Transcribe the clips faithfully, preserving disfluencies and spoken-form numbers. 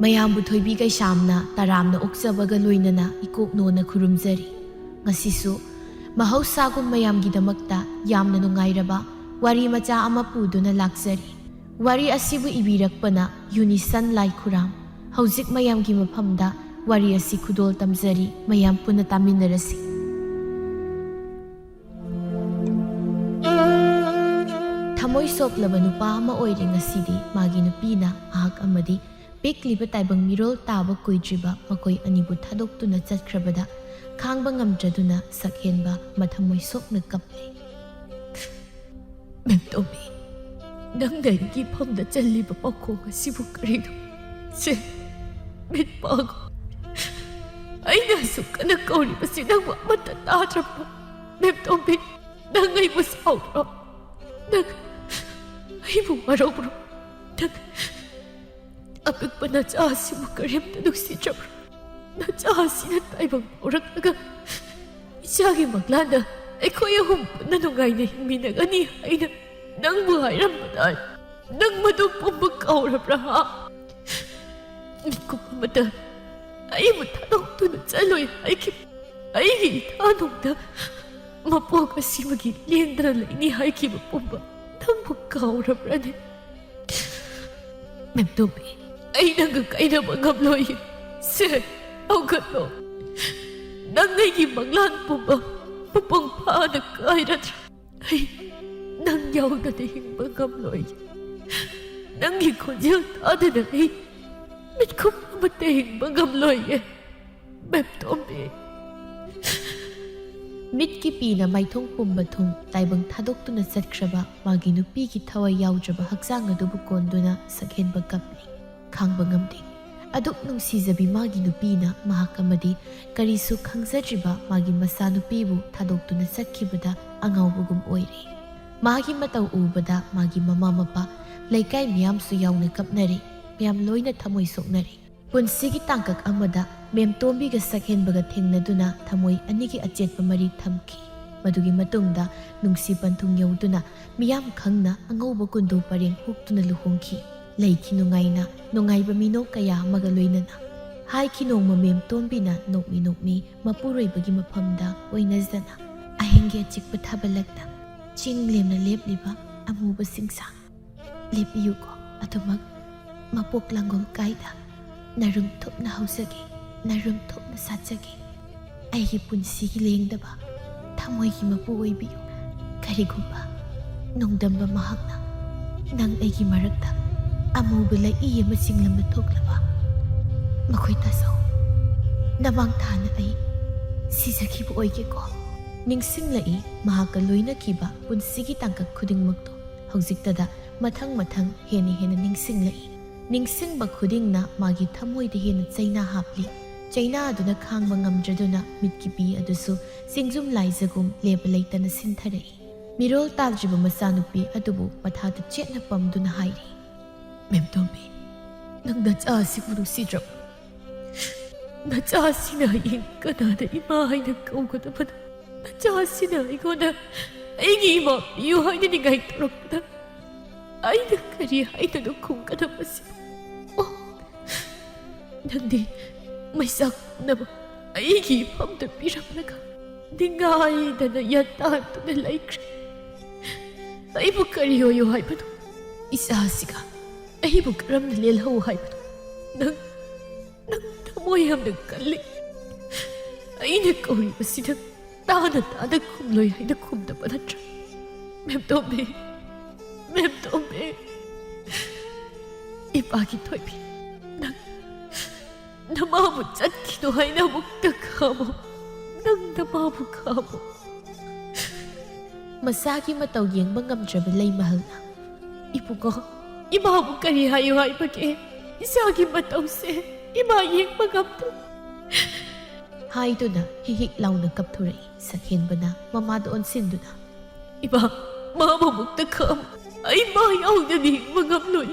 ꯃꯌꯥꯝꯕꯨ ꯊꯣꯏꯕꯤ ꯀꯩꯁꯥꯝꯅ ꯇꯔꯥꯝꯅ ꯑꯣꯛꯆꯕꯒ ꯂꯣꯏꯅꯅ ꯏꯀꯣꯛ ꯅꯣꯟꯅ ꯈꯨꯔꯨꯝꯖꯔꯤ꯫ ꯉꯁꯤꯁꯨ ꯃꯍꯧꯁꯥꯒꯨꯝ ꯃꯌꯥꯝꯒꯤꯗꯃꯛꯇ ꯌꯥꯝꯅ ꯅꯨꯡꯉꯥꯏꯔꯕ ꯋꯥꯔꯤ ꯃꯆꯥ ꯑꯃ ꯄꯨꯗꯨꯅ ꯂꯥꯛꯆꯔꯤ꯫ ꯋꯥꯔꯤ ꯑꯁꯤꯕꯨ ꯏꯕꯤꯔꯛꯄꯅ ꯌꯨꯅꯤꯁꯟ ꯂꯥꯏꯈꯨꯔꯥꯝ꯫ ꯍꯧꯖꯤꯛ ꯃꯌꯥꯝꯒꯤ ꯃꯐꯝꯗ ꯋꯥꯔꯤ ꯑꯁꯤ ꯈꯨꯗꯣꯜ ꯇꯝꯖꯔꯤ, ꯃꯌꯥꯝ ꯄꯨꯟꯅ ꯇꯥꯃꯤꯟꯅꯔꯁꯤ꯫ ꯊꯃꯣꯏ ꯁꯣꯛꯂꯕ ꯅꯨꯄꯥ ꯑꯃ ꯑꯣꯏꯔꯦ ꯉꯁꯤꯗꯤ꯫ ꯃꯥꯒꯤ ꯅꯨꯄꯤꯅ ꯃꯍꯥꯛ ꯑꯃꯗꯤ ꯄꯤꯛꯂꯤꯕ ꯇꯥꯏꯕꯪ ꯃꯤꯔꯣꯜ ꯇꯥꯕ ꯀꯨꯏꯗ꯭ꯔꯤꯕ ꯃꯈꯣꯏ ꯑꯅꯤꯕꯨ ꯊꯥꯗꯣꯛꯇꯨꯅ ꯆꯠꯈ꯭ꯔꯕꯗ ꯈꯥꯡꯕ ꯉꯝꯗ꯭ꯔꯗꯨꯅ ꯁꯛꯍꯦꯟꯕ ꯃꯊꯃꯣꯏ ꯁꯣꯛꯅ ꯀꯞꯂꯦ꯫ ꯃꯦꯝꯇꯣꯝꯕꯤ, ꯅꯪꯅ ꯑꯩꯒꯤ ꯐꯝꯗ ꯆꯜꯂꯤꯕ ꯄꯥꯎꯈꯣꯡ ꯑꯁꯤꯕꯨ ꯀꯔꯤꯅꯣ? ꯁꯦ, ꯃꯤꯠ ꯄꯥꯡꯉꯨ꯫ ꯑꯩꯅ ꯑꯁꯨꯛ ꯀꯟꯅ ꯀꯧꯔꯤꯕꯁꯤ ꯅꯪꯕꯨ ꯑꯃꯠꯇ ꯇꯥꯗ꯭ꯔꯕ꯭ꯔꯣ? ꯃꯦꯝꯇꯣꯝꯕꯤ, ꯅꯪ ꯑꯩꯕꯨ ꯁꯥꯎꯕ꯭ꯔꯣ? ꯅꯪ ꯑꯩꯕꯨ ꯋꯥꯔꯧꯕ꯭ꯔꯣ? ꯅꯪ ꯑꯄꯤꯛꯄ ꯅꯆꯥ ꯑꯁꯤꯕꯨ ꯀꯔꯤꯝꯇ ꯅꯨꯡꯁꯤꯗ꯭ꯔꯕ꯭ꯔꯥ? ꯅꯆꯥ ꯑꯁꯤꯅ ꯇꯥꯏꯕꯪ ꯐꯥꯎꯔꯛꯂꯒ ꯏꯆꯥꯒꯤ ꯃꯪꯂꯥꯟꯗ ꯑꯩꯈꯣꯏ ꯑꯍꯨꯝ ꯄꯨꯟꯅ ꯅꯨꯡꯉꯥꯏꯅ ꯍꯤꯡꯃꯤꯟꯅꯒꯅꯤ ꯍꯥꯏꯅ ꯅꯪꯕꯨ ꯍꯥꯏꯔꯝꯕꯗꯥꯏ? ꯅꯪ ꯃꯗꯨ ꯄꯨꯝꯕ ꯀꯥꯎꯔꯕ꯭ꯔꯥ, ꯍꯥ? ꯃꯤꯀꯨꯞ ꯑꯃꯇ ꯑꯩꯕꯨ ꯊꯥꯗꯣꯛꯇꯨꯅ ꯆꯠꯂꯣꯏ ꯍꯥꯏꯈꯤꯕ ꯑꯩꯒꯤ ꯏꯊꯥꯅꯨꯡꯗ ꯃꯄꯣꯛ ꯑꯁꯤꯃꯒꯤ ꯂꯦꯡꯗꯅ ꯂꯩꯅꯤ ꯍꯥꯏꯈꯤꯕ ꯄꯨꯝꯕ ꯅꯪꯕꯨ ꯀꯥꯎꯔꯕ꯭ꯔꯅꯦ? ꯃꯦꯝꯇꯣꯝꯕꯤ, ꯑꯩ ꯅꯪꯒ ꯀꯥꯏꯅꯕ ꯉꯝꯂꯣꯏ꯫ ꯁꯦ, ꯍꯧꯒꯠꯂꯣ꯫ ꯅꯪ ꯑꯩꯒꯤ ꯃꯪꯂꯥꯟ ꯄꯨꯝꯕ ꯃꯄꯨꯡ ꯐꯥꯅ ꯀꯥꯏꯔꯗ꯭ꯔꯥ? ꯑꯩ ꯅꯪ ꯌꯥꯎꯗꯅ ꯍꯤꯡꯕ ꯉꯝꯂꯣꯏ꯫ ꯅꯪꯒꯤ ꯈꯣꯟꯖꯦꯜ ꯇꯥꯗꯅ ꯑꯩ ꯃꯤꯠꯈꯨꯝ ꯑꯃꯠꯇ ꯍꯤꯡꯕ ꯉꯝꯂꯣꯏꯌꯦ꯫ ꯃꯦꯝꯇꯣꯝꯕꯤ꯫ ꯃꯤꯠꯀꯤ ꯄꯤꯅ ꯃꯥꯏꯊꯣꯡ ꯄꯨꯝꯕ ꯊꯨꯡ ꯇꯥꯏꯕꯪ ꯊꯥꯗꯣꯛꯇꯨꯅ ꯆꯠꯈ꯭ꯔꯕ ꯃꯥꯒꯤ ꯅꯨꯄꯤꯒꯤ ꯊꯋꯥꯏ ꯌꯥꯎꯗ꯭ꯔꯕ ꯍꯛꯆꯥꯡ ꯑꯗꯨꯕꯨ ꯀꯣꯟꯗꯨꯅ ꯁꯛꯍꯦꯟꯕ ꯀꯞꯂꯤ꯫ ꯈꯥꯡꯕ ꯉꯝꯗꯦ꯫ ꯑꯗꯨꯛ ꯅꯨꯡꯁꯤꯖꯕꯤ ꯃꯥꯒꯤ ꯅꯨꯄꯤꯅ ꯃꯍꯥꯛ ꯑꯃꯗꯤ ꯀꯔꯤꯁꯨ ꯈꯪꯖꯗ꯭ꯔꯤꯕ ꯃꯥꯒꯤ ꯃꯆꯥꯅꯨꯄꯤꯕꯨ ꯊꯥꯗꯣꯛꯇꯨꯅ ꯆꯠꯈꯤꯕꯗ ꯑꯉꯥꯎꯕꯒꯨꯝ ꯑꯣꯏꯔꯦ꯫ ꯃꯥꯒꯤ ꯃꯇꯧ ꯎꯕꯗ ꯃꯥꯒꯤ ꯃꯃꯥ ꯃꯄꯥ, ꯂꯩꯀꯥꯏ ꯃꯤꯌꯥꯝꯁꯨ ꯌꯥꯎꯅ ꯀꯞꯅꯔꯦ꯫ ꯃꯌꯥꯝ ꯂꯣꯏꯅ ꯊꯃꯣꯏ ꯁꯣꯛꯅꯔꯦ꯫ ꯄꯨꯟꯁꯤꯒꯤ ꯇꯥꯡꯀꯛ ꯑꯃꯗ ꯃꯦꯝꯇꯣꯝꯕꯤꯒ ꯁꯛꯍꯦꯟꯕꯒ ꯊꯦꯡꯅꯗꯨꯅ ꯊꯃꯣꯏ ꯑꯅꯤꯒꯤ ꯑꯆꯦꯠꯄ ꯃꯔꯤ ꯊꯝꯈꯤ꯫ ꯃꯗꯨꯒꯤ ꯃꯇꯨꯡꯗ ꯅꯨꯡꯁꯤ ꯄꯟꯊꯨꯡ ꯌꯧꯗꯨꯅ ꯃꯤꯌꯥꯝ ꯈꯪꯅ ꯑꯉꯧꯕ ꯀꯨꯟꯗꯣ ꯄꯔꯦꯡ ꯍꯨꯛꯇꯨꯅ ꯂꯨꯍꯣꯡꯈꯤ꯫ ꯂꯩꯈꯤ ꯅꯨꯡꯉꯥꯏꯅ, ꯅꯨꯡꯉꯥꯏꯕ ꯃꯤꯅꯣꯛ ꯀꯌꯥ ꯑꯃꯒ ꯂꯣꯏꯅꯅ꯫ ꯍꯥꯏꯈꯤ ꯅꯣꯡꯃ ꯃꯦꯝꯇꯣꯝꯕꯤꯅ ꯅꯣꯛꯃꯤ ꯅꯣꯛꯃꯤ ꯃꯄꯨꯔꯣꯏꯕꯒꯤ ꯃꯐꯝꯗ ꯑꯣꯏꯅꯖꯅ꯫ ꯑꯍꯤꯡꯒꯤ ꯑꯆꯤꯛꯄ ꯊꯥꯕꯜꯂꯛꯇ ꯆꯤꯡ ꯂꯦꯝꯅ ꯂꯦꯞꯂꯤꯕ ꯑꯃꯨꯕ ꯁꯤꯡꯁꯥ꯫ ꯂꯦꯞꯄꯤꯌꯨꯀꯣ ꯑꯗꯨꯃꯛ ꯃꯄꯣꯛ ꯂꯥꯡꯒꯣꯜ ꯀꯥꯏꯗ꯫ ꯅꯔꯨꯝ ꯊꯨꯞꯅ ꯍꯧꯖꯒꯦ, ꯅꯔꯨꯝ ꯊꯨꯞꯅ ꯁꯥꯠꯆꯒꯦ꯫ ꯑꯩꯒꯤ ꯄꯨꯟꯁꯤꯒꯤ ꯂꯦꯡꯗꯕ ꯊꯃꯣꯏꯒꯤ ꯃꯄꯨ ꯑꯣꯏꯕꯤꯌꯨ꯫ ꯀꯔꯤꯒꯨꯝꯕ ꯅꯣꯡꯗꯝꯕ ꯃꯍꯥꯛꯅ ꯅꯪ ꯑꯩꯒꯤ ꯃꯔꯛꯇ ꯑꯃꯨꯕ ꯂꯩꯏ ꯑꯃ ꯆꯤꯡꯂꯝꯅ ꯊꯣꯛꯂꯕ, ꯃꯈꯣꯏ ꯇꯥꯖꯧ꯫ ꯅꯃꯥꯡ ꯊꯥꯅ ꯑꯩ ꯁꯤꯖꯈꯤꯕ ꯑꯣꯏꯒꯦꯀꯣ꯫ ꯅꯤꯡꯁꯤꯡꯂꯛꯏ ꯃꯍꯥꯛꯀ ꯂꯣꯏꯅꯈꯤꯕ ꯄꯨꯟꯁꯤꯒꯤ ꯇꯥꯡꯀꯛ ꯈꯨꯗꯤꯡꯃꯛꯇꯣ꯫ ꯍꯧꯖꯤꯛꯇꯗ ꯃꯊꯪ ꯃꯊꯪ ꯍꯦꯟꯅ ꯍꯦꯟꯅ ꯅꯤꯡꯁꯤꯡꯂꯛꯏ꯫ ꯅꯤꯡꯁꯤꯡꯕ ꯈꯨꯗꯤꯡꯅ ꯃꯥꯒꯤ ꯊꯃꯣꯏꯗ ꯍꯦꯟꯅ ꯆꯩꯅꯥ ꯍꯥꯞꯂꯤ꯫ ꯆꯩꯅꯥ ꯑꯗꯨꯅ ꯈꯥꯡꯕ ꯉꯝꯗ꯭ꯔꯗꯨꯅ ꯃꯤꯠꯀꯤ ꯄꯤ ꯑꯗꯨꯁꯨ ꯆꯤꯡꯖꯨꯝ ꯂꯥꯏꯖꯒꯨꯝ ꯂꯦꯞꯄ ꯂꯩꯇꯅ ꯁꯤꯟꯊꯔꯛꯏ꯫ ꯃꯤꯔꯣꯜ ꯇꯥꯗ꯭ꯔꯤꯕ ꯃꯆꯥꯅꯨꯄꯤ ꯑꯗꯨꯕꯨ ꯃꯊꯥꯗ ꯆꯦꯠꯅ ꯄꯝꯗꯨꯅ ꯍꯥꯏꯔꯤ, "ꯃꯦꯝꯇꯣꯝꯕꯤ, ꯅꯪ ꯅꯆꯥ ꯑꯁꯤꯕꯨ ꯅꯨꯡꯁꯤꯗ꯭ꯔꯕ? ꯅꯆꯥ ꯑꯁꯤꯅ ꯍꯌꯦꯡ ꯀꯅꯥꯗ ꯏꯃꯥ ꯍꯥꯏꯅ ꯀꯧꯒꯗꯕꯅꯣ? ꯅꯆꯥ ꯑꯁꯤꯅ ꯑꯩꯉꯣꯟꯗ ꯑꯩꯒꯤ ꯏꯃꯥ ꯄꯤꯌꯨ ꯍꯥꯏꯅ ꯅꯤꯡꯉꯥꯏ ꯇꯧꯔꯛꯄꯗ ꯑꯩꯅ ꯀꯔꯤ ꯍꯥꯏꯗꯅꯣ ꯈꯨꯝꯒꯗꯕꯁꯤ? ꯑꯣ, ꯅꯪꯗꯤ ꯃꯩꯆꯥꯛꯅꯕ ꯑꯩꯒꯤ ꯏꯐꯝꯗ ꯄꯤꯔꯝꯂꯒ ꯅꯤꯡꯉꯥꯏꯗꯅ ꯌꯥꯇꯥꯟꯗꯨꯅ ꯂꯩꯈ꯭ꯔꯦ꯫ ꯑꯩꯕꯨ ꯀꯔꯤ ꯑꯣꯏꯌꯨ ꯍꯥꯏꯕꯅꯣ? ꯏꯆꯥꯁꯤꯒ ꯑꯩꯕꯨ ꯀꯔꯝꯅ ꯂꯦꯜꯍꯧ ꯍꯥꯏꯕꯅꯣ? ꯅꯪ, ꯅꯪ ꯊꯃꯣꯏ ꯌꯥꯝꯅ ꯀꯜꯂꯤ꯫ ꯑꯩꯅ ꯀꯧꯔꯤꯕꯁꯤꯗ ꯇꯥꯅ ꯇꯥꯅ ꯈꯨꯝꯂꯣꯏ ꯍꯥꯏꯅ ꯈꯨꯝꯗꯕ ꯅꯠꯇ꯭ꯔꯥ? ꯃꯦꯝꯇꯣꯝꯕꯤ, ꯃꯦꯝꯇꯣꯝꯕꯤ, ꯏꯄꯥꯒꯤ ꯊꯣꯏꯕꯤ, ꯅꯪ ꯅꯃꯥꯕꯨ ꯆꯠꯈꯤꯅꯨ ꯍꯥꯏꯅ ꯑꯃꯨꯛꯇ ꯈꯥꯝꯃꯨ꯫ ꯅꯪ ꯅꯃꯥꯕꯨ ꯈꯥꯝꯃꯨ꯫" ꯃꯆꯥꯒꯤ ꯃꯇꯧ ꯌꯦꯡꯕ ꯉꯝꯗ꯭ꯔꯕ ꯂꯩꯃꯍꯜꯅ, "ꯏꯕꯨꯡꯉꯣ, ꯏꯃꯥꯕꯨ ꯀꯔꯤ ꯍꯥꯏꯌꯨ ꯍꯥꯏꯕꯒꯦ? ꯏꯆꯥꯒꯤ ꯃꯇꯧꯁꯦ ꯏꯃꯥ ꯌꯦꯡꯕ ꯉꯝꯗꯦ꯫" ꯍꯥꯏꯗꯨꯅ ꯍꯤꯛ ꯍꯤꯛ ꯂꯥꯎꯅ ꯀꯞꯊꯣꯔꯛꯏ꯫ ꯁꯛꯍꯦꯟꯕꯅ ꯃꯃꯥꯗ ꯑꯣꯟꯁꯤꯟꯗꯨꯅ, "ꯏꯃꯥ, ꯃꯥꯕꯨ ꯑꯃꯨꯛꯇ ꯈꯥꯝꯃꯨ꯫ ꯑꯩ ꯃꯥ ꯌꯥꯎꯗꯅ ꯍꯤꯡꯕ ꯉꯝꯂꯣꯏ꯫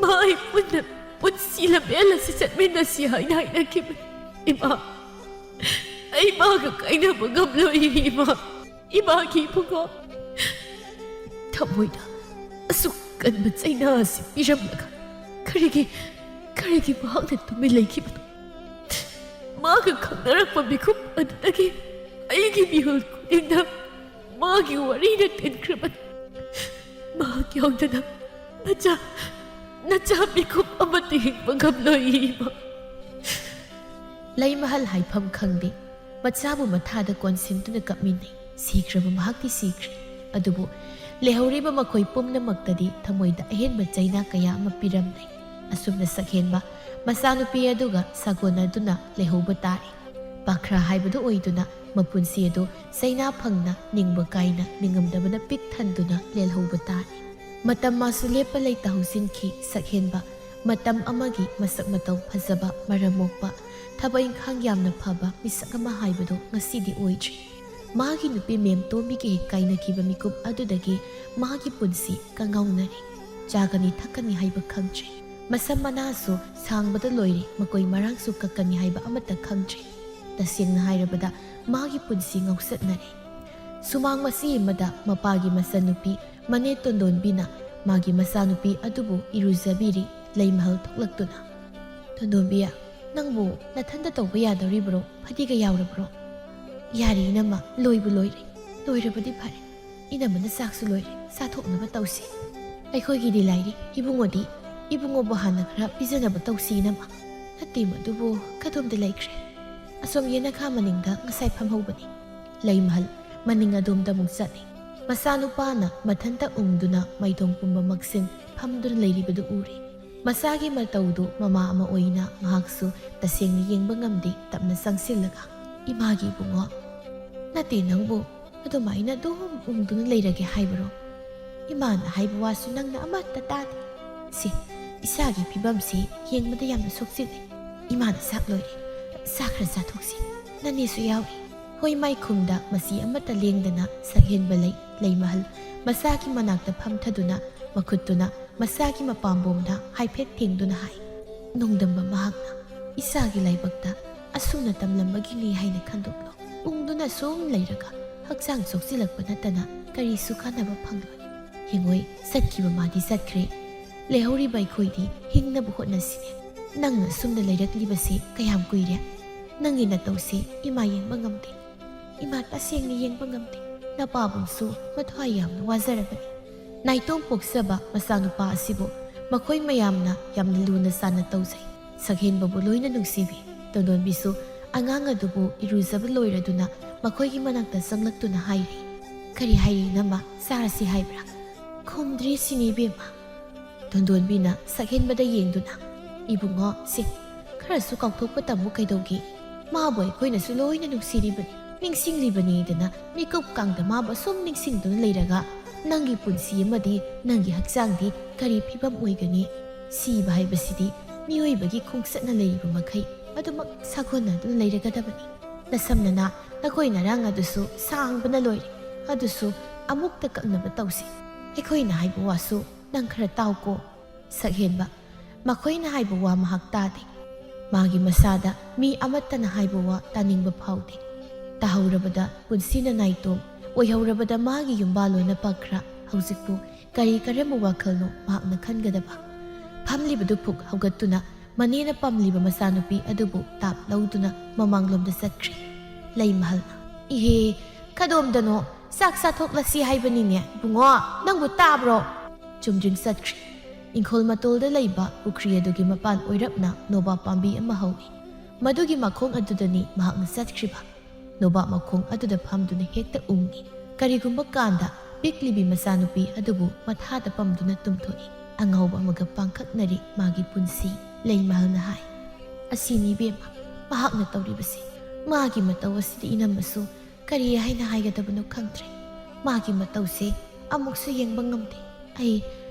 ꯃꯥ ꯑꯩ ꯄꯨꯟꯅ ꯄꯨꯟꯁꯤ ꯂꯝꯕꯦꯜ ꯑꯁꯤ ꯆꯠꯃꯤꯟꯅꯁꯤ ꯍꯥꯏꯅ ꯍꯥꯏꯅꯈꯤꯕꯅꯤ꯫ ꯏꯃꯥ, ꯑꯩ ꯃꯥꯒ ꯀꯥꯏꯅꯕ ꯉꯝꯂꯣꯏ, ꯏꯃꯥ꯫ ꯏꯃꯥꯒꯤ ꯏꯕꯨꯡꯉꯣ, ꯊꯃꯣꯏꯗ ꯑꯁꯨꯛ ꯀꯟꯕ ꯆꯩꯅꯥ ꯑꯁꯤ ꯄꯤꯔꯝꯂꯒ ꯀꯔꯤꯒꯤ, ꯀꯔꯤꯒꯤ ꯃꯍꯥꯛꯅ ꯇꯨꯃꯤꯟ ꯂꯩꯈꯤꯕꯅꯣ? ꯃꯥꯒ ꯈꯪꯅꯔꯛꯄ ꯃꯤꯀꯨꯞ ꯑꯗꯨꯗꯒꯤ ꯑꯩꯒꯤ ꯃꯤꯍꯨꯜ ꯈꯨꯗꯤꯡꯗ ꯃꯥꯒꯤ ꯋꯥꯔꯤꯅ ꯊꯤꯟꯈ꯭ꯔꯕꯅꯤ꯫ ꯃꯍꯥꯛ ꯌꯥꯎꯗꯅ ꯅꯆꯥ, ꯅꯆꯥ ꯃꯤꯀꯨꯞ ꯑꯃꯠꯇ ꯍꯤꯡꯕ ꯉꯝꯂꯣꯏ, ꯏꯃꯥ꯫ ꯂꯩꯃꯍꯜ ꯍꯥꯏꯐꯝ ꯈꯪꯗꯦ꯫ ꯃꯆꯥꯕꯨ ꯃꯊꯥꯗ ꯀꯣꯟꯁꯤꯟꯗꯨꯅ ꯀꯞꯃꯤꯟꯅꯩ꯫ ꯁꯤꯈ꯭ꯔꯕ ꯃꯍꯥꯛꯇꯤ ꯁꯤꯈ꯭ꯔꯦ꯫ ꯑꯗꯨꯕꯨ ꯂꯩꯍꯧꯔꯤꯕ ꯃꯈꯣꯏ ꯄꯨꯝꯅꯃꯛꯇꯗꯤ ꯊꯃꯣꯏꯗ ꯑꯍꯦꯟꯕ ꯆꯩꯅꯥ ꯀꯌꯥ ꯑꯃ ꯄꯤꯔꯝꯂꯦ꯫ ꯑꯁꯨꯝꯅ ꯁꯛꯍꯦꯟꯕ ꯃꯆꯥꯅꯨꯄꯤ ꯑꯗꯨꯒ ꯁꯥꯒꯣꯟꯅꯗꯨꯅ ꯂꯩꯍꯧꯕ ꯇꯥꯔꯦ꯫ ꯄꯥꯈ꯭ꯔꯥ ꯍꯥꯏꯕꯗꯨ ꯑꯣꯏꯗꯨꯅ ꯃꯄꯨꯟꯁꯤ ꯑꯗꯨ ꯆꯩꯅꯥ ꯐꯪꯅ ꯅꯤꯡꯕ ꯀꯥꯏꯅ ꯅꯤꯡꯉꯝꯗꯕꯅ ꯄꯤꯛ ꯊꯟꯗꯨꯅ ꯂꯦꯜꯍꯧꯕ ꯇꯥꯔꯦ꯫ ꯃꯇꯝ ꯃꯥꯁꯨ ꯂꯦꯞꯄ ꯂꯩꯇ ꯍꯧꯖꯤꯟꯈꯤ꯫ ꯁꯛꯍꯦꯟꯕ ꯃꯇꯝ ꯑꯃꯒꯤ ꯃꯁꯛ ꯃꯇꯧ ꯐꯖꯕ, ꯃꯔꯝ ꯃꯣꯛꯄ, ꯊꯕꯛ ꯏꯪꯈꯥꯡ ꯌꯥꯝꯅ ꯐꯕ ꯃꯤꯁꯛ ꯑꯃ ꯍꯥꯏꯕꯗꯨ ꯉꯁꯤꯗꯤ ꯑꯣꯏꯗ꯭ꯔꯤ꯫ ꯃꯥꯒꯤ ꯅꯨꯄꯤ ꯃꯦꯝꯇꯣꯝꯕꯤꯒ ꯍꯦꯛ ꯀꯥꯏꯅꯈꯤꯕ ꯃꯤꯀꯨꯞ ꯑꯗꯨꯗꯒꯤ ꯃꯥꯒꯤ ꯄꯨꯟꯁꯤ ꯀꯪꯉꯧꯅꯔꯦ꯫ ꯆꯥꯒꯅꯤ ꯊꯛꯀꯅꯤ ꯍꯥꯏꯕ ꯈꯪꯗ꯭ꯔꯦ꯫ ꯃꯁꯝ ꯃꯅꯥꯁꯨ ꯁꯥꯡꯕꯗ ꯂꯣꯏꯔꯦ, ꯃꯀꯣꯏ ꯃꯔꯥꯡꯁꯨ ꯀꯛꯀꯅꯤ ꯍꯥꯏꯕ ꯑꯃꯠꯇ ꯈꯪꯗ꯭ꯔꯦ꯫ ꯇꯁꯦꯡꯅ ꯍꯥꯏꯔꯕꯗ ꯃꯥꯒꯤ ꯄꯨꯟꯁꯤ ꯉꯧꯁꯠꯅꯔꯦ꯫ ꯁꯨꯃꯥꯡ ꯃꯆꯤ ꯑꯃꯗ ꯃꯄꯥꯒꯤ ꯃꯆꯟꯅꯨꯄꯤ ꯃꯅꯦ ꯇꯣꯟꯗꯣꯟꯕꯤꯅ ꯃꯥꯒꯤ ꯃꯆꯥꯅꯨꯄꯤ ꯑꯗꯨꯕꯨ ꯏꯔꯨꯖꯕꯤꯔꯤ꯫ ꯂꯩꯃꯍꯜ ꯊꯣꯛꯂꯛꯇꯨꯅ, "ꯇꯣꯟꯗꯣꯟꯕꯤ, ꯅꯪꯕꯨ ꯅꯊꯟꯇ ꯇꯧꯕ ꯌꯥꯗꯧꯔꯤꯕ꯭ꯔꯣ? ꯐꯗꯤꯒ ꯌꯥꯎꯔꯕ꯭ꯔꯣ?" "ꯌꯥꯔꯦ ꯏꯅꯝꯃ, ꯂꯣꯏꯕꯨ ꯂꯣꯏꯔꯦ꯫ ꯂꯣꯏꯔꯕꯗꯤ ꯐꯔꯦ꯫ ꯏꯅꯝꯃꯅ ꯆꯥꯛꯁꯨ ꯂꯣꯏꯔꯦ, ꯆꯥꯊꯣꯛꯅꯕ ꯇꯧꯁꯤ꯫ ꯑꯩꯈꯣꯏꯒꯤꯗꯤ ꯂꯥꯏꯔꯤ, ꯏꯕꯨꯡꯉꯣꯗꯤ, ꯏꯕꯨꯡꯉꯣꯕꯨ ꯍꯥꯟꯅ ꯈꯔ ꯄꯤꯖꯅꯕ ꯇꯧꯁꯤ ꯏꯅꯝꯃ꯫ ꯅꯠꯇꯦ, ꯃꯗꯨꯕꯨ ꯀꯗꯣꯝꯗ ꯂꯩꯈ꯭ꯔꯦ? ꯑꯁꯣꯝ ꯌꯦꯅꯈꯥ ꯃꯅꯤꯡꯗ ꯉꯁꯥꯏ ꯐꯝꯍꯧꯕꯅꯤ꯫" ꯂꯩꯃꯍꯜ ꯃꯅꯤꯡ ꯑꯗꯣꯝꯗ ꯑꯃꯨꯛ ꯆꯠꯂꯤ꯫ ꯃꯆꯥꯅꯨꯄꯥꯅ ꯃꯊꯟꯇ ꯎꯪꯗꯨꯅ ꯃꯥꯏꯊꯣꯡ ꯄꯨꯝꯕꯃꯛꯁꯤꯡ ꯐꯝꯗꯨꯅ ꯂꯩꯔꯤꯕꯗꯨ ꯎꯔꯦ꯫ ꯃꯆꯥꯒꯤ ꯃꯇꯧꯗꯨ ꯃꯃꯥ ꯑꯃ ꯑꯣꯏꯅ ꯉꯥꯏꯍꯥꯛꯁꯨ ꯇꯁꯦꯡꯅ ꯌꯦꯡꯕ ꯉꯝꯗꯦ꯫ ꯇꯞꯅ ꯆꯪꯁꯤꯜꯂꯒ, "ꯏꯃꯥꯒꯤ ꯏꯕꯨꯡꯉꯣ, ꯅꯠꯇꯦ, ꯅꯪꯕꯨ ꯑꯗꯨꯃꯥꯏꯅ ꯑꯗꯨꯝ ꯎꯪꯗꯨꯅ ꯂꯩꯔꯒꯦ ꯍꯥꯏꯕꯔꯣ? ꯏꯃꯥꯅ ꯍꯥꯏꯕ ꯋꯥꯁꯨ ꯅꯪꯅ ꯑꯃꯠꯇ ꯇꯥꯗꯦ꯫ ꯁꯤ, ꯏꯁꯥꯒꯤ ꯐꯤꯕꯝꯁꯤ ꯌꯦꯡꯕꯗ ꯌꯥꯝꯅ ꯁꯣꯛꯆꯤꯜꯂꯦ꯫ ꯏꯃꯥꯅ ꯆꯥꯛ ꯂꯣꯏꯔꯦ, ꯆꯥꯛ ꯈꯔ ꯆꯥꯊꯣꯛꯁꯤ꯫ ꯅꯅꯦꯁꯨ ꯌꯥꯎꯔꯤ꯫" ꯍꯣꯏ ꯃꯥꯏꯈꯨꯝꯗ ꯃꯆꯤ ꯑꯃꯠꯇ ꯂꯦꯡꯗꯅ ꯁꯛꯍꯦꯟꯕ ꯂꯩ꯫ ꯂꯩꯃꯍꯜ ꯃꯆꯥꯒꯤ ꯃꯅꯥꯛꯇ ꯐꯝꯊꯗꯨꯅ ꯃꯈꯨꯠꯇꯨꯅ ꯃꯆꯥꯒꯤ ꯃꯄꯥꯝꯕꯣꯝꯗ ꯍꯥꯏꯐꯦꯠ ꯊꯦꯡꯗꯨꯅ ꯍꯥꯏ꯫ ꯅꯣꯡꯗꯝꯕ ꯃꯍꯥꯛꯅ ꯏꯆꯥꯒꯤ ꯂꯥꯏꯕꯛꯇ ꯑꯁꯨꯝꯅ ꯇꯝꯂꯝꯕꯒꯤꯅꯤ ꯍꯥꯏꯅ ꯈꯟꯗꯣꯛꯂꯣ꯫ ꯎꯪꯗꯨꯅ ꯁꯨꯝ ꯂꯩꯔꯒ ꯍꯛꯆꯥꯡ ꯁꯣꯛꯆꯤꯜꯂꯛꯄ ꯅꯠꯇꯅ ꯀꯔꯤꯁꯨ ꯀꯥꯟꯅꯕ ꯐꯪꯂꯣꯏ꯫ ꯍꯦꯡꯉꯣꯏ, ꯆꯠꯈꯤꯕ ꯃꯥꯗꯤ ꯆꯠꯈ꯭ꯔꯦ꯫ ꯂꯩꯍꯧꯔꯤꯕ ꯑꯩꯈꯣꯏꯗꯤ ꯍꯤꯡꯅꯕ ꯍꯣꯠꯅꯁꯤꯅꯦ꯫ ꯅꯪꯅ ꯁꯨꯝꯅ ꯂꯩꯔꯛꯂꯤꯕꯁꯤ ꯀꯌꯥꯝ ꯀꯨꯏꯔꯦ? ꯅꯪꯒꯤ ꯅꯇꯧꯁꯤ ꯏꯃꯥ ꯌꯦꯡꯕ ꯉꯝꯗꯦ꯫ ꯏꯃꯥ ꯇꯁꯦꯡꯅ ꯌꯦꯡꯕ ꯉꯝꯗꯦ꯫ ꯅꯄꯥꯕꯨꯡꯁꯨ ꯃꯊ꯭ꯋꯥꯏ ꯌꯥꯝꯅ ꯋꯥꯖꯔꯕꯅꯤ꯫ ꯅꯥꯏꯇꯣꯝ ꯄꯣꯛꯆꯕ ꯃꯆꯥꯅꯨꯄꯥ ꯑꯁꯤꯕꯨ ꯃꯈꯣꯏ ꯃꯌꯥꯝꯅ ꯌꯥꯝꯅ ꯂꯨꯅ ꯆꯥꯟꯅ ꯇꯧꯖꯩ꯫ ꯁꯛꯍꯦꯟꯕꯕꯨ ꯂꯣꯏꯅ ꯅꯨꯡꯁꯤꯕꯤ꯫ ꯇꯣꯟꯗꯣꯟꯕꯤꯁꯨ ꯑꯉꯥꯡ ꯑꯗꯨꯕꯨ ꯏꯔꯨꯖꯕ ꯂꯣꯏꯔꯗꯨꯅ ꯃꯈꯣꯏꯒꯤ ꯃꯅꯥꯛꯇ ꯆꯪꯂꯛꯇꯨꯅ ꯍꯥꯏꯔꯤ, "ꯀꯔꯤ ꯍꯥꯏꯔꯤ, ꯏꯅꯝꯃ? ꯆꯥꯔꯁꯤ ꯍꯥꯏꯕ꯭ꯔꯥ?" ꯈꯨꯝꯗ꯭ꯔꯤ ꯁꯤꯅꯤ ꯏꯕꯦꯝꯃ꯫ ꯇꯣꯟꯗꯣꯟꯕꯤꯅ ꯁꯛꯍꯦꯟꯕꯗ ꯌꯦꯡꯗꯨꯅ, "ꯏꯕꯨꯡꯉꯣ, ꯁꯦ, ꯈꯔꯁꯨ ꯀꯥꯎꯊꯣꯛꯄ ꯇꯝꯃꯨ ꯀꯩꯗꯧꯒꯦ? ꯃꯥꯕꯨ ꯑꯩꯈꯣꯏꯅꯁꯨ ꯂꯣꯏꯅ ꯅꯨꯡꯁꯤꯔꯤꯕꯅꯤ, ꯅꯤꯡꯁꯤꯡꯂꯤꯕꯅꯤꯗꯅ ꯃꯤꯀꯨꯞ ꯀꯥꯡꯗ ꯃꯥꯕꯨ ꯑꯁꯨꯝ ꯅꯤꯡꯁꯤꯡꯗꯨꯅ ꯂꯩꯔꯒ ꯅꯪꯒꯤ ꯄꯨꯟꯁꯤ ꯑꯃꯗꯤ ꯅꯪꯒꯤ ꯍꯛꯆꯥꯡꯗꯤ ꯀꯔꯤ ꯐꯤꯕꯝ ꯑꯣꯏꯒꯅꯤ? ꯁꯤꯕ ꯍꯥꯏꯕꯁꯤꯗꯤ ꯃꯤꯑꯣꯏꯕꯒꯤ ꯈꯣꯡꯆꯠꯅ ꯂꯩꯔꯤꯕ ꯃꯈꯩ ꯑꯗꯨꯃꯛ ꯁꯥꯒꯣꯟꯅꯗꯨꯅ ꯂꯩꯔꯒꯗꯕꯅꯤ꯫ ꯅꯁꯝ ꯅꯅꯥ, ꯅꯈꯣꯏ ꯅꯔꯥꯡ ꯑꯗꯨꯁꯨ ꯁꯥꯡꯕꯅ ꯂꯣꯏꯔꯦ, ꯑꯗꯨꯁꯨ ꯑꯃꯨꯛꯇ ꯀꯛꯅꯕ ꯇꯧꯁꯤ꯫ ꯑꯩꯈꯣꯏꯅ ꯍꯥꯏꯕ ꯋꯥꯁꯨ ꯅꯪ ꯈꯔ ꯇꯥꯎꯀꯣ꯫" ꯁꯛꯍꯦꯟꯕ, ꯃꯈꯣꯏꯅ ꯍꯥꯏꯕ ꯋꯥ ꯃꯍꯥꯛ ꯇꯥꯗꯦ꯫ ꯃꯥꯒꯤ ꯃꯁꯥꯗ ꯃꯤ ꯑꯃꯠꯇꯅ ꯍꯥꯏꯕ ꯋꯥ ꯇꯥꯅꯤꯡꯕ ꯐꯥꯎꯗꯦ꯫ ꯇꯥꯍꯧꯔꯕꯗ ꯄꯨꯟꯁꯤꯅ ꯅꯥꯏꯇꯣꯝ, ꯑꯣꯏꯍꯧꯔꯕꯗ ꯃꯥꯒꯤ ꯌꯨꯝꯕꯥꯜꯂꯣꯟꯅ ꯄꯛꯈ꯭ꯔꯥ꯫ ꯍꯧꯖꯤꯛꯄꯨ ꯀꯔꯤ ꯀꯔꯝꯕ ꯋꯥꯈꯜꯅꯣ ꯃꯍꯥꯛꯅ ꯈꯟꯒꯗꯕ? ꯐꯝꯂꯤꯕꯗꯨ ꯐꯨꯛ ꯍꯧꯒꯠꯇꯨꯅ ꯃꯅꯦꯅ ꯄꯝꯂꯤꯕ ꯃꯆꯥꯅꯨꯄꯤ ꯑꯗꯨꯕꯨ ꯇꯥꯞ ꯂꯧꯗꯨꯅ ꯃꯃꯥꯡꯂꯣꯝꯗ ꯆꯠꯈ꯭ꯔꯦ꯫ ꯂꯩꯃꯍꯜꯅ, "ꯏꯍꯦ, ꯀꯗꯣꯝꯗꯅꯣ? ꯆꯥꯛ ꯆꯥꯊꯣꯛꯂꯁꯤ ꯍꯥꯏꯕꯅꯤꯅꯦ, ꯏꯕꯨꯡꯉꯣ, ꯅꯪꯕꯨ ꯇꯥꯕ꯭ꯔꯣ?" ꯆꯨꯝꯗ꯭ꯔꯤꯡ ꯆꯠꯈ꯭ꯔꯦ꯫ ꯏꯪꯈꯣꯜ ꯃꯇꯣꯜꯗ ꯂꯩꯕ ꯄꯨꯈ꯭ꯔꯤ ꯑꯗꯨꯒꯤ ꯃꯄꯥꯟ ꯑꯣꯏꯔꯞꯅ ꯅꯣꯕꯥꯞ ꯄꯥꯝꯕꯤ ꯑꯃ ꯍꯧꯏ꯫ ꯃꯗꯨꯒꯤ ꯃꯈꯣꯡ ꯑꯗꯨꯗꯅꯤ ꯃꯍꯥꯛꯅ ꯆꯠꯈ꯭ꯔꯤꯕ꯫ ꯅꯣꯕꯥꯞ ꯃꯈꯣꯡ ꯑꯗꯨꯗ ꯐꯝꯗꯨꯅ ꯍꯦꯛꯇ ꯎꯪꯏ꯫ ꯀꯔꯤꯒꯨꯝꯕ ꯀꯥꯟꯗ ꯄꯤꯛꯂꯤꯕꯤ ꯃꯆꯥꯅꯨꯄꯤ ꯑꯗꯨꯕꯨ ꯃꯊꯥꯗ ꯄꯝꯗꯨꯅ ꯇꯨꯝꯊꯣꯛꯏ꯫ ꯑꯉꯥꯎꯕ ꯑꯃꯒ ꯄꯥꯡꯈꯛꯅꯔꯤ ꯃꯥꯒꯤ ꯄꯨꯟꯁꯤ꯫ ꯂꯩꯃꯍꯜꯅ ꯍꯥꯏ, "ꯑꯁꯤꯅꯤ ꯏꯕꯦꯝꯃ, ꯃꯍꯥꯛꯅ ꯇꯧꯔꯤꯕꯁꯤ꯫ ꯃꯥꯒꯤ ꯃꯇꯧ ꯑꯁꯤꯗꯤ ꯏꯅꯝꯃꯁꯨ ꯀꯔꯤ ꯍꯥꯏꯅ ꯍꯥꯏꯒꯗꯕꯅꯣ ꯈꯪꯗ꯭ꯔꯦ꯫ ꯃꯥꯒꯤ ꯃꯇꯧꯁꯦ ꯑꯃꯨꯛꯁꯨ ꯌꯦꯡꯕ ꯉꯝꯗꯦ꯫ ꯑꯩ,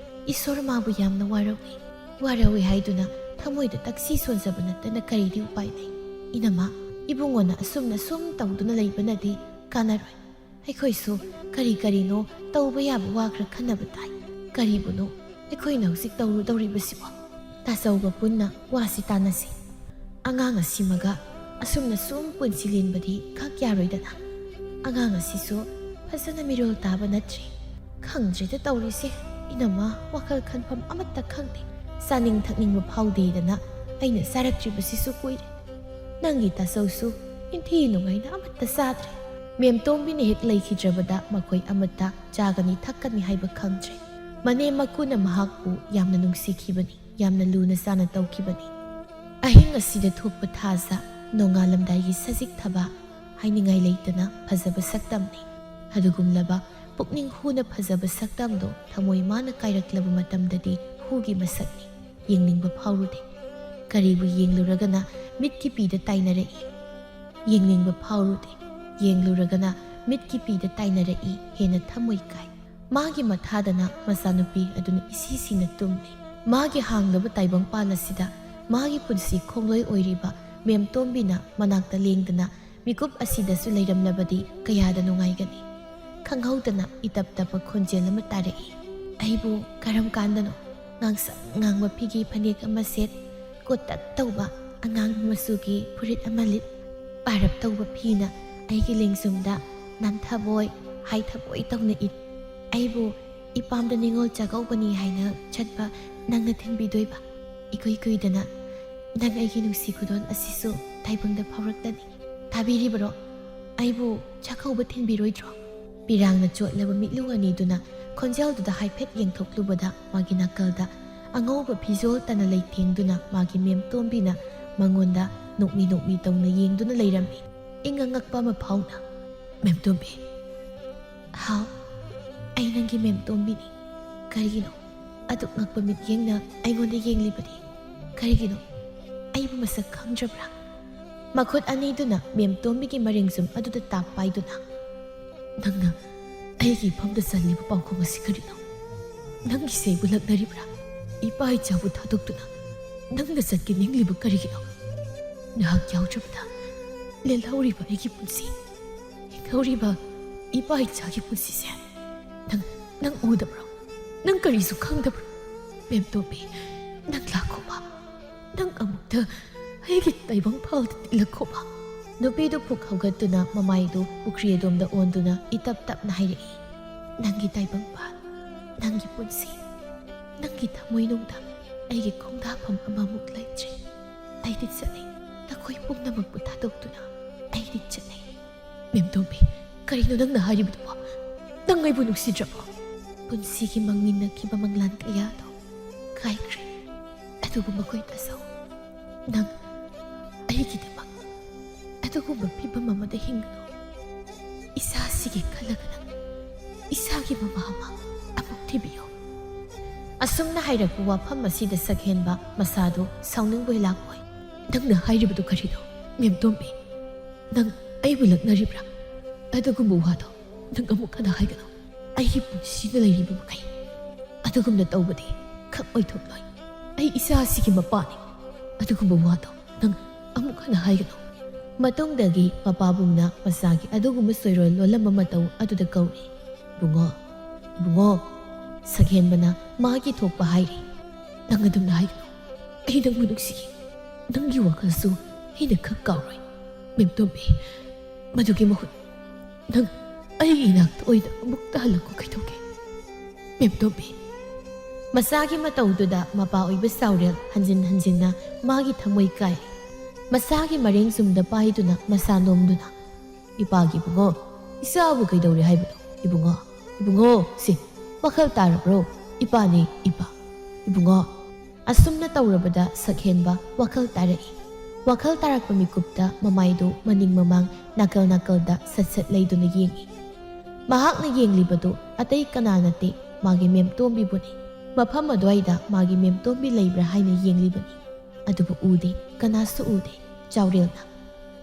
ꯏꯁꯣꯔ, ꯃꯥꯕꯨ ꯌꯥꯝꯅ ꯋꯥꯔꯧꯏ꯫ ꯋꯥꯔꯧꯏ ꯍꯥꯏꯗꯨꯅ ꯊꯃꯣꯏꯗ ꯇꯛꯁꯤ ꯁꯣꯟꯖꯕ ꯅꯠꯇꯅ ꯀꯔꯤꯗꯤ ꯎꯄꯥꯏ ꯂꯩ? ꯏꯅꯝꯃ, ꯏꯕꯨꯡꯉꯣꯅ ꯑꯁꯨꯝꯅ ꯁꯨꯝ ꯇꯧꯗꯨꯅ ꯂꯩꯕꯅꯗꯤ ꯀꯥꯟꯅꯔꯣꯏ꯫ ꯑꯩꯈꯣꯏꯁꯨ ꯀꯔꯤ ꯀꯔꯤꯅꯣ ꯇꯧꯕ ꯌꯥꯕ ꯋꯥ ꯈꯔ ꯈꯟꯅꯕ ꯇꯥꯏ꯫ ꯀꯔꯤꯕꯨꯅꯣ ꯑꯩꯈꯣꯏꯅ ꯍꯧꯖꯤꯛ ꯇꯧꯔꯨꯗꯧꯔꯤꯕꯁꯤꯕꯣ?" ꯇꯥꯆꯧꯕ ꯄꯨꯟꯅ ꯋꯥꯁꯤ ꯇꯥꯟꯅꯁꯤ꯫ ꯑꯉꯥꯡ ꯑꯁꯤꯃꯒ ꯑꯁꯨꯝꯅ ꯁꯨꯝ ꯄꯨꯟꯁꯤ ꯂꯦꯟꯕꯗꯤ ꯈꯛ ꯌꯥꯔꯣꯏꯗꯅ꯫ ꯑꯉꯥꯡ ꯑꯁꯤꯁꯨ ꯐꯖꯅ ꯃꯤꯔꯣꯜ ꯇꯥꯕ ꯅꯠꯇ꯭ꯔꯤ꯫ "ꯈꯪꯗ꯭ꯔꯦꯗ ꯇꯧꯔꯤꯁꯦ, ꯏꯅꯝꯃ, ꯋꯥꯈꯜ ꯈꯟꯐꯝ ꯑꯃꯠꯇ ꯈꯪꯗꯦ꯫ ꯆꯥꯅꯤꯡ ꯊꯛꯅꯤꯡꯕ ꯐꯥꯎꯗꯦꯗꯅ ꯑꯩꯅ ꯆꯥꯔꯛꯇ꯭ꯔꯤꯕꯁꯤꯁꯨ ꯀꯨꯏꯔꯦ꯫ ꯅꯪꯒꯤ ꯇꯥꯆꯧꯁꯨ ꯅꯤꯡꯊꯤ ꯅꯨꯡꯉꯥꯏꯅ ꯑꯃꯠꯇ ꯆꯥꯗ꯭ꯔꯦ꯫" ꯃꯦꯝꯇꯣꯝꯕꯤꯅ ꯍꯦꯛ ꯂꯩꯈꯤꯗ꯭ꯔꯕꯗ ꯃꯈꯣꯏ ꯑꯃꯠꯇ ꯆꯥꯒꯅꯤ ꯊꯛꯀꯅꯤ ꯍꯥꯏꯕ ꯈꯪꯗ꯭ꯔꯦ꯫ ꯃꯅꯦꯝ ꯃꯀꯨꯅ ꯃꯍꯥꯛꯄꯨ ꯌꯥꯝꯅ ꯅꯨꯡꯁꯤꯈꯤꯕꯅꯤ, ꯌꯥꯝꯅ ꯂꯨꯅ ꯆꯥꯅ ꯇꯧꯈꯤꯕꯅꯤ꯫ ꯑꯍꯤꯡ ꯑꯁꯤꯗ ꯊꯣꯛꯄ ꯊꯥꯖ, ꯅꯣꯡꯉꯥꯜꯂꯝꯗꯥꯏꯒꯤ ꯁꯖꯤꯛ ꯊꯕꯥ, ꯍꯥꯏꯅꯤꯡꯉꯥꯏ ꯂꯩꯇꯅ ꯐꯖꯕ ꯁꯛꯇꯝꯅꯤ꯫ ꯑꯗꯨꯒꯨꯝꯂꯕ ꯄꯨꯛꯅꯤꯡ ꯍꯨꯅ ꯐꯖꯕ ꯁꯛꯇꯝꯗꯣ ꯊꯃꯣꯏ ꯃꯥꯅ ꯀꯥꯏꯔꯛꯂꯕ ꯃꯇꯝꯗꯗꯤ ꯍꯨꯒꯤ ꯃꯁꯛꯅꯤ꯫ ꯌꯦꯡꯅꯤꯡꯕ ꯐꯥꯎꯔꯨꯗꯦ꯫ ꯀꯔꯤꯕꯨ ꯌꯦꯡꯂꯨꯔꯒꯅ ꯃꯤꯠꯀꯤ ꯄꯤꯗ ꯇꯥꯏꯅꯔꯛꯏ꯫ ꯌꯦꯡꯅꯤꯡꯕ ꯐꯥꯎꯔꯨꯗꯦ꯫ ꯌꯦꯡꯂꯨꯔꯒꯅ ꯃꯤꯠꯀꯤ ꯄꯤꯗ ꯇꯥꯏꯅꯔꯛꯏ, ꯍꯦꯟꯅ ꯊꯃꯣꯏ ꯀꯥꯏ꯫ ꯃꯥꯒꯤ ꯃꯊꯥꯗꯅ ꯃꯆꯥꯅꯨꯄꯤ ꯑꯗꯨꯅ ꯏꯁꯤ ꯁꯤꯅ ꯇꯨꯝꯂꯤ꯫ ꯃꯥꯒꯤ ꯍꯥꯡꯂꯕ ꯇꯥꯏꯕꯪꯄꯥꯜ ꯑꯁꯤꯗ ꯃꯥꯒꯤ ꯄꯨꯟꯁꯤ ꯈꯣꯡꯂꯣꯏ ꯑꯣꯏꯔꯤꯕ ꯃꯦꯝꯇꯣꯝꯕꯤꯅ ꯃꯅꯥꯛꯇ ꯂꯦꯡꯗꯅ ꯃꯤꯀꯨꯞ ꯑꯁꯤꯗꯁꯨ ꯂꯩꯔꯝꯂꯕꯗꯤ ꯀꯌꯥꯗ ꯅꯨꯡꯉꯥꯏꯒꯅꯤ꯫ ꯈꯪꯍꯧꯗꯅ ꯏꯇꯞ ꯇꯞꯄ ꯈꯣꯟꯖꯦꯜ ꯑꯃ ꯇꯥꯔꯛꯏ꯫ ꯑꯩꯕꯨ ꯀꯔꯝ ꯀꯥꯟꯗꯅꯣ ꯉꯥꯡꯁꯪ ꯉꯥꯡꯕ ꯐꯤꯒꯤ ꯐꯅꯦꯛ ꯑꯃ ꯁꯦꯠ, ꯀꯣꯇꯛ ꯇꯧꯕ ꯑꯉꯥꯡꯕ ꯃꯆꯨꯒꯤ ꯐꯨꯔꯤꯠ ꯑꯃ ꯂꯤꯠ, ꯄꯥꯔꯞ ꯇꯧꯕ ꯐꯤꯅ ꯑꯩꯒꯤ ꯂꯦꯡꯖꯨꯝꯗ ꯅꯥꯟꯊꯕꯣꯏ ꯍꯥꯏꯊꯕꯣꯏ ꯇꯧꯅ ꯏꯠ꯫ ꯑꯩꯕꯨ ꯏꯄꯥꯝꯗ ꯅꯤꯉꯣꯜ ꯆꯥꯛꯀꯧꯕꯅꯤ ꯍꯥꯏꯅ ꯆꯠꯄ ꯅꯪꯅ ꯊꯤꯟꯕꯤꯗꯣꯏꯕ ꯏꯀꯨꯏ ꯀꯨꯏꯗꯅ꯫ ꯅꯪ ꯑꯩꯒꯤ ꯅꯨꯡꯁꯤ ꯈꯨꯗꯣꯜ ꯑꯁꯤꯁꯨ ꯇꯥꯏꯕꯪꯗ ꯐꯥꯎꯔꯛꯂꯅꯤ꯫ ꯇꯥꯕꯤꯔꯤꯕꯔꯣ? ꯑꯩꯕꯨ ꯆꯥꯛꯀꯧꯕ ꯊꯤꯟꯕꯤꯔꯣꯏꯗ꯭ꯔꯣ? ꯄꯤꯔꯥꯡꯅ ꯆꯣꯠꯂꯕ ꯃꯤꯠꯂꯨ ꯑꯅꯤꯗꯨꯅ ꯈꯣꯟꯖꯦꯜꯗꯨꯗ ꯍꯥꯏꯐꯦꯠ ꯌꯦꯡꯊꯣꯛꯂꯨꯕꯗ ꯃꯥꯒꯤ ꯅꯥꯀꯜꯗ ꯑꯉꯧꯕ ꯐꯤꯖꯣꯜ ꯇꯅ ꯂꯩꯊꯦꯡꯗꯨꯅ ꯃꯥꯒꯤ ꯃꯦꯝꯇꯣꯝꯕꯤꯅ ꯃꯉꯣꯟꯗ ꯅꯣꯛꯃꯤ ꯅꯣꯛꯃꯤ ꯇꯧꯅ ꯌꯦꯡꯗꯨꯅ ꯂꯩꯔꯝꯃꯤ꯫ ꯏꯪꯉ ꯉꯛꯄ ꯑꯃ ꯐꯥꯎꯅ, "ꯃꯦꯝꯇꯣꯝꯕꯤ!" "ꯍꯥꯎ, ꯑꯩ ꯅꯪꯒꯤ ꯃꯦꯝꯇꯣꯝꯕꯤꯅꯤ꯫ ꯀꯔꯤꯒꯤꯅꯣ ꯑꯗꯨꯛ ꯉꯛꯄ ꯃꯤꯠꯌꯦꯡꯅ ꯑꯩꯉꯣꯟꯗ ꯌꯦꯡꯂꯤꯕꯗꯤ? ꯀꯔꯤꯒꯤꯅꯣ? ꯑꯩꯕꯨ ꯃꯁꯛ ꯈꯪꯗ꯭ꯔꯕ꯭ꯔꯥ?" ꯃꯈꯨꯠ ꯑꯅꯤꯗꯨꯅ ꯃꯦꯝꯇꯣꯝꯕꯤꯒꯤ ꯃꯔꯦꯡꯖꯨꯝ ꯑꯗꯨꯗ ꯇꯥꯞ ꯄꯥꯏꯗꯨꯅ, "ꯅꯪꯅ ꯑꯩꯒꯤ ꯏꯐꯝꯗ ꯆꯜꯂꯤꯕ ꯄꯥꯎꯈꯣꯡ ꯑꯁꯤ ꯀꯔꯤꯅꯣ? ꯅꯪꯒꯤꯁꯦ ꯑꯩꯕꯨ ꯂꯛꯅꯔꯤꯕ꯭ꯔꯥ? ꯏꯄꯥ ꯏꯆꯥꯕꯨ ꯊꯥꯗꯣꯛꯇꯨꯅ ꯅꯪꯅ ꯆꯠꯀꯦ ꯅꯤꯡꯂꯤꯕ ꯀꯔꯤꯒꯤꯅꯣ? ꯅꯍꯥꯛ ꯌꯥꯎꯗ꯭ꯔꯕꯗ ꯂꯦꯜꯍꯧꯔꯤꯕ ꯑꯩꯒꯤ ꯄꯨꯟꯁꯤ, ꯍꯤꯡꯍꯧꯔꯤꯕ ꯏꯄꯥ ꯏꯆꯥꯒꯤ ꯄꯨꯟꯁꯤꯁꯦ ꯅꯪ, ꯅꯪ ꯎꯗꯕ꯭ꯔꯣ? ꯅꯪ ꯀꯔꯤꯁꯨ ꯈꯪꯗꯕ꯭ꯔꯣ? ꯃꯦꯝꯇꯣꯝꯕꯤ, ꯅꯪ ꯂꯥꯛꯈꯣꯕ꯫ ꯅꯪ ꯑꯃꯨꯛꯇ ꯑꯩꯒꯤ ꯇꯥꯏꯕꯪ ꯄꯥꯜꯗ ꯇꯤꯜꯂꯛꯈꯣꯕ꯫" ꯅꯨꯄꯤꯗꯨ ꯐꯨꯛ ꯍꯧꯒꯠꯇꯨꯅ ꯃꯃꯥꯏꯗꯨ ꯄꯨꯈ꯭ꯔꯤ ꯑꯗꯣꯝꯗ ꯑꯣꯟꯗꯨꯅ ꯏꯇꯞ ꯇꯞꯅ ꯍꯥꯏꯔꯛꯏ, ꯅꯪꯒꯤ ꯇꯥꯏꯕꯪꯄꯥꯟ, ꯅꯪꯒꯤ ꯄꯨꯟꯁꯤ, ꯅꯪꯒꯤ ꯊꯃꯣꯏꯅꯨꯡꯗ ꯑꯩꯒꯤ ꯈꯣꯡꯗꯥꯐꯝ ꯑꯃꯃꯨꯛ ꯂꯩꯇ꯭ꯔꯦ꯫ ꯑꯩꯗꯤ ꯆꯠꯂꯦ, ꯅꯈꯣꯏ ꯄꯨꯝꯅꯃꯛꯄꯨ ꯊꯥꯗꯣꯛꯇꯨꯅ꯫ ꯑꯩꯗꯤ ꯆꯠꯂꯦ꯫ ꯃꯦꯝꯇꯣꯝꯕꯤ, ꯀꯔꯤꯅꯣ ꯅꯪꯅ ꯍꯥꯏꯔꯤꯕꯗꯨꯕꯣ? ꯅꯪ ꯑꯩꯕꯨ ꯅꯨꯡꯁꯤꯗ꯭ꯔꯕꯣ? ꯄꯨꯟꯁꯤꯒꯤ ꯃꯪꯃꯤꯟꯅꯈꯤꯕ ꯃꯪꯂꯥꯟ ꯀꯌꯥꯗꯣ ꯀꯥꯏꯈ꯭ꯔꯦ꯫ ꯑꯗꯨꯕꯨ ꯃꯈꯣꯏ ꯇꯥꯖꯧ, ꯅꯪ ꯑꯩꯒꯤꯗꯃꯛ ꯑꯗꯨꯒꯨꯝꯕ ꯐꯤꯚꯝ ꯑꯃꯗ ꯍꯤꯡꯒꯅꯨ꯫ ꯏꯁꯥꯁꯤꯒꯤ ꯈꯜꯂꯒ ꯅꯪ ꯏꯁꯥꯒꯤ ꯃꯃꯥ ꯑꯃ ꯑꯃꯨꯛ ꯊꯤꯕꯤꯌꯨ꯫ ꯑꯁꯨꯝꯅ ꯍꯥꯏꯔꯛꯄ ꯋꯥꯐꯝ ꯑꯁꯤꯗ ꯁꯛꯍꯦꯟꯕ ꯃꯁꯥꯗꯨ ꯁꯥꯎꯅꯤꯡꯕꯣꯏ ꯂꯥꯛꯄꯣꯏ, "ꯅꯪꯅ ꯍꯥꯏꯔꯤꯕꯗꯨ ꯀꯔꯤꯅꯣ, ꯃꯦꯝꯇꯣꯝꯕꯤ? ꯅꯪ ꯑꯩꯕꯨ ꯂꯛꯅꯔꯤꯕ꯭ꯔꯥ? ꯑꯗꯨꯒꯨꯝꯕ ꯋꯥꯗꯣ ꯅꯪ ꯑꯃꯨꯛ ꯍꯟꯅ ꯍꯥꯏꯒꯅꯨ꯫ ꯑꯩꯒꯤ ꯄꯨꯟꯁꯤꯗ ꯂꯩꯔꯤꯕ ꯃꯈꯩ ꯑꯗꯨꯒꯨꯝꯅ ꯇꯧꯕꯗꯤ ꯈꯪꯑꯣꯏ ꯊꯣꯛꯂꯣꯏ꯫ ꯑꯩ ꯏꯆꯥ ꯑꯁꯤꯒꯤ ꯃꯄꯥꯅꯤ꯫ ꯑꯗꯨꯒꯨꯝꯕ ꯋꯥꯗꯣ ꯅꯪ ꯑꯃꯨꯛ ꯍꯟꯅ ꯍꯥꯏꯒꯅꯨ꯫" ꯃꯇꯨꯡꯗꯒꯤ ꯃꯄꯥꯕꯨꯡꯅ ꯃꯆꯥꯒꯤ ꯑꯗꯨꯒꯨꯝꯕ ꯁꯣꯏꯔꯣꯜ ꯂꯣꯜꯂꯝꯕ ꯃꯇꯧ ꯑꯗꯨꯗ ꯀꯧꯔꯤ, "ꯏꯕꯨꯡꯉꯣ, ꯏꯕꯨꯡꯉꯣ꯫" ꯁꯛꯍꯦꯟꯕꯅ ꯃꯥꯒꯤ ꯊꯣꯛꯄ ꯍꯥꯏꯔꯤ, "ꯅꯪ ꯑꯗꯨꯝꯅ ꯍꯥꯏꯒꯅꯨ꯫ ꯑꯩ ꯅꯪꯕꯨ ꯅꯨꯡꯁꯤꯌꯦ꯫ ꯅꯪꯒꯤ ꯋꯥꯈꯜꯁꯨ ꯑꯩꯅ ꯈꯛ ꯀꯥꯎꯔꯣꯏ, ꯃꯦꯝꯇꯣꯝꯕꯤ꯫ ꯃꯗꯨꯒꯤ ꯃꯍꯨꯠ ꯅꯪ ꯑꯩꯒꯤ ꯏꯅꯥꯛꯇ ꯑꯣꯏꯅ ꯑꯃꯨꯛꯇ ꯍꯜꯂꯛꯈꯣ ꯀꯩꯗꯧꯒꯦ, ꯃꯦꯝꯇꯣꯝꯕꯤ?" ꯃꯆꯥꯒꯤ ꯃꯇꯧꯗꯨꯗ ꯃꯄꯥ ꯑꯣꯏꯕ ꯆꯥꯎꯔꯦꯜ ꯍꯟꯖꯤꯟ ꯍꯟꯖꯤꯟꯅ ꯃꯥꯒꯤ ꯊꯃꯣꯏ ꯀꯥꯏ꯫ ꯃꯆꯥꯒꯤ ꯃꯔꯦꯡ ꯆꯨꯝꯗ ꯄꯥꯏꯗꯨꯅ ꯃꯁꯥ ꯅꯣꯝꯗꯨꯅ, "ꯏꯄꯥꯒꯤ ꯏꯕꯨꯡꯉꯣ, ꯏꯆꯥꯕꯨ ꯀꯩꯗꯧꯔꯦ ꯍꯥꯏꯕꯅꯣ? ꯏꯕꯨꯡꯉꯣ, ꯏꯕꯨꯡꯉꯣ, ꯁꯤ ꯋꯥꯈꯜ ꯇꯥꯔꯕ꯭ꯔꯣ? ꯏꯄꯥꯅꯤ, ꯏꯄꯥ, ꯏꯕꯨꯡꯉꯣ꯫" ꯑꯁꯨꯝꯅ ꯇꯧꯔꯕꯗ ꯁꯛꯍꯦꯟꯕ ꯋꯥꯈꯜ ꯇꯥꯔꯛꯏ꯫ ꯋꯥꯈꯜ ꯇꯥꯔꯛꯄ ꯃꯤꯀꯨꯞꯇ ꯃꯃꯥꯏꯗꯨ ꯃꯅꯤꯡ ꯃꯃꯥꯡ ꯅꯥꯀꯜ ꯅꯥꯀꯜꯗ ꯁꯠ ꯁꯠ ꯂꯩꯗꯨꯅ ꯌꯦꯡꯏ꯫ ꯃꯍꯥꯛꯅ ꯌꯦꯡꯂꯤꯕꯗꯨ ꯑꯇꯩ ꯀꯅꯥ ꯅꯠꯇꯦ, ꯃꯥꯒꯤ ꯃꯦꯝꯇꯣꯝꯕꯤꯕꯨꯅꯤ꯫ ꯃꯐꯝ ꯑꯗꯨꯋꯥꯏꯗ ꯃꯥꯒꯤ ꯃꯦꯝꯇꯣꯝꯕꯤ ꯂꯩꯕ꯭ꯔꯥ ꯍꯥꯏꯅ ꯌꯦꯡꯂꯤꯕꯅꯤ꯫ ꯑꯗꯨꯕꯨ ꯎꯗꯦ, ꯀꯅꯥꯁꯨ ꯎꯗꯦ꯫ ꯆꯥꯎꯔꯦꯜꯅ,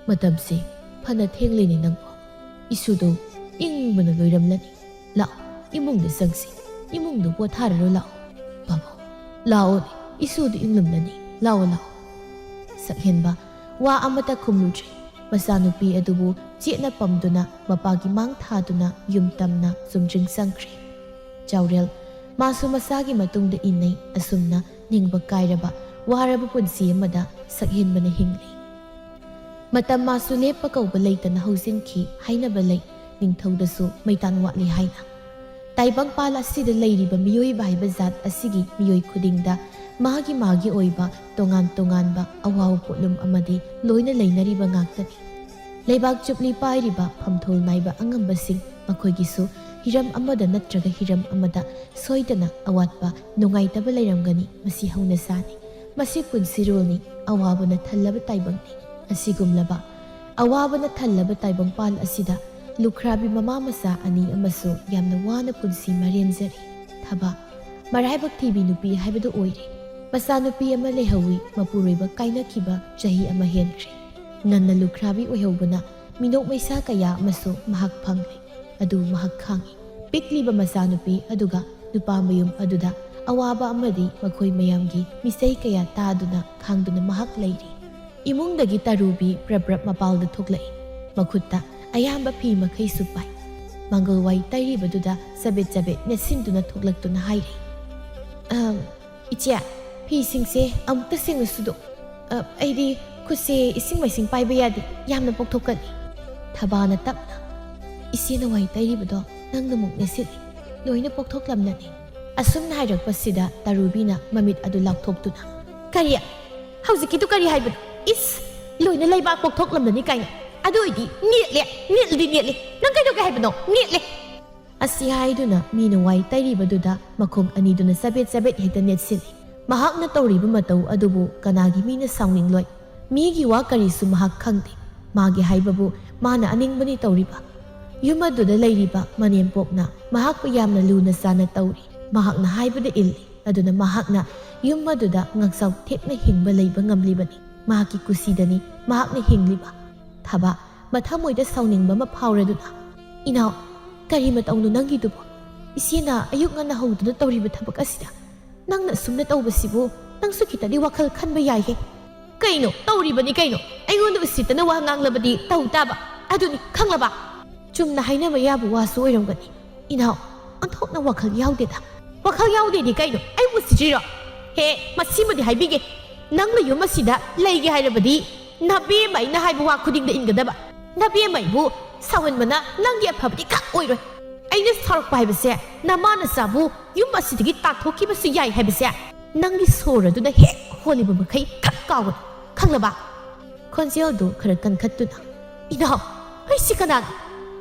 "ꯃꯇꯝꯁꯦ ꯐꯅ ꯊꯦꯡꯂꯦꯅꯦ ꯅꯪꯕꯨ꯫ ꯏꯁꯨꯗꯨ ꯏꯪꯕꯅ ꯂꯣꯏꯔꯝꯂꯅꯤ꯫ ꯂꯥꯛꯑꯣ, ꯏꯃꯨꯡꯗ ꯆꯪꯁꯤ꯫ ꯏꯃꯨꯡꯗ ꯄꯣꯊꯥꯔꯔꯣ, ꯂꯥꯛꯑꯣ꯫ ꯕꯥꯕꯨ, ꯂꯥꯛꯑꯣꯅꯦ, ꯏꯁꯨꯗꯨ ꯏꯪꯂꯝꯂꯅꯤ꯫ ꯂꯥꯛꯑꯣ, ꯂꯥꯛꯑꯣ꯫" ꯁꯛꯍꯦꯟꯕ ꯋꯥ ꯑꯃꯠꯇ ꯈꯨꯝꯂꯨꯗ꯭ꯔꯦ꯫ ꯃꯆꯥꯅꯨꯄꯤ ꯑꯗꯨꯕꯨ ꯆꯦꯠꯅ ꯄꯝꯗꯨꯅ ꯃꯄꯥꯒꯤ ꯃꯥꯡ ꯊꯥꯗꯨꯅ ꯌꯨꯝ ꯇꯝꯅ ꯆꯨꯝꯗ꯭ꯔꯤꯡ ꯆꯪꯈ꯭ꯔꯦ꯫ ꯆꯥꯎꯔꯦꯜ, ꯃꯥꯁꯨ ꯃꯆꯥꯒꯤ ꯃꯇꯨꯡꯗ ꯏꯟꯅꯩ꯫ ꯑꯁꯨꯝꯅ ꯅꯤꯡꯕ ꯀꯥꯏꯔꯕ, ꯋꯥꯔꯕ ꯄꯨꯟꯁꯤ ꯑꯃꯗ ꯁꯛꯍꯦꯟꯕꯅ ꯍꯤꯡꯂꯤ꯫ ꯃꯇꯝ ꯃꯥꯁꯨ ꯂꯦꯞꯄ ꯀꯧꯕ ꯂꯩꯇꯅ ꯍꯧꯖꯤꯟꯈꯤ ꯍꯥꯏꯅꯕ ꯂꯩ, ꯅꯤꯡꯊꯧꯗꯁꯨ ꯃꯩꯇꯥꯟ ꯋꯥꯠꯂꯤ ꯍꯥꯏꯅ꯫ ꯇꯥꯏꯕꯪꯄꯥꯜ ꯑꯁꯤꯗ ꯂꯩꯔꯤꯕ ꯃꯤꯑꯣꯏꯕ ꯍꯥꯏꯕ ꯖꯥꯠ ꯑꯁꯤꯒꯤ ꯃꯤꯑꯣꯏ ꯈꯨꯗꯤꯡꯗ ꯃꯥꯒꯤ ꯃꯥꯒꯤ ꯑꯣꯏꯕ ꯇꯣꯉꯥꯟ ꯇꯣꯉꯥꯟꯕ ꯑꯋꯥꯕ ꯄꯣꯠꯂꯨꯝ ꯑꯃꯗꯤ ꯂꯣꯏꯅ ꯂꯩꯅꯔꯤꯕ ꯉꯥꯛꯇꯅꯤ꯫ ꯂꯩꯕꯥꯛ ꯆꯨꯞꯂꯤ ꯄꯥꯏꯔꯤꯕ ꯐꯝꯊꯣꯜ ꯅꯥꯏꯕ ꯑꯉꯝꯕꯁꯤꯡ ꯃꯈꯣꯏꯒꯤꯁꯨ ꯍꯤꯔꯝ ꯑꯃꯗ ꯅꯠꯇ꯭ꯔꯒ ꯍꯤꯔꯝ ꯑꯃꯗ ꯁꯣꯏꯗꯅ ꯑꯋꯥꯠꯄ, ꯅꯨꯡꯉꯥꯏꯇꯕ ꯂꯩꯔꯝꯒꯅꯤ, ꯃꯁꯤ ꯍꯧꯅꯁꯥꯅꯤ꯫ ꯃꯁꯤ ꯄꯨꯟꯁꯤꯔꯣꯜꯅꯤ, ꯑꯋꯥꯕꯅ ꯊꯜꯂꯕ ꯇꯥꯏꯕꯪꯅꯤ꯫ ꯑꯁꯤꯒꯨꯝꯂꯕ ꯑꯋꯥꯕꯅ ꯊꯜꯂꯕ ꯇꯥꯏꯕꯪꯄꯥꯜ ꯑꯁꯤꯗ ꯂꯨꯈ꯭ꯔꯥꯕꯤ ꯃꯃꯥ ꯃꯆꯥ ꯑꯅꯤ ꯑꯃꯁꯨ ꯌꯥꯝꯅ ꯋꯥꯅ ꯄꯨꯟꯁꯤ ꯃꯔꯦꯟꯖꯔꯤ꯫ ꯊꯕꯥ, ꯃꯔꯥꯏꯕꯛ ꯊꯤꯕꯤ ꯅꯨꯄꯤ ꯍꯥꯏꯕꯗꯨ ꯑꯣꯏꯔꯦ꯫ ꯃꯆꯥꯅꯨꯄꯤ ꯑꯃ ꯂꯩꯍꯧꯏ, ꯃꯄꯨꯔꯣꯏꯕ ꯀꯥꯏꯅꯈꯤꯕ ꯆꯍꯤ ꯑꯃ ꯍꯦꯟꯈ꯭ꯔꯦ꯫ ꯉꯟꯅ ꯂꯨꯈ꯭ꯔꯥꯕꯤ ꯑꯣꯏꯍꯧꯕꯅ ꯃꯤꯅꯣꯛ ꯃꯩꯁꯥ ꯀꯌꯥ ꯑꯃꯁꯨ ꯃꯍꯥꯛ ꯐꯪꯂꯦ꯫ ꯑꯗꯨ ꯃꯍꯥꯛ ꯈꯥꯡꯏ꯫ ꯄꯤꯛꯂꯤꯕ ꯃꯆꯥꯅꯨꯄꯤ ꯑꯗꯨꯒ ꯅꯨꯄꯥ ꯃꯌꯨꯝ ꯑꯗꯨꯗ ꯑꯋꯥꯕ ꯑꯃꯗꯤ ꯃꯈꯣꯏ ꯃꯌꯥꯝꯒꯤ ꯃꯤꯆꯩ ꯀꯌꯥ ꯇꯥꯗꯨꯅ ꯈꯥꯡꯗꯨꯅ ꯃꯍꯥꯛ ꯂꯩꯔꯤ꯫ ꯏꯃꯨꯡꯗꯒꯤ ꯇꯔꯨꯕꯤ ꯄ꯭ꯔꯞ ꯄ꯭ꯔꯞ ꯃꯄꯥꯜꯗ ꯊꯣꯛꯂꯛꯏ꯫ ꯃꯈꯨꯠꯇ ꯑꯌꯥꯝꯕ ꯐꯤ ꯃꯈꯩꯁꯨ ꯄꯥꯏ꯫ ꯃꯪꯒꯜ ꯋꯥꯏ ꯇꯩꯔꯤꯕꯗꯨꯗ ꯆꯕꯦꯠ ꯆꯕꯦꯠ ꯅꯦꯠꯁꯤꯟꯗꯨꯅ ꯊꯣꯛꯂꯛꯇꯨꯅ ꯍꯥꯏꯔꯤ, "ꯑꯝ, ꯏꯆꯦ, ꯐꯤꯁꯤꯡꯁꯦ ꯑꯃꯨꯛꯇ ꯁꯦꯡꯅ ꯁꯨꯗꯣꯛ꯫ ꯑ, ꯑꯩꯗꯤ ꯈꯨꯠꯁꯦ ꯏꯁꯤꯡ ꯃꯥꯏꯁꯤꯡ ꯄꯥꯏꯕ ꯌꯥꯗꯦ, ꯌꯥꯝꯅ ꯄꯣꯛꯊꯣꯛꯀꯅꯤ꯫" ꯊꯕꯥꯅ ꯇꯞꯅ, "ꯏꯆꯦꯅ ꯋꯥꯏ ꯇꯩꯔꯤꯕꯗꯣ ꯅꯪꯅ ꯑꯃꯨꯛ ꯅꯦꯠꯁꯤꯜꯂꯤ, ꯂꯣꯏꯅ ꯄꯣꯛꯊꯣꯛꯂꯝꯂꯅꯤ꯫" ꯑꯁꯨꯝꯅ ꯍꯥꯏꯔꯛꯄꯁꯤꯗ ꯇꯔꯨꯕꯤꯅ ꯃꯃꯤꯠ ꯑꯗꯨ ꯂꯥꯎꯊꯣꯛꯇꯨꯅ, "ꯀꯔꯤ? ꯍꯧꯖꯤꯛꯀꯤꯗꯨ ꯀꯔꯤ ꯍꯥꯏꯕꯅꯣ? ꯏꯁ! ꯂꯣꯏꯅ ꯂꯩꯕꯥꯛ ꯄꯣꯛꯊꯣꯛꯂꯝꯂꯅꯤ ꯀꯥꯏꯅ꯫ ꯑꯗꯨ ꯑꯣꯏꯗꯤ ꯅꯦꯠꯂꯦ, ꯅꯦꯠꯂꯗꯤ ꯅꯦꯠꯂꯦ꯫ ꯅꯪ ꯀꯩꯗꯧꯒꯦ ꯍꯥꯏꯕꯅꯣ? ꯅꯦꯠꯂꯦ!" ꯑꯁꯤ ꯍꯥꯏꯗꯨꯅ ꯃꯤꯅ ꯋꯥꯏ ꯇꯩꯔꯤꯕꯗꯨꯗ ꯃꯈꯣꯡ ꯑꯅꯤꯗꯨꯅ ꯆꯕꯦꯠ ꯆꯕꯦꯠ ꯍꯦꯛꯇ ꯅꯦꯠꯁꯤꯜꯂꯤ꯫ ꯃꯍꯥꯛꯅ ꯇꯧꯔꯤꯕ ꯃꯇꯧ ꯑꯗꯨꯕꯨ ꯀꯅꯥꯒꯤ ꯃꯤꯅ ꯁꯥꯎꯅꯤꯡꯂꯣꯏ? ꯃꯤꯒꯤ ꯋꯥ ꯀꯔꯤꯁꯨ ꯃꯍꯥꯛ ꯈꯪꯗꯦ꯫ ꯃꯥꯒꯤ ꯍꯥꯏꯕꯕꯨ ꯃꯥꯅ ꯑꯅꯤꯡꯕꯅꯤ ꯇꯧꯔꯤꯕ꯫ ꯌꯨꯝ ꯑꯗꯨꯗ ꯂꯩꯔꯤꯕ ꯃꯅꯦꯝꯄꯣꯛꯅ ꯃꯍꯥꯛꯄꯨ ꯌꯥꯝꯅ ꯂꯨꯅ ꯆꯥꯅ ꯇꯧꯔꯤ꯫ ꯃꯍꯥꯛꯅ ꯍꯥꯏꯕꯗ ꯏꯜꯂꯤ꯫ ꯑꯗꯨꯅ ꯃꯍꯥꯛꯅ ꯌꯨꯝ ꯑꯗꯨꯗ ꯉꯛꯆꯥꯎ ꯊꯦꯛꯅ ꯍꯤꯡꯕ ꯂꯩꯕ ꯉꯝꯂꯤꯕꯅꯤ꯫ ꯃꯍꯥꯛꯀꯤ ꯀꯨꯁꯤꯗꯅꯤ ꯃꯍꯥꯛꯅ ꯍꯤꯡꯂꯤꯕ꯫ ꯊꯕꯥ ꯃꯊꯃꯣꯏꯗ ꯁꯥꯎꯅꯤꯡꯕ ꯑꯃ ꯐꯥꯎꯔꯗꯨꯅ, "ꯏꯅꯥꯎ, ꯀꯔꯤ ꯃꯇꯧꯅꯣ ꯅꯪꯒꯤꯗꯨꯕꯣ? ꯏꯆꯦꯅ ꯑꯌꯨꯛ ꯉꯟꯅ ꯍꯧꯗꯨꯅ ꯇꯧꯔꯤꯕ ꯊꯕꯛ ꯑꯁꯤꯗ ꯅꯪꯅ ꯑꯁꯨꯝꯅ ꯇꯧꯕꯁꯤꯕꯨ ꯅꯪꯁꯨ ꯈꯤꯇꯗꯤ ꯋꯥꯈꯜ ꯈꯟꯕ ꯌꯥꯏꯍꯦ꯫" "ꯀꯩꯅꯣ? ꯇꯧꯔꯤꯕꯅꯤ ꯀꯩꯅꯣ꯫ ꯑꯩꯉꯣꯟꯗ ꯎꯁꯤꯠꯇꯅ ꯋꯥ ꯉꯥꯡꯂꯕꯗꯤ ꯇꯧ ꯇꯥꯕ꯫ ꯑꯗꯨꯅꯤ, ꯈꯪꯂꯕ?" ꯆꯨꯝꯅ ꯍꯥꯏꯅꯕ ꯌꯥꯕ ꯋꯥꯁꯨ ꯑꯣꯏꯔꯝꯒꯅꯤ꯫ "ꯏꯅꯥꯎ, ꯑꯣꯟꯊꯣꯛꯅ ꯋꯥꯈꯜ ꯌꯥꯎꯗꯦꯗ꯫" "ꯋꯥꯈꯜ ꯌꯥꯎꯗꯦꯗꯤ ꯀꯩꯅꯣ? ꯑꯩꯕꯨ ꯎꯁꯤꯠꯇ꯭ꯔꯤꯔꯣ? ꯍꯦ, ꯃꯁꯤꯃꯗꯤ ꯍꯥꯏꯕꯤꯒꯦ꯫ ꯅꯪꯅ ꯌꯨꯝ ꯑꯁꯤꯗ ꯂꯩꯒꯦ ꯍꯥꯏꯔꯕꯗꯤ ꯅꯕꯦꯝꯃ ꯑꯩꯅ ꯍꯥꯏꯕ ꯋꯥ ꯈꯨꯗꯤꯡꯗ ꯏꯟꯒꯗꯕ꯫ ꯅꯕꯦꯝꯃ ꯑꯩꯕꯨ ꯁꯥꯎꯍꯟꯕꯅ ꯅꯪꯒꯤ ꯑꯐꯕꯗꯤ ꯈꯛ ꯑꯣꯏꯔꯣꯏ꯫ ꯑꯩꯅ ꯁꯥꯎꯔꯛꯄ ꯍꯥꯏꯕꯁꯦ ꯅꯃꯥ ꯅꯆꯥꯕꯨ ꯌꯨꯝ ꯑꯁꯤꯗꯒꯤ ꯇꯥꯟꯊꯣꯛꯈꯤꯕꯁꯨ ꯌꯥꯏ ꯍꯥꯏꯕꯁꯦ ꯅꯪꯒꯤ ꯁꯣꯔ ꯑꯗꯨꯅ ꯍꯦꯛ ꯍꯣꯜꯂꯤꯕ ꯃꯈꯩ ꯈꯛ ꯀꯥꯎꯒꯅꯨ, ꯈꯪꯂꯕ? ꯈꯣꯟꯖꯦꯜꯗꯨ ꯈꯔ ꯀꯟꯈꯠꯇꯨꯅ, "ꯏꯅꯥꯎ, ꯑꯩꯁꯤ ꯀꯅꯥꯅꯣ?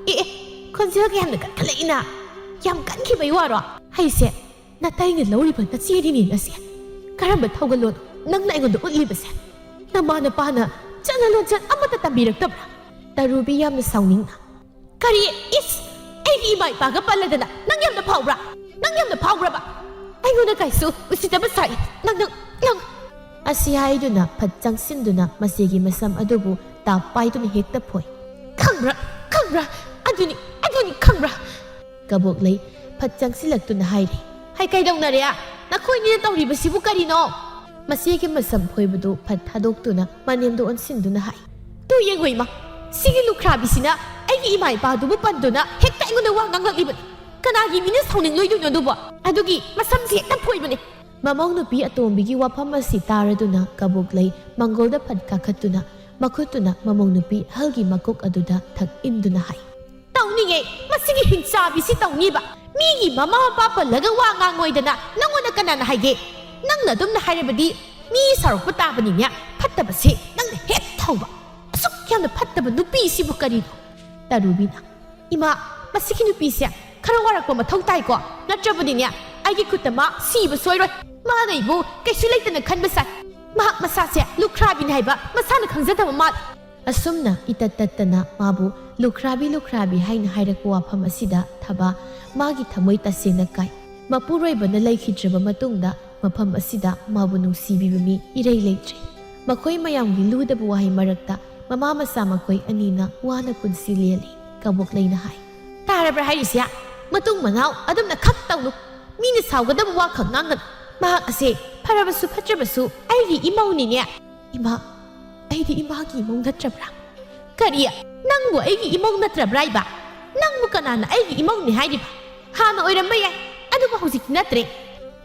ꯑꯦ ꯑꯦ, ꯈꯣꯟꯖꯦꯜꯒ ꯌꯥꯝꯅ ꯀꯟꯈꯠꯂꯛꯏꯅ꯫ ꯌꯥꯝ ꯀꯟꯈꯤꯕꯩ ꯋꯥꯔꯣ? ꯑꯩꯁꯦ ꯅꯇꯩꯅ ꯂꯧꯔꯤꯕ ꯅꯆꯦꯅꯤꯅꯦ ꯑꯁꯦ꯫ ꯀꯔꯝꯕ ꯊꯧꯒꯜꯂꯣꯟ ꯅꯪꯅ ꯑꯩꯉꯣꯟꯗ ꯎꯠꯂꯤꯕꯁꯦ? ꯅꯃꯥ ꯅꯄꯥꯅ ꯆꯠꯅ ꯂꯣꯟꯆꯠ ꯑꯃꯠꯇ ꯇꯝꯕꯤꯔꯛꯇꯕ꯭ꯔꯥ?" ꯇꯔꯨꯕꯤ ꯌꯥꯝꯅ ꯁꯥꯎꯅꯤꯡꯅ, "ꯀꯔꯤ? ꯏꯁ! ꯑꯩꯒꯤ ꯏꯃꯥ ꯏꯄꯥꯒ ꯄꯜꯂꯗꯅ ꯅꯪ ꯌꯥꯝꯅ ꯐꯥꯎꯕ꯭ꯔꯥ? ꯅꯪ ꯌꯥꯝꯅ ꯐꯥꯎꯕ꯭ꯔꯕ? ꯑꯩꯉꯣꯟꯗ ꯀꯥꯏꯁꯨ ꯎꯁꯤꯠꯇꯕ ꯁꯥꯏ꯫ ꯅꯪ, ꯅꯪ, ꯅꯪ!" ꯑꯁꯤ ꯍꯥꯏꯗꯨꯅ ꯐꯠ ꯆꯪꯁꯤꯟꯗꯨꯅ ꯃꯆꯦꯒꯤ ꯃꯁꯝ ꯑꯗꯨꯕꯨ ꯇꯥꯞ ꯄꯥꯏꯗꯨꯅ ꯍꯦꯛꯇ ꯐꯣꯏ꯫ "ꯈꯪꯕ꯭ꯔꯥ? ꯈꯪꯕ꯭ꯔꯥ? ꯑꯗꯨꯅꯤ, ꯑꯗꯨꯅꯤ, ꯈꯪꯕ꯭ꯔꯥ?" ꯀꯕꯣꯛꯂꯩ ꯐꯠ ꯆꯪꯁꯤꯜꯂꯛꯇꯨꯅ ꯍꯥꯏꯔꯦ꯫ "ꯍꯩ, ꯀꯩꯗꯧꯅꯔꯦ? ꯅꯈꯣꯏꯅꯤꯅ ꯇꯧꯔꯤꯕꯁꯤꯕꯨ ꯀꯔꯤꯅꯣ?" ꯃꯆꯦꯒꯤ ꯃꯁꯝ ꯐꯣꯏꯕꯗꯨ ꯐꯠ ꯊꯥꯗꯣꯛꯇꯨꯅ ꯃꯅꯦꯝꯗ ꯑꯣꯟꯁꯤꯟꯗꯨꯅ ꯍꯥꯏ, "ꯇꯨ ꯌꯦꯡꯉꯣ ꯏꯃꯥ, ꯁꯤꯒꯤ ꯂꯨꯈ꯭ꯔꯥꯕꯤꯁꯤꯅ ꯑꯩꯒꯤ ꯏꯃꯥ ꯏꯄꯥꯗꯨꯕꯨ ꯄꯟꯗꯨꯅ ꯍꯦꯛꯇ ꯑꯩꯉꯣꯟꯗ ꯋꯥ ꯉꯥꯡꯂꯛꯂꯤꯕꯅꯤ꯫ ꯀꯅꯥꯒꯤ ꯃꯤꯅ ꯁꯥꯎꯅꯤꯡꯂꯣꯏꯗꯣꯏꯅꯣ ꯑꯗꯨꯕꯣ? ꯑꯗꯨꯒꯤ ꯃꯁꯝꯁꯤ ꯍꯦꯛꯇ ꯐꯣꯏꯕꯅꯤ꯫" ꯃꯃꯧ ꯅꯨꯄꯤ ꯑꯇꯣꯝꯕꯤꯒꯤ ꯋꯥꯐꯝ ꯑꯁꯤ ꯇꯥꯔꯗꯨꯅ ꯀꯕꯣꯛꯂꯩ ꯃꯪꯒꯣꯜꯗ ꯐꯠ ꯀꯥꯈꯠꯇꯨꯅ ꯃꯈꯨꯠꯇꯨꯅ ꯃꯃꯧ ꯅꯨꯄꯤ ꯑꯍꯜꯒꯤ ꯃꯀꯣꯛ ꯑꯗꯨꯗ ꯊꯛ ꯏꯟꯗꯨꯅ ꯍꯥꯏ, "ꯇꯧꯅꯤꯡꯉꯦ, ꯃꯁꯤꯒꯤ ꯍꯤꯡꯆꯥꯕꯤꯁꯤ ꯇꯧꯅꯤꯕ꯫ ꯃꯤꯒꯤ ꯃꯃꯥ ꯃꯄꯥ ꯄꯜꯂꯒ ꯋꯥ ꯉꯥꯡꯉꯣꯏꯗꯅ ꯅꯪꯉꯣꯟꯗ ꯀꯅꯥꯅ ꯍꯥꯏꯒꯦ? ꯅꯪꯅ ꯑꯗꯨꯝꯅ ꯍꯥꯏꯔꯕꯗꯤ ꯃꯤ ꯁꯥꯎꯔꯛꯄ ꯇꯥꯕꯅꯤꯅꯦ꯫ ꯐꯠꯇꯕꯁꯦ ꯅꯪꯅ ꯍꯦꯛ ꯊꯧꯕ꯫ ꯑꯁꯨꯛ ꯌꯥꯝꯅ ꯐꯠꯇꯕ ꯅꯨꯄꯤꯁꯤꯕꯨ ꯀꯔꯤꯅꯣ?" ꯇꯔꯨꯕꯤꯅ, "ꯏꯃꯥ, ꯃꯁꯤꯒꯤ ꯅꯨꯄꯤꯁꯦ ꯈꯔ ꯋꯥꯔꯛꯄ ꯃꯊꯧ ꯇꯥꯏꯀꯣ꯫ ꯅꯠꯇ꯭ꯔꯕꯗꯤꯅꯦ ꯑꯩꯒꯤ ꯈꯨꯠꯇ ꯃꯥ ꯁꯤꯕ ꯁꯣꯏꯔꯣꯏ꯫ ꯃꯥꯅ ꯑꯩꯕꯨ ꯀꯩꯁꯨ ꯂꯩꯇꯅ ꯈꯟꯕ ꯁꯥꯏ꯫ ꯃꯍꯥꯛ ꯃꯁꯥꯁꯦ ꯂꯨꯈ꯭ꯔꯥꯕꯤꯅꯤ ꯍꯥꯏꯕ ꯃꯁꯥꯅ ꯈꯪꯖꯗꯕ ꯃꯥꯜꯂꯦ꯫" ꯑꯁꯨꯝꯅ ꯏꯇꯠ ꯇꯠꯇꯅ ꯃꯥꯕꯨ ꯂꯨꯈ꯭ꯔꯥꯕꯤ, ꯂꯨꯈ꯭ꯔꯥꯕꯤ ꯍꯥꯏꯅ ꯍꯥꯏꯔꯛꯄ ꯋꯥꯐꯝ ꯑꯁꯤꯗ ꯊꯕꯥ ꯃꯥꯒꯤ ꯊꯃꯣꯏ ꯇꯁꯦꯡꯅ ꯀꯥꯏ꯫ ꯃꯄꯨꯔꯣꯏꯕꯅ ꯂꯩꯈꯤꯗ꯭ꯔꯕ ꯃꯇꯨꯡꯗ ꯃꯐꯝ ꯑꯁꯤꯗ ꯃꯥꯕꯨ ꯅꯨꯡꯁꯤꯕꯤꯕ ꯃꯤ ꯏꯔꯩ ꯂꯩꯇ꯭ꯔꯦ꯫ ꯃꯈꯣꯏ ꯃꯌꯥꯝꯒꯤ ꯂꯨꯗꯕ ꯋꯥꯍꯩ ꯃꯔꯛꯇ ꯃꯃꯥ ꯃꯆꯥ ꯃꯈꯣꯏ ꯑꯅꯤꯅ ꯋꯥꯅ ꯄꯨꯟꯁꯤ ꯂꯦꯜꯂꯤ꯫ ꯀꯕꯣꯛꯂꯩꯅ ꯍꯥꯏ, "ꯇꯥꯔꯕ꯭ꯔꯥ ꯍꯥꯏꯔꯤꯁꯦ? ꯃꯇꯨꯡ ꯃꯅꯥꯎ ꯑꯗꯨꯝꯅ ꯈꯛ ꯇꯧꯅꯨ꯫ ꯃꯤꯅ ꯁꯥꯎꯒꯗꯕ ꯋꯥ ꯈꯛ ꯉꯥꯡꯒꯅꯨ꯫ ꯃꯍꯥꯛ ꯑꯁꯦ ꯐꯔꯕꯁꯨ ꯐꯠꯇ꯭ꯔꯕꯁꯨ ꯑꯩꯒꯤ ꯏꯃꯧꯅꯤꯅꯦ꯫" "ꯏꯃꯥ, ꯑꯩꯗꯤ ꯏꯃꯥꯒꯤ ꯏꯃꯧ ꯅꯠꯇ꯭ꯔꯕ꯭ꯔꯥ?" "ꯀꯔꯤ? ꯅꯪꯕꯨ ꯑꯩꯒꯤ ꯏꯃꯧ ꯅꯠꯇ꯭ꯔꯕ꯭ꯔꯥ ꯏꯕ? ꯅꯪꯕꯨ ꯀꯅꯥꯅ ꯑꯩꯒꯤ ꯏꯃꯧꯅꯤ ꯍꯥꯏꯔꯤꯕ? ꯍꯥꯟꯅ ꯑꯣꯏꯔꯝꯕ ꯌꯥꯏ, ꯑꯗꯨꯕꯨ ꯍꯧꯖꯤꯛꯇꯤ ꯅꯠꯇ꯭ꯔꯦ꯫"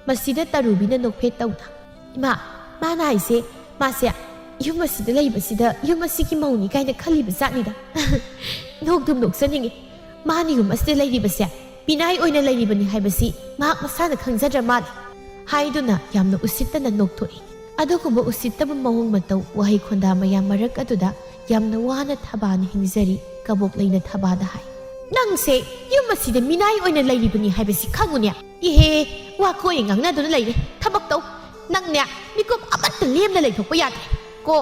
ꯃꯁꯤꯗ ꯇꯔꯨꯕꯤꯅ ꯅꯣꯛꯐꯦꯠ ꯇꯧꯅ, "ꯏꯃꯥ, ꯃꯥꯅ ꯍꯥꯏꯁꯦ, ꯃꯥꯁꯦ ꯌꯨꯝ ꯑꯁꯤꯗ ꯂꯩꯕꯁꯤꯗ ꯌꯨꯝ ꯑꯁꯤꯒꯤ ꯃꯧꯅꯤ ꯀꯥꯏꯅ ꯈꯜꯂꯤꯕ ꯖꯥꯠꯅꯤꯗ꯫" ꯅꯣꯛꯇꯨꯝ ꯅꯣꯛꯆꯅꯤꯡꯉꯤ꯫ ꯃꯥꯅ ꯌꯨꯝ ꯑꯁꯤꯗ ꯂꯩꯔꯤꯕꯁꯦ ꯃꯤꯅꯥꯏ ꯑꯣꯏꯅ ꯂꯩꯔꯤꯕꯅꯤ ꯍꯥꯏꯕꯁꯤ ꯃꯍꯥꯛ ꯃꯁꯥꯅ ꯈꯪꯖꯗ꯭ꯔ ꯃꯥꯜꯂꯦ" ꯍꯥꯏꯗꯨꯅ ꯌꯥꯝꯅ ꯎꯁꯤꯠꯇꯅ ꯅꯣꯛꯊꯣꯛꯏ꯫ ꯑꯗꯨꯒꯨꯝꯕ ꯎꯁꯤꯠꯇꯕ ꯃꯑꯣꯡ ꯃꯇꯧ, ꯋꯥꯍꯩ ꯈꯣꯟꯗꯥ ꯃꯌꯥꯝ ꯃꯔꯛ ꯑꯗꯨꯗ ꯌꯥꯝꯅ ꯋꯥꯅ ꯊꯕꯥꯅ ꯍꯤꯡꯖꯔꯤ꯫ ꯀꯕꯣꯛꯂꯩꯅ ꯊꯕꯥꯗ ꯍꯥꯏ, "ꯅꯪꯁꯦ ꯌꯨꯝ ꯑꯁꯤꯗ ꯃꯤꯅꯥꯏ ꯑꯣꯏꯅ ꯂꯩꯔꯤꯕꯅꯤ ꯍꯥꯏꯕꯁꯤ ꯈꯪꯉꯨꯅꯦ꯫ ꯏꯍꯦ, ꯋꯥ ꯀꯣꯏ ꯉꯥꯡꯅꯗꯨꯅ ꯂꯩꯔꯦ꯫ ꯊꯕꯛ ꯇꯧ꯫ ꯅꯪꯅꯦ, ꯃꯤꯀꯨꯞ ꯑꯃꯠꯇ ꯂꯦꯝꯅ ꯂꯩꯊꯣꯛꯄ ꯌꯥꯗꯦ꯫ ꯀꯣ,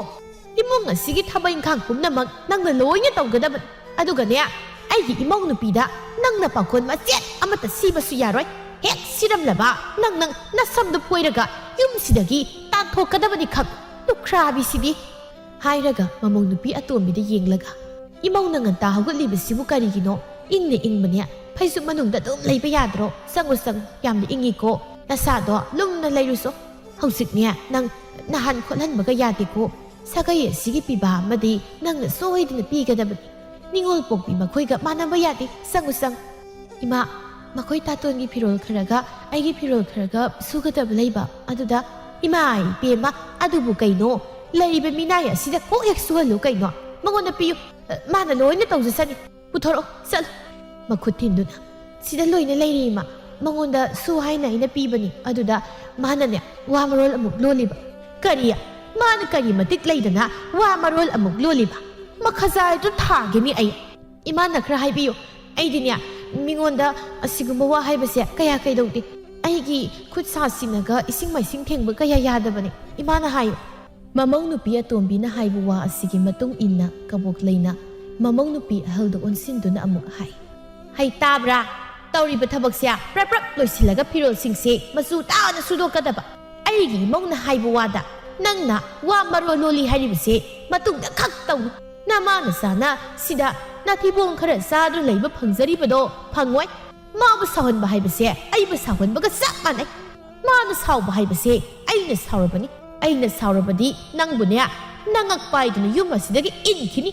ꯏꯃꯨꯡ ꯑꯁꯤꯒꯤ ꯊꯕꯛ ꯏꯪꯈꯥꯡ ꯄꯨꯝꯅꯃꯛ ꯅꯪꯅ ꯂꯣꯏꯅ ꯇꯧꯒꯗꯕꯅꯤ꯫ ꯑꯗꯨꯒꯅꯦ, ꯑꯩꯒꯤ ꯏꯃꯧ ꯅꯨꯄꯤꯗ ꯅꯪꯅ ꯄꯥꯈꯣꯟ ꯃꯆꯦꯠ ꯑꯃꯠꯇ ꯁꯤꯕꯁꯨ ꯌꯥꯔꯣꯏ꯫ ꯍꯦꯛ ꯁꯤꯔꯝꯂꯕ ꯅꯪ, ꯅꯪ ꯅꯁꯝꯗꯨ ꯐꯣꯏꯔꯒ ꯌꯨꯝꯁꯤꯗꯒꯤ ꯇꯥꯟꯊꯣꯛꯀꯗꯕꯅꯤ ꯈꯪ, ꯂꯨꯈ꯭ꯔꯥꯕꯤꯁꯤꯗꯤ" ꯍꯥꯏꯔꯒ ꯃꯃꯧ ꯅꯨꯄꯤ ꯑꯇꯣꯝꯕꯤꯗ ꯌꯦꯡꯂꯒ, "ꯏꯃꯧꯅ ꯉꯟꯇꯥ ꯍꯧꯒꯠꯂꯤꯕꯁꯤꯕꯨ ꯀꯔꯤꯒꯤꯅꯣ? ꯏꯪꯅ ꯏꯪꯕꯅꯦ꯫ ꯐꯩꯖꯨꯞ ꯃꯅꯨꯡꯗ ꯑꯗꯨꯝ ꯂꯩꯕ ꯌꯥꯗ꯭ꯔꯣ? ꯆꯪꯉꯨ, ꯆꯪꯉꯨ, ꯌꯥꯝꯅ ꯏꯪꯉꯤꯀꯣ꯫ ꯅꯁꯥꯗꯣ ꯂꯨꯝꯅ ꯂꯩꯔꯨꯁꯣ꯫ ꯍꯧꯖꯤꯛꯅꯦ, ꯅꯪ ꯅꯍꯥꯟ ꯈꯣꯠꯍꯟꯕꯒ ꯌꯥꯗꯦꯀꯣ꯫ ꯁꯥꯒꯩ ꯑꯁꯤꯒꯤ ꯄꯤꯕꯥ ꯑꯃꯗꯤ ꯅꯪꯅ ꯁꯣꯏꯗꯅ ꯄꯤꯒꯗꯕꯅꯤ꯫ ꯅꯤꯉꯣꯜ ꯄꯣꯛꯄꯤ ꯃꯈꯣꯏꯒ ꯃꯥꯟꯅꯕ ꯌꯥꯗꯦ꯫ ꯆꯪꯉꯨ, ꯆꯪꯉꯨ꯫" "ꯏꯃꯥ, ꯃꯈꯣꯏ ꯇꯥꯇꯣꯟꯒꯤ ꯐꯤꯔꯣꯜ ꯈꯔꯒ ꯑꯩꯒꯤ ꯐꯤꯔꯣꯜ ꯈꯔꯒ ꯁꯨꯒꯗꯕ ꯂꯩꯕ ꯑꯗꯨꯗ꯫" "ꯏꯃꯥ ꯏꯕꯦꯝꯃ, ꯑꯗꯨꯕꯨ ꯀꯩꯅꯣ? ꯂꯩꯔꯤꯕ ꯃꯤꯅꯥꯏ ꯑꯁꯤꯗ ꯀꯣꯛ ꯍꯦꯛ ꯁꯨꯍꯜꯂꯨ ꯀꯩꯅꯣ꯫ ꯃꯉꯣꯟꯗ ꯄꯤꯌꯨ꯫ ꯑ, ꯃꯥꯅ ꯂꯣꯏꯅ ꯇꯧꯖꯁꯅꯤ꯫ ꯄꯨꯊꯣꯔꯛꯑꯣ, ꯆꯠꯂꯨ꯫" ꯃꯈꯨꯠ ꯊꯤꯟꯗꯨꯅ, "ꯁꯤꯗ ꯂꯣꯏꯅ ꯂꯩꯔꯤ, ꯏꯃꯥ꯫ ꯃꯉꯣꯟꯗ ꯁꯨ ꯍꯥꯏꯅ ꯑꯩꯅ ꯄꯤꯕꯅꯤ꯫ ꯑꯗꯨꯗ ꯃꯥꯅꯅꯦ, ꯋꯥ ꯃꯔꯣꯜ ꯑꯃꯨꯛ ꯂꯣꯜꯂꯤꯕ꯫" "ꯀꯔꯤ? ꯃꯥꯅ ꯀꯔꯤ ꯃꯇꯤꯛ ꯂꯩꯗꯅ ꯋꯥ ꯃꯔꯣꯜ ꯑꯃꯨꯛ ꯂꯣꯜꯂꯤꯕ? ꯃꯈꯖꯥꯏꯗꯨ ꯊꯥꯒꯦꯅꯤ ꯑꯩ꯫ ꯏꯃꯥꯅ ꯈꯔ ꯍꯥꯏꯕꯤꯌꯨ꯫ ꯑꯩꯗꯤꯅꯦ, ꯃꯤꯉꯣꯟꯗ ꯑꯁꯤꯒꯨꯝꯕ ꯋꯥ ꯍꯥꯏꯕꯁꯦ ꯀꯌꯥ ꯀꯩꯗꯧꯗꯦ꯫ ꯑꯩꯒꯤ ꯈꯨꯠ ꯁꯥ ꯁꯤꯟꯅꯒ ꯏꯁꯤꯡ ꯃꯥꯏꯁꯤꯡ ꯊꯦꯡꯕ ꯀꯌꯥ ꯌꯥꯗꯕꯅꯤ꯫ ꯏꯃꯥꯅ ꯍꯥꯏꯌꯨ꯫" ꯃꯃꯧ ꯅꯨꯄꯤ ꯑꯇꯣꯝꯕꯤꯅ ꯍꯥꯏꯕ ꯋꯥ ꯑꯁꯤꯒꯤ ꯃꯇꯨꯡ ꯏꯟꯅ ꯀꯕꯣꯛꯂꯩꯅ ꯃꯃꯧ ꯅꯨꯄꯤ ꯑꯍꯜꯗ ꯑꯣꯟꯁꯤꯟꯗꯨꯅ ꯑꯃꯨꯛ ꯍꯥꯏ, "ꯍꯩ, ꯇꯥꯕ꯭ꯔꯥ? ꯇꯧꯔꯤꯕ ꯊꯕꯛꯁꯦ ꯄ꯭ꯔꯞ ꯄ꯭ꯔꯞ ꯂꯣꯏꯁꯤꯜꯂꯒ ꯐꯤꯔꯣꯜꯁꯤꯡꯁꯦ ꯃꯆꯨ ꯇꯥꯅ ꯁꯨꯗꯣꯛꯀꯗꯕ꯫ ꯑꯩꯒꯤ ꯏꯃꯧꯅ ꯍꯥꯏꯕ ꯋꯥꯗ ꯅꯪꯅ ꯋꯥ ꯃꯔꯣꯜ ꯂꯣꯜꯂꯤ ꯍꯥꯏꯔꯤꯕꯁꯦ ꯃꯇꯨꯡꯗ ꯈꯛ ꯇꯧꯅꯨ꯫ ꯅꯃꯥ ꯅꯆꯥꯅ ꯁꯤꯗ ꯅꯥꯊꯤꯕꯣꯡ ꯈꯔ ꯆꯥꯗꯨꯅ ꯂꯩꯕ ꯐꯪꯖꯔꯤꯕꯗꯣ ꯐꯪꯉꯣꯏ꯫ ꯃꯥꯕꯨ ꯁꯥꯎꯍꯟꯕ ꯍꯥꯏꯕꯁꯦ ꯑꯩꯕꯨ ꯁꯥꯎꯍꯟꯕꯒ ꯆꯞ ꯃꯥꯟꯅꯩ꯫ ꯃꯥꯅ ꯁꯥꯎꯕ ꯍꯥꯏꯕꯁꯦ ꯑꯩꯅ ꯁꯥꯎꯔꯕꯅꯤ꯫ ꯑꯩꯅ ꯁꯥꯎꯔꯕꯗꯤ ꯅꯪꯕꯨꯅꯦ, ꯅꯉꯛ ꯄꯥꯏꯗꯨꯅ ꯌꯨꯝ ꯑꯁꯤꯗꯒꯤ ꯏꯟꯈꯤꯅꯤ꯫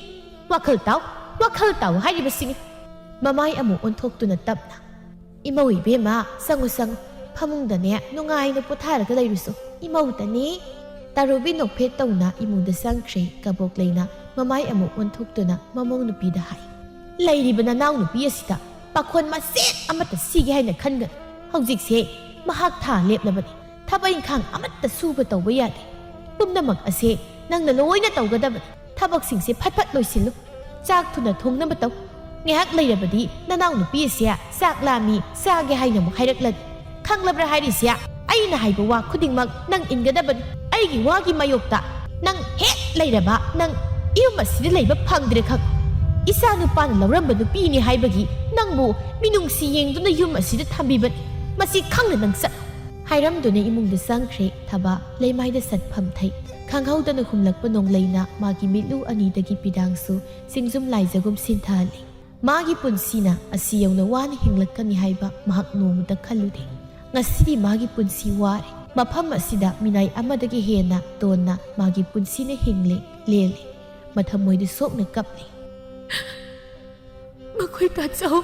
ꯋꯥꯈꯜ ꯇꯥꯎ, ꯋꯥꯈꯜ ꯇꯥꯎ ꯍꯥꯏꯔꯤꯕꯁꯤꯅꯤ꯫" ꯃꯃꯥꯏ ꯑꯃꯨꯛ ꯑꯣꯟꯊꯣꯛꯇꯨꯅ ꯇꯞꯅ, "ꯏꯃꯧ ꯏꯕꯦꯝꯃ, ꯆꯪꯉꯨ ꯆꯪꯉꯨ, ꯐꯃꯨꯡꯗꯅꯦ ꯅꯨꯡꯉꯥꯏꯅ ꯄꯣꯊꯥꯔꯒ ꯂꯩꯔꯨꯁꯨ, ꯏꯃꯧꯗꯅꯤ꯫" ꯇꯥꯔꯨꯕꯤ ꯅꯣꯛꯐꯦꯠ ꯇꯧꯅ ꯏꯃꯨꯡꯗ ꯆꯪꯈ꯭ꯔꯦ꯫ ꯀꯕꯣꯛꯂꯩꯅ ꯃꯃꯥꯏ ꯑꯃꯨꯛ ꯑꯣꯟꯊꯣꯛꯇꯨꯅ ꯃꯃꯧ ꯅꯨꯄꯤꯗ ꯍꯥꯏ, ꯂꯩꯔꯤꯕ ꯅꯅꯥꯎꯅꯨꯄꯤ ꯑꯁꯤꯗ ꯄꯥꯈꯣꯟ ꯃꯆꯦꯠ ꯑꯃꯠꯇ ꯁꯤꯒꯦ ꯍꯥꯏꯅ ꯈꯟꯒꯅꯨ꯫ ꯍꯧꯖꯤꯛꯁꯦ ꯃꯍꯥꯛ ꯊꯥ ꯂꯦꯞꯂꯕꯅꯤ꯫ ꯊꯕꯛ ꯏꯪꯈꯥꯡ ꯑꯃꯠꯇ ꯁꯨꯕ ꯇꯧꯕ ꯌꯥꯗꯦ꯫ ꯄꯨꯝꯅꯃꯛ ꯑꯁꯦ ꯅꯪꯅ ꯂꯣꯏꯅ ꯇꯧꯒꯗꯕꯅꯤ꯫ ꯊꯕꯛꯁꯤꯡꯁꯦ ꯐꯠ ꯐꯠ ꯂꯣꯏꯁꯤꯜꯂꯨ꯫ ꯆꯥꯛ ꯊꯨꯅ ꯊꯣꯡꯅꯕ ꯇꯧ꯫ ꯉꯥꯏꯍꯥꯛ ꯂꯩꯔꯕꯗꯤ ꯅꯅꯥꯎꯅꯨꯄꯤ ꯑꯁꯦ ꯆꯥꯛ ꯂꯥꯝꯃꯤ, ꯆꯥꯒꯦ ꯍꯥꯏꯅ ꯑꯃꯨꯛ ꯍꯥꯏꯔꯛꯂꯅꯤ꯫ ꯈꯪꯂꯕ꯭ꯔꯥ ꯍꯥꯏꯔꯤꯁꯦ? ꯑꯩꯅ ꯍꯥꯏꯕ ꯋꯥ ꯈꯨꯗꯤꯡꯃꯛ ꯅꯪ ꯏꯟꯒꯗꯕꯅꯤ꯫ ꯑꯩꯒꯤ ꯋꯥꯒꯤ ꯃꯥꯌꯣꯛꯇ ꯅꯪ ꯍꯦꯛ ꯂꯩꯔꯕ, ꯅꯪ ꯌꯨꯝ ꯑꯁꯤꯗ ꯂꯩꯕ ꯐꯪꯗ꯭ꯔꯦ ꯈꯪ꯫ ꯏꯆꯥ ꯅꯨꯄꯥꯅ ꯂꯧꯔꯝꯕ ꯅꯨꯄꯤꯅꯤ ꯍꯥꯏꯕꯒꯤ ꯅꯪꯕꯨ ꯃꯤꯅꯨꯡꯁꯤ ꯌꯦꯡꯗꯨꯅ ꯌꯨꯝ ꯑꯁꯤꯗ ꯊꯝꯕꯤꯕꯅꯤ꯫ ꯃꯁꯤ ꯈꯪꯅ ꯅꯪ ꯆꯠꯂꯨ꯫ ꯍꯥꯏꯔꯝꯗꯨꯅ ꯏꯃꯨꯡꯗ ꯆꯪꯈ꯭ꯔꯦ ꯊꯕꯥ꯫ ꯂꯩꯃꯥꯏꯗ ꯁꯠꯐꯝ ꯊꯩ꯫ ꯈꯪꯍꯧꯗꯅ ꯍꯨꯝꯂꯛꯄ ꯅꯣꯡꯂꯩꯅ ꯃꯥꯒꯤ ꯃꯤꯠꯂꯨ ꯑꯅꯤꯗꯒꯤ ꯄꯤꯔꯥꯡꯁꯨ ꯆꯤꯡꯖꯨꯝ ꯂꯥꯏꯖꯒꯨꯝ ꯁꯤꯟꯊꯍꯜꯂꯤ꯫ ꯃꯥꯒꯤ ꯄꯨꯟꯁꯤꯅ ꯑꯁꯤ ꯌꯧꯅ ꯋꯥꯅ ꯍꯤꯡꯂꯛꯀꯅꯤ ꯍꯥꯏꯕ ꯃꯍꯥꯛ ꯅꯣꯡꯃꯇ ꯈꯜꯂꯨꯗꯦ꯫ ꯉꯁꯤꯗꯤ ꯃꯥꯒꯤ ꯄꯨꯟꯁꯤ ꯋꯥꯔꯦ꯫ ꯃꯐꯝ ꯑꯁꯤꯗ ꯃꯤꯅꯥꯏ ꯑꯃꯗꯒꯤ ꯍꯦꯟꯅ ꯇꯣꯟꯅ ꯃꯥꯒꯤ ꯄꯨꯟꯁꯤꯅ ꯍꯤꯡꯂꯦ, ꯂꯦꯜꯂꯦ꯫ ꯃꯊꯃꯣꯏꯗ ꯁꯣꯛꯅ ꯀꯞꯂꯤ꯫ ꯃꯈꯣꯏ ꯇꯥꯆꯧ,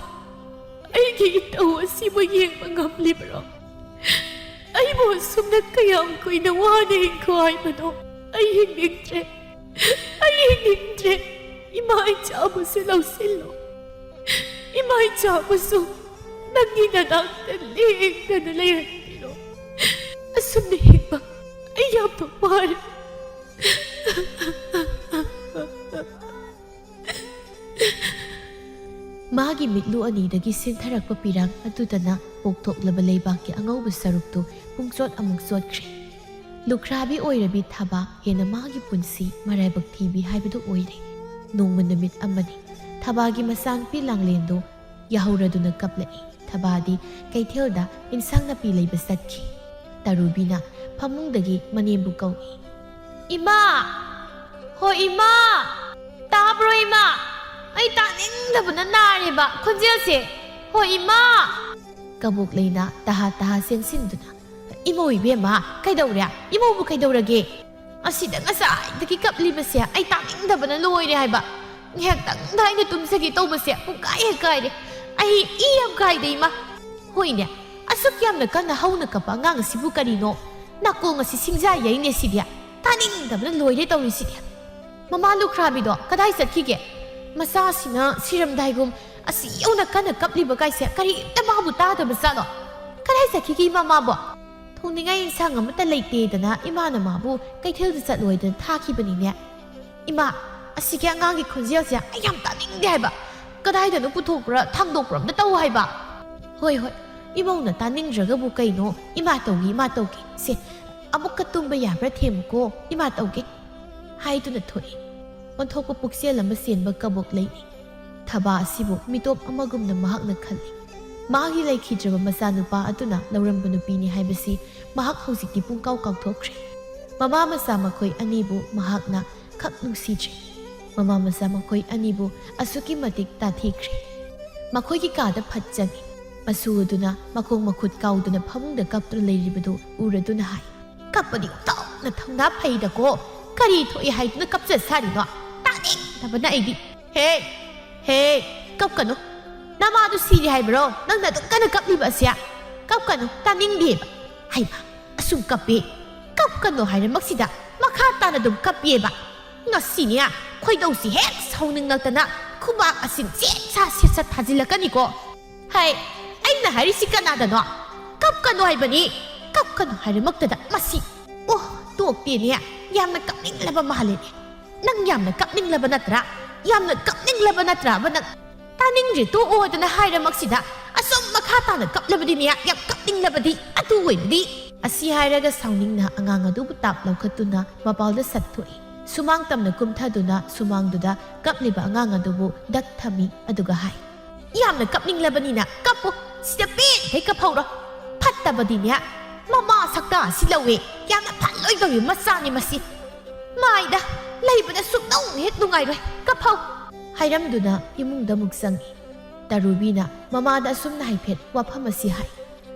ꯑꯩꯒꯤ ꯏꯇꯧ ꯑꯁꯤꯕꯨ ꯌꯦꯡꯕ ꯉꯝꯂꯤꯕ꯭ꯔꯣ? ꯑꯩꯕꯨ ꯑꯁꯨꯝꯅ ꯀꯌꯥꯝ ꯀꯨꯏꯅ ꯋꯥꯅ ꯍꯤꯡꯈꯣ ꯍꯥꯏꯕꯅꯣ? ꯑꯩ ꯍꯤꯡꯅꯤꯡꯗ꯭ꯔꯦ꯫ ꯑꯩ ꯍꯤꯡꯅꯤꯡꯗ꯭ꯔꯦ꯫ ꯏꯃꯥ ꯏꯆꯥꯕꯨꯁꯨ ꯂꯧꯁꯤꯜꯂꯣ꯫ ꯏꯃꯥ ꯏꯆꯥꯕꯨꯁꯨ ꯅꯪꯒꯤ ꯅꯅꯥꯛꯇ ꯂꯦꯡꯗꯅ ꯂꯩꯍꯟꯕꯤꯔꯣ꯫ ꯑꯁꯨꯝꯅ ꯍꯤꯡꯕ ꯑꯩ ꯌꯥꯝꯅ ꯋꯥꯔꯦ꯫ ꯃꯥꯒꯤ ꯃꯤꯠꯂꯨ ꯑꯅꯤꯗꯒꯤ ꯁꯤꯟꯊꯔꯛꯄ ꯄꯤꯔꯥꯡ ꯑꯗꯨꯗꯅ ꯄꯣꯛꯊꯣꯛꯂꯕ ꯂꯩꯕꯥꯛꯀꯤ ꯑꯉꯧꯕ ꯁꯔꯨꯛꯇꯨ ꯄꯨꯡꯆꯣꯠ ꯑꯃꯨꯛ ꯆꯣꯠꯈ꯭ꯔꯦ꯫ ꯂꯨꯈ꯭ꯔꯥꯕꯤ ꯑꯣꯏꯔꯕꯤ ꯊꯕꯥ ꯍꯦꯟꯅ ꯃꯥꯒꯤ ꯄꯨꯟꯁꯤ ꯃꯔꯥꯏꯕꯛ ꯊꯤꯕꯤ ꯍꯥꯏꯕꯗꯨ ꯑꯣꯏꯔꯦ꯫ ꯅꯣꯡꯃ ꯅꯨꯃꯤꯠ ꯑꯃꯅꯤ꯫ ꯊꯕꯥꯒꯤ ꯃꯆꯥꯅꯨꯄꯤ ꯂꯥꯡꯂꯦꯟꯗꯨ ꯌꯥꯍꯧꯔꯗꯨꯅ ꯀꯞꯂꯛꯏ꯫ ꯊꯕꯥꯗꯤ ꯀꯩꯊꯦꯜꯗ ꯏꯟꯁꯥꯡ ꯅꯥꯄꯤ ꯂꯩꯕ ꯆꯠꯈꯤ꯫ ꯇꯔꯨꯕꯤꯅ ꯐꯃꯨꯡꯗꯒꯤ ꯃꯅꯦꯝꯕꯨ ꯀꯧꯏ꯫ "ꯏꯃꯥ! ꯍꯣ ꯏꯃꯥ! ꯇꯥꯕ꯭ꯔꯣ ꯏꯃꯥ? ꯑꯩ ꯇꯥꯅꯤꯡꯗꯕꯅ ꯅꯥꯔꯦꯕ ꯈꯣꯟꯖꯦꯜꯁꯦ꯫ ꯍꯣ ꯏꯃꯥ!" ꯀꯕꯣꯛ ꯂꯩꯅ ꯇꯍꯥ ꯇꯍꯥ ꯆꯦꯟꯁꯤꯟꯗꯨꯅ, "ꯏꯃꯧ ꯏꯕꯦꯝꯃ, ꯀꯩꯗꯧꯔꯦ? ꯏꯃꯧꯕꯨ ꯀꯩꯗꯧꯔꯒꯦ? ꯑꯁꯤꯗ ꯉꯁꯥꯏꯗꯒꯤ ꯀꯞꯂꯤꯕꯁꯦ ꯑꯩ ꯇꯥꯅꯤꯡꯗꯕꯅ ꯂꯣꯏꯔꯦ ꯍꯥꯏꯕ꯫ ꯉꯥꯏꯍꯥꯛꯇꯪꯗ ꯑꯩꯅ ꯇꯨꯝꯖꯒꯦ ꯇꯧꯕꯁꯦ ꯄꯨꯡꯀꯥꯏ ꯍꯦꯛ ꯀꯥꯏꯔꯦ꯫ ꯑꯩ ꯏ ꯌꯥꯝ ꯀꯥꯏꯗꯦ ꯏꯃꯥ꯫ ꯍꯣꯏꯅꯦ, ꯑꯁꯨꯛ ꯌꯥꯝꯅ ꯀꯟꯅ ꯍꯧꯅ ꯀꯞꯄ ꯑꯉꯥꯡ ꯑꯁꯤꯕꯨ ꯀꯔꯤꯅꯣ? ꯅꯥꯀꯣꯡ ꯑꯁꯤ ꯁꯤꯡꯖꯥ ꯌꯩꯅꯦ ꯁꯤꯗꯤ꯫ ꯇꯥꯅꯤꯡꯗꯕꯅ ꯂꯣꯏꯔꯦ ꯇꯧꯔꯤꯁꯤꯗꯤ꯫ ꯃꯃꯥ ꯂꯨꯈ꯭ꯔꯥꯕꯤꯗꯣ ꯀꯗꯥꯏ ꯆꯠꯈꯤꯒꯦ? ꯃꯆꯥꯁꯤꯅ ꯁꯤꯔꯝꯗꯥꯏꯒꯨꯝ ꯑꯁꯤ ꯌꯧꯅ ꯀꯟꯅ ꯀꯞꯂꯤꯕ ꯀꯥꯏꯁꯦ ꯀꯔꯤꯝꯇ ꯃꯥꯕꯨ ꯇꯥꯗꯕ ꯖꯥꯠꯂꯣ? ꯀꯗꯥꯏ ꯆꯠꯈꯤꯒꯦ ꯏꯃꯥ ꯃꯥꯕꯣ? ꯊꯣꯡꯅꯤꯡꯉꯥꯏ ꯏꯟꯁꯥꯡ ꯑꯃꯠꯇ ꯂꯩꯇꯦꯗꯅ ꯏꯃꯥꯅ ꯃꯥꯕꯨ ꯀꯩꯊꯦꯜꯗ ꯆꯠꯂꯣꯏꯗꯅ ꯊꯥꯈꯤꯕꯅꯤꯅꯦ꯫ ꯏꯃꯥ, ꯑꯁꯤꯒꯤ ꯑꯉꯥꯡꯒꯤ ꯈꯣꯟꯖꯦꯜꯁꯦ ꯑꯩ ꯌꯥꯝ ꯇꯥꯅꯤꯡꯗꯦ ꯍꯥꯏꯕ꯫ ꯀꯗꯥꯏꯗꯅꯣ ꯄꯨꯊꯣꯛꯄ꯭ꯔꯥ ꯊꯥꯡꯗꯣꯛꯄ꯭ꯔꯥ ꯑꯝꯇ ꯇꯧ ꯍꯥꯏꯕ꯫ ꯍꯣꯏ, ꯍꯣꯏ, ꯏꯃꯧꯅ ꯇꯥꯅꯤꯡꯗ꯭ꯔꯒꯕꯨ ꯀꯩꯅꯣ? ꯏꯃꯥ ꯇꯧꯒꯦ, ꯏꯃꯥ ꯇꯧꯒꯦ꯫ ꯁꯦ, ꯑꯃꯨꯛꯀ ꯇꯨꯝꯕ ꯌꯥꯕ꯭ꯔꯥ ꯊꯦꯝꯃꯨꯀꯣ, ꯏꯃꯥ ꯇꯧꯒꯦ꯫ ꯍꯥꯏꯗꯨꯅ ꯊꯣꯛꯏ꯫ ꯑꯣꯟꯊꯣꯛꯄ ꯄꯨꯛꯆꯦꯜ ꯑꯃ ꯆꯦꯟꯕ ꯀꯕꯣꯛ ꯂꯩꯅꯤ꯫ ꯊꯕꯥ ꯑꯁꯤꯕꯨ ꯃꯤꯇꯣꯞ ꯑꯃꯒꯨꯝꯅ ꯃꯍꯥꯛꯅ ꯈꯜꯂꯤ꯫ ꯃꯥꯒꯤ ꯂꯩꯈꯤꯗ꯭ꯔꯕ ꯃꯆꯥꯅꯨꯄꯥ ꯑꯗꯨꯅ ꯂꯧꯔꯝꯕ ꯅꯨꯄꯤꯅꯤ ꯍꯥꯏꯕꯁꯤ ꯃꯍꯥꯛ ꯍꯧꯖꯤꯛꯇꯤ ꯄꯨꯡꯀꯥꯎ ꯀꯥꯎꯊꯣꯛꯈ꯭ꯔꯦ꯫ ꯃꯃꯥ ꯃꯆꯥ ꯃꯈꯣꯏ ꯑꯅꯤꯕꯨ ꯃꯍꯥꯛꯅ ꯈꯛ ꯅꯨꯡꯁꯤꯗ꯭ꯔꯦ꯫ ꯃꯃꯥ ꯃꯆꯥ ꯃꯈꯣꯏ ꯑꯅꯤꯕꯨ ꯑꯁꯨꯛꯀꯤ ꯃꯇꯤꯛ ꯇꯥꯊꯤꯈ꯭ꯔꯦ꯫ ꯃꯈꯣꯏꯒꯤ ꯀꯥꯗ ꯐꯠ ꯆꯪꯏ꯫ ꯃꯁꯨ ꯑꯗꯨꯅ ꯃꯈꯣꯡ ꯃꯈꯨꯠ ꯀꯥꯎꯗꯨꯅ ꯐꯃꯨꯡꯗ ꯀꯞꯇꯨꯅ ꯂꯩꯔꯤꯕꯗꯨ ꯎꯔꯗꯨꯅ ꯍꯥꯏ, "ꯀꯞꯄꯗꯤ ꯑꯣꯟꯊꯣꯛꯅ ꯊꯧꯅꯥ ꯐꯩꯗꯀꯣ꯫ ꯀꯔꯤ ꯊꯣꯛꯏ ꯍꯥꯏꯗꯨꯅ ꯀꯞꯆ ꯁꯥꯔꯤꯅꯣ? ꯇꯥꯅꯤꯡꯗꯕꯅ ꯑꯩꯗꯤ꯫ ꯍꯦ, ꯍꯦ, ꯀꯞꯀꯅꯨ꯫ ꯅꯃꯥꯗꯨ ꯁꯤꯔꯦ ꯍꯥꯏꯕ꯭ꯔꯣ? ꯅꯪꯅ ꯑꯗꯨꯛ ꯀꯟꯅ ꯀꯞꯂꯤꯕ ꯑꯁꯦ? ꯀꯞꯀꯅꯨ, ꯇꯥꯅꯤꯡꯗꯦꯕ꯫ ꯍꯩꯃꯥ, ꯑꯁꯨꯝ ꯀꯞꯄꯦ꯫ ꯀꯞꯀꯅꯨ ꯍꯥꯏꯔꯃꯛꯁꯤꯗ ꯃꯈꯥ ꯇꯥꯅ ꯑꯗꯨꯝ ꯀꯞꯄꯦꯕ꯫ ꯉꯁꯤꯅꯦ ꯈꯣꯏꯗꯧꯁꯤ ꯍꯦꯛ ꯁꯥꯎꯅꯤꯡꯂꯛꯇꯅ ꯈꯨꯕꯥꯛ ꯑꯁꯤ ꯆꯦꯠ ꯁꯥ ꯁꯦꯠ ꯁꯥ ꯊꯥꯖꯤꯜꯂꯛꯀꯅꯤꯀꯣ꯫ ꯍꯥꯏ, ꯑꯩꯅ ꯍꯥꯏꯔꯤꯁꯤ ꯀꯅꯥꯗꯅꯣ? ꯀꯞꯀꯅꯨ ꯍꯥꯏꯕꯅꯤ꯫ ꯀꯞꯀꯅꯨ ꯍꯥꯏꯔꯃꯛꯇꯗ ꯃꯁꯤ꯫ ꯑꯣ, ꯇꯣꯛꯇꯦꯅꯦ꯫ ꯌꯥꯝꯅ ꯀꯞꯅꯤꯡꯂꯕ ꯃꯥꯜꯂꯦꯅꯦ꯫ ꯅꯪ ꯌꯥꯝꯅ ꯀꯞꯅꯤꯡꯂꯕ ꯅꯠꯇ꯭ꯔꯥ? ꯌꯥꯝꯅ ꯀꯞꯅꯤꯡꯂꯕ ꯅꯠꯇ꯭ꯔꯥꯕ ꯅꯪ? ꯇꯥꯅꯤꯡꯗ꯭ꯔꯦ, ꯇꯣꯛꯑꯣ ꯍꯥꯏꯗꯅ ꯍꯥꯏꯔꯃꯛꯁꯤꯗ ꯑꯁꯨꯝ ꯃꯈꯥ ꯇꯥꯅ ꯀꯞꯂꯕꯗꯤꯅꯦ, ꯌꯥꯝ ꯀꯞꯅꯤꯡꯂꯕꯗꯤ ꯑꯗꯨ ꯑꯣꯏꯔꯗꯤ꯫ ꯑꯁꯤ ꯍꯥꯏꯔꯒ ꯁꯥꯎꯅꯤꯡꯅ ꯑꯉꯥꯡ ꯑꯗꯨꯕꯨ ꯇꯥꯞ ꯂꯧꯈꯠꯇꯨꯅ ꯃꯄꯥꯜꯗ ꯁꯠ ꯊꯣꯛꯏ꯫ ꯁꯨꯃꯥꯡ ꯇꯝꯅ ꯀꯨꯝꯊꯗꯨꯅ ꯁꯨꯃꯥꯡꯗꯨꯗ ꯀꯞꯂꯤꯕ ꯑꯉꯥꯡ ꯑꯗꯨꯕꯨ ꯗꯛ ꯊꯝꯃꯤ, ꯑꯗꯨꯒ ꯍꯥꯏ, "ꯌꯥꯝꯅ ꯀꯞꯅꯤꯡꯂꯕꯅꯤꯅ ꯀꯞꯄꯨ, ꯁꯤꯗ ꯄꯦꯟꯈꯩ ꯀꯞꯍꯧꯔꯣ꯫ ꯐꯠꯇꯕꯗꯤꯅꯦ, ꯃꯃꯥ ꯁꯛꯇ ꯑꯁꯤ ꯂꯧꯋꯦ꯫ ꯌꯥꯝꯅ ꯐꯠꯂꯣꯏꯗꯧꯔꯤ ꯃꯆꯥꯅꯤ ꯃꯁꯤ꯫ ꯃꯥꯏꯗ ꯂꯩꯕꯗ ꯁꯨꯛꯅꯨꯡ ꯍꯦꯛ ꯅꯨꯡꯉꯥꯏꯔꯣꯏ꯫ ꯀꯞꯍꯧ!" ꯍꯥꯏꯔꯝꯗꯨꯅ ꯏꯃꯨꯡꯗ ꯑꯃꯨꯛ ꯆꯪꯏ꯫ ꯇꯔꯨꯕꯤꯅ ꯃꯃꯥꯗ ꯑꯁꯨꯝꯅ ꯍꯥꯏꯐꯦꯠ ꯋꯥꯐꯝ ꯑꯁꯤ ꯍꯥꯏ,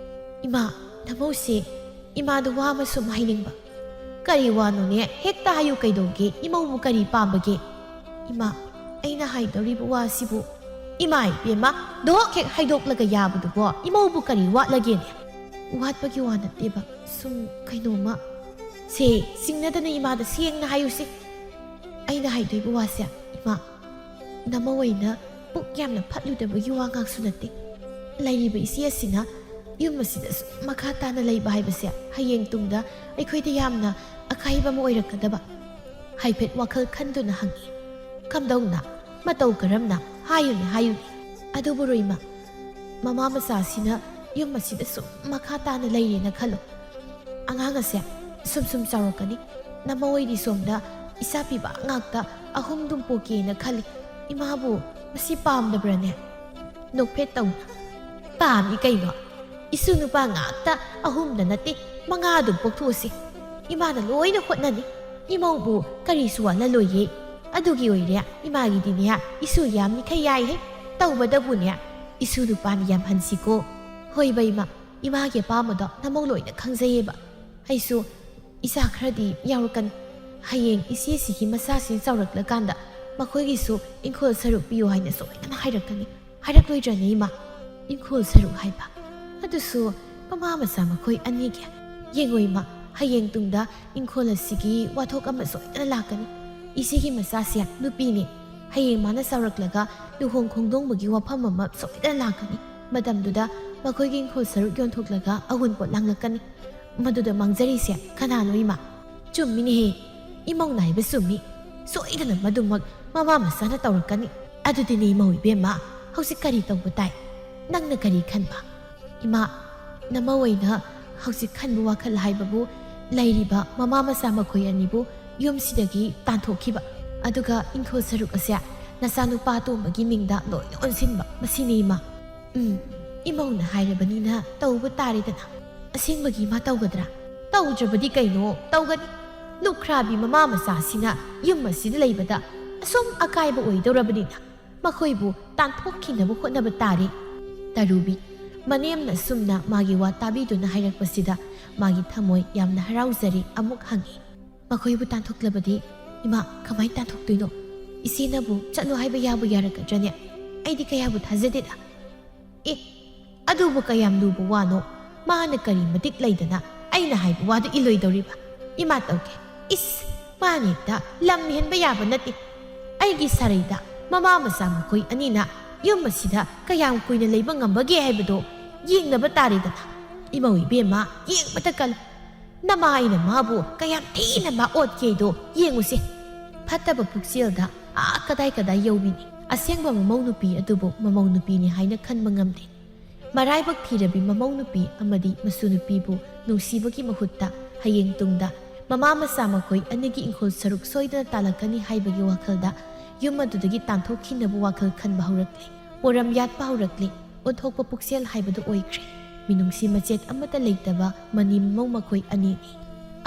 "ꯏꯃꯥ, ꯅꯃꯧꯁꯦ ꯏꯃꯥꯗ ꯋꯥ ꯑꯃ ꯁꯨꯝ ꯍꯥꯏꯅꯤꯡꯕ꯫" "ꯀꯔꯤ ꯋꯥꯅꯣꯅꯦ? ꯍꯦꯛꯇ ꯍꯥꯏꯌꯨ ꯀꯩꯗꯧꯒꯦ? ꯏꯃꯧꯕꯨ ꯀꯔꯤ ꯄꯥꯝꯕꯒꯦ?" "ꯏꯃꯥ, ꯑꯩꯅ ꯍꯥꯏꯗꯧꯔꯤꯕ ꯋꯥꯁꯤꯕꯨ꯫" "ꯏꯃꯥ ꯏꯕꯦꯝꯃ, ꯗꯣꯛ ꯍꯦꯛ ꯍꯥꯏꯗꯣꯛꯂꯒ ꯌꯥꯕꯗꯨꯕꯣ? ꯏꯃꯧꯕꯨ ꯀꯔꯤ ꯋꯥꯠꯂꯒꯦꯅꯦ?" "ꯋꯥꯠꯄꯒꯤ ꯋꯥ ꯅꯠꯇꯦꯕ, ꯁꯨꯝ ꯀꯩꯅꯣꯝꯃ꯫" "ꯁꯦ, ꯆꯤꯡꯅꯗꯅ ꯏꯃꯥꯗ ꯁꯦꯡꯅ ꯍꯥꯏꯌꯨꯁꯦ꯫ ꯑꯩꯅ ꯍꯥꯏꯗꯣꯏꯕ ꯋꯥꯁꯦ, ꯏꯃꯥ, ꯅꯃꯧ ꯑꯣꯏꯅ ꯄꯨꯛ ꯌꯥꯝꯅ ꯐꯠꯂꯨꯗꯕꯒꯤ ꯋꯥ ꯉꯥꯛꯁꯨ ꯅꯠꯇꯦ꯫ ꯂꯩꯔꯤꯕ ꯏꯆꯦ ꯑꯁꯤꯅ ꯌꯨꯝ ꯑꯁꯤꯗ ꯁꯨꯝ ꯃꯈꯥ ꯇꯥꯅ ꯂꯩꯕ ꯍꯥꯏꯕꯁꯦ ꯍꯌꯦꯡ ꯇꯨꯡꯗ ꯑꯩꯈꯣꯏꯗ ꯌꯥꯝꯅ ꯑꯀꯥꯏꯕ ꯑꯃ ꯑꯣꯏꯔꯛꯀꯗꯕ꯫ ꯍꯥꯏꯐꯦꯠ ꯋꯥꯈꯜ ꯈꯟꯗꯨꯅ ꯍꯪꯉꯤ꯫ "ꯀꯝꯗꯧꯅ? ꯃꯇꯧ ꯀꯔꯝꯅ? ꯍꯥꯏꯌꯨꯅꯦ, ꯍꯥꯏꯌꯨꯅꯦ꯫" "ꯑꯗꯨꯕꯨ ꯔꯣꯏꯃ, ꯃꯃꯥ ꯃꯆꯥꯁꯤꯅ ꯌꯨꯝ ꯑꯁꯤꯗ ꯁꯨꯝ ꯃꯈꯥ ꯇꯥꯅ ꯂꯩꯔꯦꯅ ꯈꯜꯂꯣ꯫ ꯑꯉꯥꯡ ꯑꯁꯦ ꯁꯨꯝ ꯁꯨꯝ ꯆꯥꯎꯔꯛꯀꯅꯤ꯫ ꯅꯃꯧ ꯑꯣꯏꯗꯤ ꯁꯣꯝꯗ ꯏꯆꯥ ꯄꯤꯕ ꯉꯥꯛꯇ ꯑꯍꯨꯝꯗꯨꯝ ꯄꯣꯛꯀꯦꯅ ꯈꯜꯂꯤ꯫ ꯏꯃꯥꯕꯨ ꯃꯁꯤ ꯄꯥꯝꯗꯕ꯭ꯔꯅꯦ?" ꯅꯣꯛꯐꯦꯠ ꯇꯧꯅ, "ꯄꯥꯝꯃꯤ ꯀꯩꯅꯣ꯫ ꯏꯁꯨ ꯅꯨꯄꯥ ꯉꯥꯛꯇ ꯑꯍꯨꯝꯗ ꯅꯠꯇꯦ, ꯃꯉꯥ ꯑꯗꯨꯝ ꯄꯣꯛꯊꯣꯛꯑꯁꯤ꯫ ꯏꯃꯥꯅ ꯂꯣꯏꯅ ꯍꯣꯠꯅꯅꯤ꯫ ꯏꯃꯧꯕꯨ ꯀꯔꯤꯁꯨ ꯋꯥꯠꯂꯂꯣꯏꯌꯦ꯫ ꯑꯗꯨꯒꯤ ꯑꯣꯏꯔꯦ ꯏꯃꯥꯒꯤꯗꯤꯅꯦ ꯏꯁꯨ ꯌꯥꯝꯃꯤꯈꯩ ꯌꯥꯏꯍꯦ꯫ ꯇꯧꯕꯗꯕꯨꯅꯦ ꯏꯁꯨ ꯅꯨꯄꯥꯅ ꯌꯥꯝꯍꯟꯁꯤꯀꯣ꯫" "ꯍꯣꯏꯕ ꯏꯃꯥ, ꯏꯃꯥꯒꯤ ꯑꯄꯥꯝꯕꯗꯣ ꯅꯃꯧ ꯂꯣꯏꯅ ꯈꯪꯖꯩꯌꯦꯕ꯫ ꯑꯩꯁꯨ ꯏꯆꯥ ꯈꯔꯗꯤ ꯌꯥꯎꯔꯛꯀꯅꯤ꯫ ꯍꯌꯦꯡ ꯏꯆꯦꯁꯤꯒꯤ ꯃꯆꯥꯁꯤꯡ ꯆꯥꯎꯔꯛꯂꯀꯥꯟꯗ ꯃꯈꯣꯏꯒꯤꯁꯨ ꯏꯪꯈꯣꯜ ꯁꯔꯨꯛ ꯄꯤꯌꯨ ꯍꯥꯏꯅ ꯁꯣꯏꯗꯅ ꯍꯥꯏꯔꯛꯀꯅꯤ꯫ ꯍꯥꯏꯔꯛꯂꯣꯏꯗ꯭ꯔꯅꯦ ꯏꯃꯥ?" "ꯏꯪꯈꯣꯜ ꯁꯔꯨꯛ ꯍꯥꯏꯕ? ꯑꯗꯨꯁꯨ ꯃꯃꯥ ꯃꯆꯥ ꯃꯈꯣꯏ ꯑꯅꯤꯒꯤ? ꯌꯦꯡꯉꯣ ꯏꯃꯥ, ꯍꯌꯦꯡ ꯇꯨꯡꯗ ꯏꯪꯈꯣꯜ ꯑꯁꯤꯒꯤ ꯋꯥꯊꯣꯛ ꯑꯃ ꯁꯣꯏꯗꯅ ꯂꯥꯛꯀꯅꯤ꯫ ꯏꯆꯦꯒꯤ ꯃꯆꯥꯁꯦ ꯅꯨꯄꯤꯅꯤ꯫ ꯍꯌꯦꯡ ꯃꯥꯅ ꯆꯥꯎꯔꯛꯂꯒ ꯂꯨꯍꯣꯡ ꯈꯣꯡꯗꯣꯡꯕꯒꯤ ꯋꯥꯐꯝ ꯑꯃ ꯁꯣꯏꯗꯅ ꯂꯥꯛꯀꯅꯤ꯫ ꯃꯇꯝꯗꯨꯗ ꯃꯈꯣꯏꯒꯤ ꯏꯪꯈꯣꯜ ꯁꯔꯨꯛ ꯌꯣꯟꯊꯣꯛꯂꯒ ꯑꯑꯣꯟꯄꯣꯠ ꯂꯥꯡꯂꯛꯀꯅꯤ꯫ ꯃꯗꯨꯗ ꯃꯥꯡꯖꯔꯤꯁꯦ ꯀꯅꯥꯅꯣ ꯏꯃꯥ?" "ꯆꯨꯝꯃꯤꯅꯦꯍꯦ, ꯏꯃꯧꯅ ꯍꯥꯏꯕ ꯆꯨꯝꯃꯤ꯫ ꯁꯣꯏꯗꯅ ꯃꯗꯨꯃꯛ ꯃꯃꯥ ꯃꯆꯥꯅ ꯇꯧꯔꯛꯀꯅꯤ꯫ ꯑꯗꯨꯗꯤꯅꯦ ꯏꯃꯧ ꯏꯕꯦꯝꯃ, ꯍꯧꯖꯤꯛ ꯀꯔꯤ ꯇꯧꯕ ꯇꯥꯏ? ꯅꯪꯅ ꯀꯔꯤ ꯈꯟꯕ?" "ꯏꯃꯥ, ꯅꯃꯧ ꯑꯣꯏꯅ ꯍꯧꯖꯤꯛ ꯈꯟꯕ ꯋꯥꯈꯜ ꯍꯥꯏꯕꯕꯨ ꯂꯩꯔꯤꯕ ꯃꯃꯥ ꯃꯆꯥ ꯃꯈꯣꯏ ꯑꯅꯤꯕꯨ ꯌꯨꯝꯁꯤꯗꯒꯤ ꯇꯥꯟꯊꯣꯛꯈꯤꯕ, ꯑꯗꯨꯒ ꯏꯪꯈꯣꯜ ꯁꯔꯨꯛ ꯑꯁꯦ ꯅꯆꯥꯅꯨꯄꯥ ꯑꯇꯣꯝꯕꯒꯤ ꯃꯤꯡꯗ ꯂꯣꯏꯅ ꯑꯣꯟꯁꯤꯟꯕ, ꯃꯁꯤꯅꯤ ꯏꯃꯥ꯫" "ꯎꯝ, ꯏꯃꯧꯅ ꯍꯥꯏꯔꯕꯅꯤꯅ ꯇꯧꯕ ꯇꯥꯔꯦꯗꯅ꯫ ꯑꯁꯦꯡꯕꯒꯤ ꯏꯃꯥ ꯇꯧꯒꯗ꯭ꯔꯥ?" "ꯇꯧꯗ꯭ꯔꯕꯗꯤ ꯀꯩꯅꯣ, ꯇꯧꯒꯅꯤ꯫ ꯂꯨꯈ꯭ꯔꯥꯕꯤ ꯃꯃꯥ ꯃꯆꯥꯁꯤꯅ ꯌꯨꯝ ꯑꯁꯤꯗ ꯂꯩꯕꯗ ꯑꯁꯨꯝ ꯑꯀꯥꯏꯕ ꯑꯣꯏꯗꯧꯔꯕꯅꯤꯅ ꯃꯈꯣꯏꯕꯨ ꯇꯥꯟꯊꯣꯛꯈꯤꯅꯕ ꯍꯣꯠꯅꯕ ꯇꯥꯔꯦ꯫" ꯇꯔꯨꯕꯤ ꯃꯅꯦꯝꯅ ꯑꯁꯨꯝꯅ ꯃꯥꯒꯤ ꯋꯥ ꯇꯥꯕꯤꯗꯨꯅ ꯍꯥꯏꯔꯛꯄꯁꯤꯗ ꯃꯥꯒꯤ ꯊꯃꯣꯏ ꯌꯥꯝꯅ ꯍꯔꯥꯎꯖꯔꯦ꯫ ꯑꯃꯨꯛ ꯍꯪꯉꯤ, "ꯃꯈꯣꯏꯕꯨ ꯇꯥꯟꯊꯣꯛꯂꯕꯗꯤ ꯏꯃꯥ, ꯀꯃꯥꯏ ꯇꯥꯟꯊꯣꯛꯇꯣꯏꯅꯣ? ꯏꯆꯦꯅꯕꯨ ꯆꯠꯂꯣ ꯍꯥꯏꯕ ꯌꯥꯕꯨ ꯌꯥꯔꯛꯀꯗ꯭ꯔꯅꯦ? ꯑꯩꯗꯤ ꯀꯌꯥꯕꯨ ꯊꯥꯖꯗꯦꯗ꯫" "ꯑꯦ, ꯑꯗꯨꯕꯨ ꯀꯌꯥꯝ ꯂꯨꯕ ꯋꯥꯅꯣ? ꯃꯥꯅ ꯀꯔꯤ ꯃꯇꯤꯛ ꯂꯩꯗꯅ ꯑꯩꯅ ꯍꯥꯏꯕ ꯋꯥꯗꯨ ꯏꯜꯂꯣꯏꯗꯧꯔꯤꯕ? ꯏꯃꯥ ꯇꯧꯒꯦ꯫ ꯏꯁ, ꯃꯥꯅ ꯍꯦꯛꯇ ꯂꯝ ꯍꯦꯟꯕ ꯌꯥꯕ ꯅꯠꯇꯦ꯫ ꯑꯩꯒꯤ ꯁꯥꯔꯩꯗ ꯃꯃꯥ ꯃꯆꯥ ꯃꯈꯣꯏ ꯑꯅꯤꯅ ꯌꯨꯝ ꯑꯁꯤꯗ ꯀꯌꯥꯝ ꯀꯨꯏꯅ ꯂꯩꯕ ꯉꯝꯕꯒꯦ ꯍꯥꯏꯕꯗꯣ ꯌꯦꯡꯅꯕ ꯇꯥꯔꯦꯗꯅ꯫ ꯏꯃꯧ ꯏꯕꯦꯝꯃ, ꯌꯦꯡꯕꯇ ꯀꯜꯂꯨ꯫ ꯅꯃꯥ ꯑꯩꯅ ꯃꯥꯕꯨ ꯀꯌꯥꯝ ꯊꯤꯅ ꯃꯥ ꯑꯣꯠꯀꯦꯗꯣ ꯌꯦꯡꯉꯨꯁꯦ꯫ ꯐꯠꯇꯕ ꯄꯨꯛꯆꯦꯜꯗ ꯑꯥ ꯀꯗꯥꯏ ꯀꯗꯥꯏ ꯌꯧꯕꯤꯅꯤ꯫ ꯑꯁꯦꯡꯕ ꯃꯃꯧ ꯅꯨꯄꯤ ꯑꯗꯨꯕꯨ ꯃꯃꯧ ꯅꯨꯄꯤꯅꯤ ꯍꯥꯏꯅ ꯈꯟꯕ ꯉꯝꯗꯦ꯫ ꯃꯔꯥꯏꯕꯛ ꯊꯤꯔꯕꯤ ꯃꯃꯧ ꯅꯨꯄꯤ ꯑꯃꯗꯤ ꯃꯁꯨ ꯅꯨꯄꯤꯕꯨ ꯅꯨꯡꯁꯤꯕꯒꯤ ꯃꯍꯨꯠꯇ ꯍꯌꯦꯡ ꯇꯨꯡꯗ ꯃꯃꯥ ꯃꯆꯥ ꯃꯈꯣꯏ ꯑꯅꯤꯒꯤ ꯏꯪꯈꯣꯜ ꯁꯔꯨꯛ ꯁꯣꯏꯗꯅ ꯇꯥꯜꯂꯛꯀꯅꯤ ꯍꯥꯏꯕꯒꯤ ꯋꯥꯈꯜꯗ ꯌꯨꯝ ꯑꯗꯨꯗꯒꯤ ꯇꯥꯟꯊꯣꯛꯈꯤꯅꯕ ꯋꯥꯈꯜ ꯈꯟꯕ ꯍꯧꯔꯛꯂꯦ꯫ ꯄꯣꯔꯝ ꯌꯥꯠꯄ ꯍꯧꯔꯛꯂꯦ꯫ ꯑꯣꯟꯊꯣꯛꯄ ꯄꯨꯛꯆꯦꯜ ꯍꯥꯏꯕꯗꯨ ꯑꯣꯏꯈ꯭ꯔꯦ꯫ ꯃꯤꯅꯨꯡꯁꯤ ꯃꯆꯦꯠ ꯑꯃꯠꯇ ꯂꯩꯇꯕ ꯃꯅꯤ ꯃꯃꯧ ꯃꯈꯣꯏ ꯑꯅꯤꯅꯤ꯫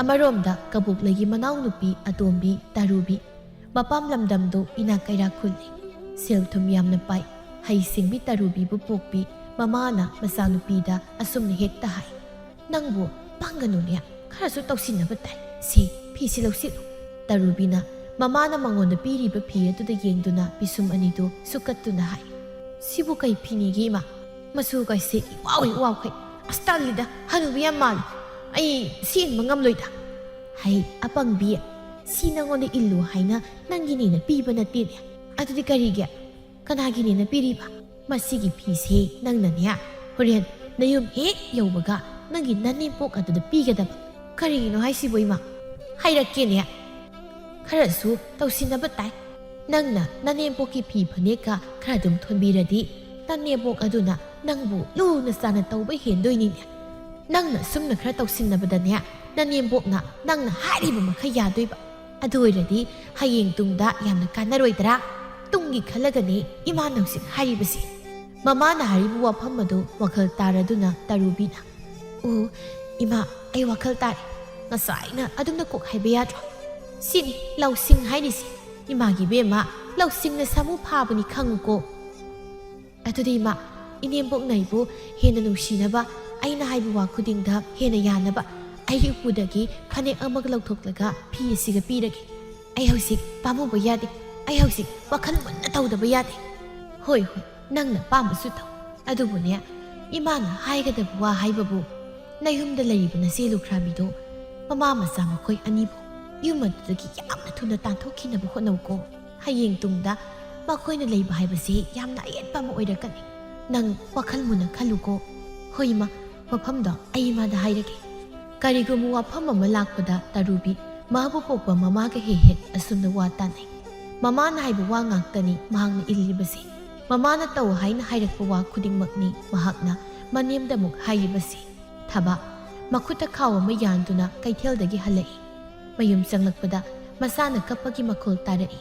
ꯑꯃꯔꯣꯝꯗ ꯀꯕꯣꯛꯂꯩꯒꯤ ꯃꯅꯥꯎꯅꯨꯄꯤ ꯑꯇꯣꯝꯕꯤ ꯇꯥꯔꯨꯕꯤ ꯃꯄꯥꯝ ꯂꯝꯗꯝꯗꯨ ꯏꯅꯥꯛ ꯀꯩꯔꯥꯛ ꯈꯨꯜꯂꯤ꯫ ꯁꯦꯜ ꯊꯨꯝ ꯌꯥꯝꯅ ꯄꯥꯏ꯫ ꯍꯩ ꯁꯤꯡꯕꯤ ꯇꯥꯔꯨꯕꯤꯕꯨ ꯄꯣꯛꯄꯤ ꯃꯃꯥꯅ ꯃꯆꯥꯅꯨꯄꯤꯗ ꯑꯁꯨꯝꯅ ꯍꯦꯛꯇ ꯍꯥꯏ, "ꯅꯪꯕꯨ ꯄꯪꯒꯅꯨꯅꯦ, ꯈꯔꯁꯨ ꯇꯧꯁꯤꯟꯅꯕ ꯇꯥꯏ꯫ ꯁꯤ ꯐꯤꯁꯤ ꯂꯧꯁꯤꯜꯂꯨ꯫" ꯇꯥꯔꯨꯕꯤꯅ ꯃꯃꯥꯅ ꯃꯉꯣꯟꯗ ꯄꯤꯔꯤꯕ ꯐꯤ ꯑꯗꯨꯗ ꯌꯦꯡꯗꯨꯅ ꯄꯤꯁꯨꯝ ꯑꯅꯤꯗꯨ ꯁꯨꯛꯀꯠꯇꯨꯅ ꯍꯥꯏ, "ꯁꯤꯕꯨ ꯀꯩ ꯐꯤꯅꯤꯒꯦ ꯏꯃꯥ? ꯃꯆꯨꯒꯁꯦ ꯏꯋꯥꯎ ꯍꯦꯛ ꯋꯥꯎꯈꯩ꯫ ꯑꯁ, ꯇꯜꯂꯤꯗ, ꯍꯅꯨꯕꯤ ꯌꯥꯝ ꯃꯥꯜꯂꯤ꯫ ꯑꯩ ꯁꯤ ꯏꯟꯕ ꯉꯝꯂꯣꯏꯗ꯫" "ꯍꯩ, ꯑꯄꯪꯕꯤ, ꯁꯤ ꯅꯉꯣꯟꯗ ꯏꯜꯂꯨ ꯍꯥꯏꯅ ꯅꯪꯒꯤꯅꯦꯅ ꯄꯤꯕ ꯅꯠꯇꯦꯅꯦ꯫ ꯑꯗꯨꯗꯤ ꯀꯔꯤꯒꯤ? ꯀꯅꯥꯒꯤꯅꯦꯅ ꯄꯤꯔꯤꯕ? ꯃꯁꯤꯒꯤ ꯐꯤꯁꯦ ꯅꯪꯅꯅꯦ, ꯍꯣꯔꯦꯟ ꯅꯌꯨꯝ ꯍꯦꯛ ꯌꯧꯕꯒ ꯅꯪꯒꯤ ꯅꯅꯦꯝꯄꯣꯛ ꯑꯗꯨꯗ ꯄꯤꯒꯗꯕ꯫" "ꯀꯔꯤꯒꯤꯅꯣ ꯍꯥꯏꯁꯤꯕꯨ ꯏꯃꯥ?" "ꯍꯥꯏꯔꯛꯀꯦꯅꯦ꯫ ꯈꯔꯁꯨ ꯇꯧꯁꯤꯟꯅꯕ ꯇꯥꯏ꯫ ꯅꯪꯅ ꯅꯅꯦꯝꯄꯣꯛꯀꯤ ꯐꯤ ꯐꯅꯦꯛꯀ ꯈꯔ ꯑꯗꯨꯝ ꯊꯣꯟꯕꯤꯔꯗꯤ ꯅꯅꯦꯝꯄꯣꯛ ꯑꯗꯨꯅ ꯅꯪꯕꯨ ꯂꯨꯅ ꯆꯥꯅ ꯇꯧꯕ ꯍꯦꯟꯗꯣꯏꯅꯤꯅꯦ꯫ ꯅꯪꯅ ꯁꯨꯝꯅ ꯈꯔ ꯇꯧꯁꯤꯟꯅꯕꯗꯅꯦ, ꯅꯅꯦꯝꯄꯣꯛꯅ ꯅꯪꯅ ꯍꯥꯏꯔꯤꯕ ꯃꯈꯩ ꯌꯥꯗꯣꯏꯕ꯫ ꯑꯗꯨ ꯑꯣꯏꯔꯗꯤ ꯍꯌꯦꯡ ꯇꯨꯡꯗ ꯌꯥꯝꯅ ꯀꯥꯟꯅꯔꯣꯏꯗ꯭ꯔꯥ? ꯇꯨꯡꯒꯤ ꯈꯜꯂꯒꯅꯦ ꯏꯃꯥꯅ ꯍꯧꯖꯤꯛ ꯍꯥꯏꯔꯤꯕꯁꯦ꯫" ꯃꯃꯥꯅ ꯍꯥꯏꯔꯤꯕ ꯋꯥꯐꯝ ꯑꯗꯨ ꯋꯥꯈꯜ ꯇꯥꯔꯗꯨꯅ ꯇꯥꯔꯨꯕꯤꯅ, "ꯑꯣ, ꯏꯃꯥ, ꯑꯩ ꯋꯥꯈꯜ ꯇꯥꯔꯦ꯫ ꯉꯁꯥꯏꯅ ꯑꯗꯨꯝꯅ ꯀꯣꯛ ꯍꯥꯏꯕ ꯌꯥꯗ꯭ꯔꯣ? ꯁꯤꯅꯤ ꯂꯧꯁꯤꯡ ꯍꯥꯏꯔꯤꯁꯦ꯫ ꯏꯃꯥꯒꯤ ꯏꯕꯦꯝꯃ, ꯂꯧꯁꯤꯡꯅ ꯁꯥꯃꯨ ꯐꯥꯕꯅꯤ ꯈꯪꯉꯨꯀꯣ꯫ ꯑꯗꯨꯗꯤ ꯏꯃꯥ, ꯏꯅꯦꯝꯕꯣꯛꯅ ꯑꯩꯕꯨ ꯍꯦꯟꯅ ꯅꯨꯡꯁꯤꯅꯕ, ꯑꯩꯅ ꯍꯥꯏꯕ ꯋꯥ ꯈꯨꯗꯤꯡꯗ ꯍꯦꯟꯅ ꯌꯥꯅꯕ ꯑꯩꯒꯤ ꯎꯄꯨꯗꯒꯤ ꯐꯅꯦꯛ ꯑꯃꯒ ꯂꯧꯊꯣꯛꯂꯒ ꯐꯤ ꯑꯁꯤꯒ ꯄꯤꯔꯒꯦ꯫ ꯑꯩ ꯍꯧꯖꯤꯛ ꯄꯥꯝꯃꯨꯕ ꯌꯥꯗꯦ꯫ ꯑꯩ ꯍꯧꯖꯤꯛ ꯋꯥꯈꯜ ꯃꯨꯟꯅ ꯇꯧꯗꯕ ꯌꯥꯗꯦ꯫" "ꯍꯣꯏ, ꯍꯣꯏ, ꯅꯪꯅ ꯑꯄꯥꯝꯕꯁꯨ ꯇꯧ꯫ ꯑꯗꯨꯕꯨꯅꯦ, ꯏꯃꯥꯅ ꯍꯥꯏꯒꯗꯕ ꯋꯥ ꯍꯥꯏꯕꯕꯨ, ꯅꯌꯨꯝꯗ ꯂꯩꯔꯤꯕ ꯅꯆꯦ ꯂꯨꯈ꯭ꯔꯥꯕꯤꯗꯣ, ꯃꯃꯥ ꯃꯆꯥ ꯃꯈꯣꯏ ꯑꯅꯤꯕꯨ ꯌꯨꯝ ꯑꯗꯨꯗꯒꯤ ꯌꯥꯝꯅ ꯊꯨꯅ ꯇꯥꯟꯊꯣꯛꯈꯤꯅꯕ ꯍꯣꯠꯅꯧꯀꯣ꯫ ꯍꯌꯦꯡ ꯇꯨꯡꯗ ꯃꯈꯣꯏꯅ ꯂꯩꯕ ꯍꯥꯏꯕꯁꯤ ꯌꯥꯝꯅ ꯑꯌꯦꯠꯄ ꯑꯃ ꯑꯣꯏꯔꯛꯀꯅꯤ꯫ ꯅꯪ ꯋꯥꯈꯜ ꯃꯨꯟꯅ ꯈꯜꯂꯨꯀꯣ꯫ ꯍꯣꯏ ꯏꯃꯥ, ꯋꯥꯐꯝꯗꯣ ꯑꯩ ꯏꯃꯥꯗ ꯍꯥꯏꯔꯒꯦ꯫ ꯀꯔꯤꯒꯨꯝꯕ ꯋꯥꯐꯝ ꯑꯃ ꯂꯥꯛꯄꯗ ꯇꯔꯨꯕꯤ ꯃꯥꯕꯨ ꯄꯣꯛꯄ ꯃꯃꯥꯒ ꯍꯦꯛ ꯍꯦꯛ ꯑꯁꯨꯝꯅ ꯋꯥ ꯇꯥꯅꯩ꯫ ꯃꯃꯥꯅ ꯍꯥꯏꯕ ꯋꯥ ꯉꯥꯛꯇꯅꯤ ꯃꯍꯥꯛꯅ ꯏꯜꯂꯤꯕꯁꯤ꯫ ꯃꯃꯥꯅ ꯇꯧ ꯍꯥꯏꯅ ꯍꯥꯏꯔꯛꯄ ꯋꯥ ꯈꯨꯗꯤꯡꯃꯛꯅꯤ ꯃꯍꯥꯛꯅ ꯃꯅꯦꯝꯗ ꯑꯃꯨꯛ ꯍꯥꯏꯔꯤꯕꯁꯤ꯫ ꯊꯕ ꯃꯈꯨꯠꯇ ꯈꯥꯎ ꯑꯃ ꯌꯥꯟꯗꯨꯅ ꯀꯩꯊꯦꯜꯗꯒꯤ ꯍꯜꯂꯛꯏ꯫ ꯃꯌꯨꯝ ꯆꯪꯂꯛꯄꯗ ꯃꯆꯥꯅ ꯀꯞꯄꯒꯤ ꯃꯈꯣꯜ ꯇꯥꯔꯛꯏ꯫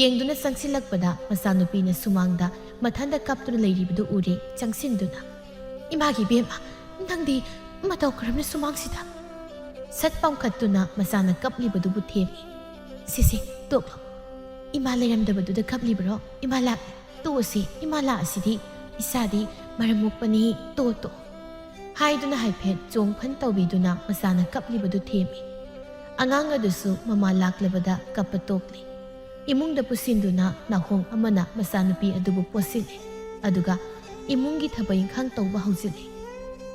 ꯌꯦꯡꯗꯨꯅ ꯆꯪꯁꯤꯜꯂꯛꯄꯗ ꯃꯆꯥꯅꯨꯄꯤꯅ ꯁꯨꯃꯥꯡꯗ ꯃꯊꯟꯇ ꯀꯞꯇꯨꯅ ꯂꯩꯔꯤꯕꯗꯨ ꯎꯔꯦ꯫ ꯆꯪꯁꯤꯟꯗꯨꯅ, "ꯏꯃꯥꯒꯤ ꯏꯕꯦꯝꯃ, ꯅꯪꯗꯤ ꯃꯇꯧ ꯀꯔꯝꯅ ꯁꯨꯃꯥꯡꯁꯤꯗ?" ꯁꯠ ꯄꯥꯎꯈꯠꯇꯨꯅ ꯃꯆꯥꯅ ꯀꯞꯂꯤꯕꯗꯨꯕꯨ ꯊꯦꯝꯃꯤ꯫ "ꯁꯤꯁꯦ, ꯇꯣꯛꯂꯣ꯫ ꯏꯃꯥ ꯂꯩꯔꯝꯗꯕꯗꯨꯗ ꯀꯞꯂꯤꯕ꯭ꯔꯣ? ꯏꯃꯥ ꯂꯥꯛꯂꯦ꯫ ꯇꯣꯛꯑꯁꯤ, ꯏꯃꯥ ꯂꯥꯛꯑꯁꯤꯗꯤ꯫ ꯏꯆꯥꯗꯤ ꯃꯔꯝ ꯃꯣꯛꯄꯅꯤ꯫ ꯇꯣꯛꯑꯣ, ꯇꯣꯛꯑꯣ," ꯍꯥꯏꯗꯨꯅ ꯍꯥꯏꯐꯦꯠ ꯆꯣꯡ ꯐꯟ ꯇꯧꯕꯤꯗꯨꯅ ꯃꯆꯥꯅ ꯀꯞꯂꯤꯕꯗꯨ ꯊꯦꯝꯃꯤ꯫ ꯑꯉꯥꯡ ꯑꯗꯨꯁꯨ ꯃꯃꯥ ꯂꯥꯛꯂꯕꯗ ꯀꯞꯄ ꯇꯣꯛꯂꯤ꯫ ꯏꯃꯨꯡꯗ ꯄꯨꯁꯤꯟꯗꯨꯅ ꯅꯥꯍꯣꯡ ꯑꯃꯅ ꯃꯆꯥꯅꯨꯄꯤ ꯑꯗꯨꯕꯨ ꯄꯣꯠꯁꯤꯜꯂꯦ꯫ ꯑꯗꯨꯒ ꯏꯃꯨꯡꯒꯤ ꯊꯕꯛ ꯏꯪꯈꯥꯡ ꯇꯧꯕ ꯍꯧꯖꯤꯜꯂꯦ꯫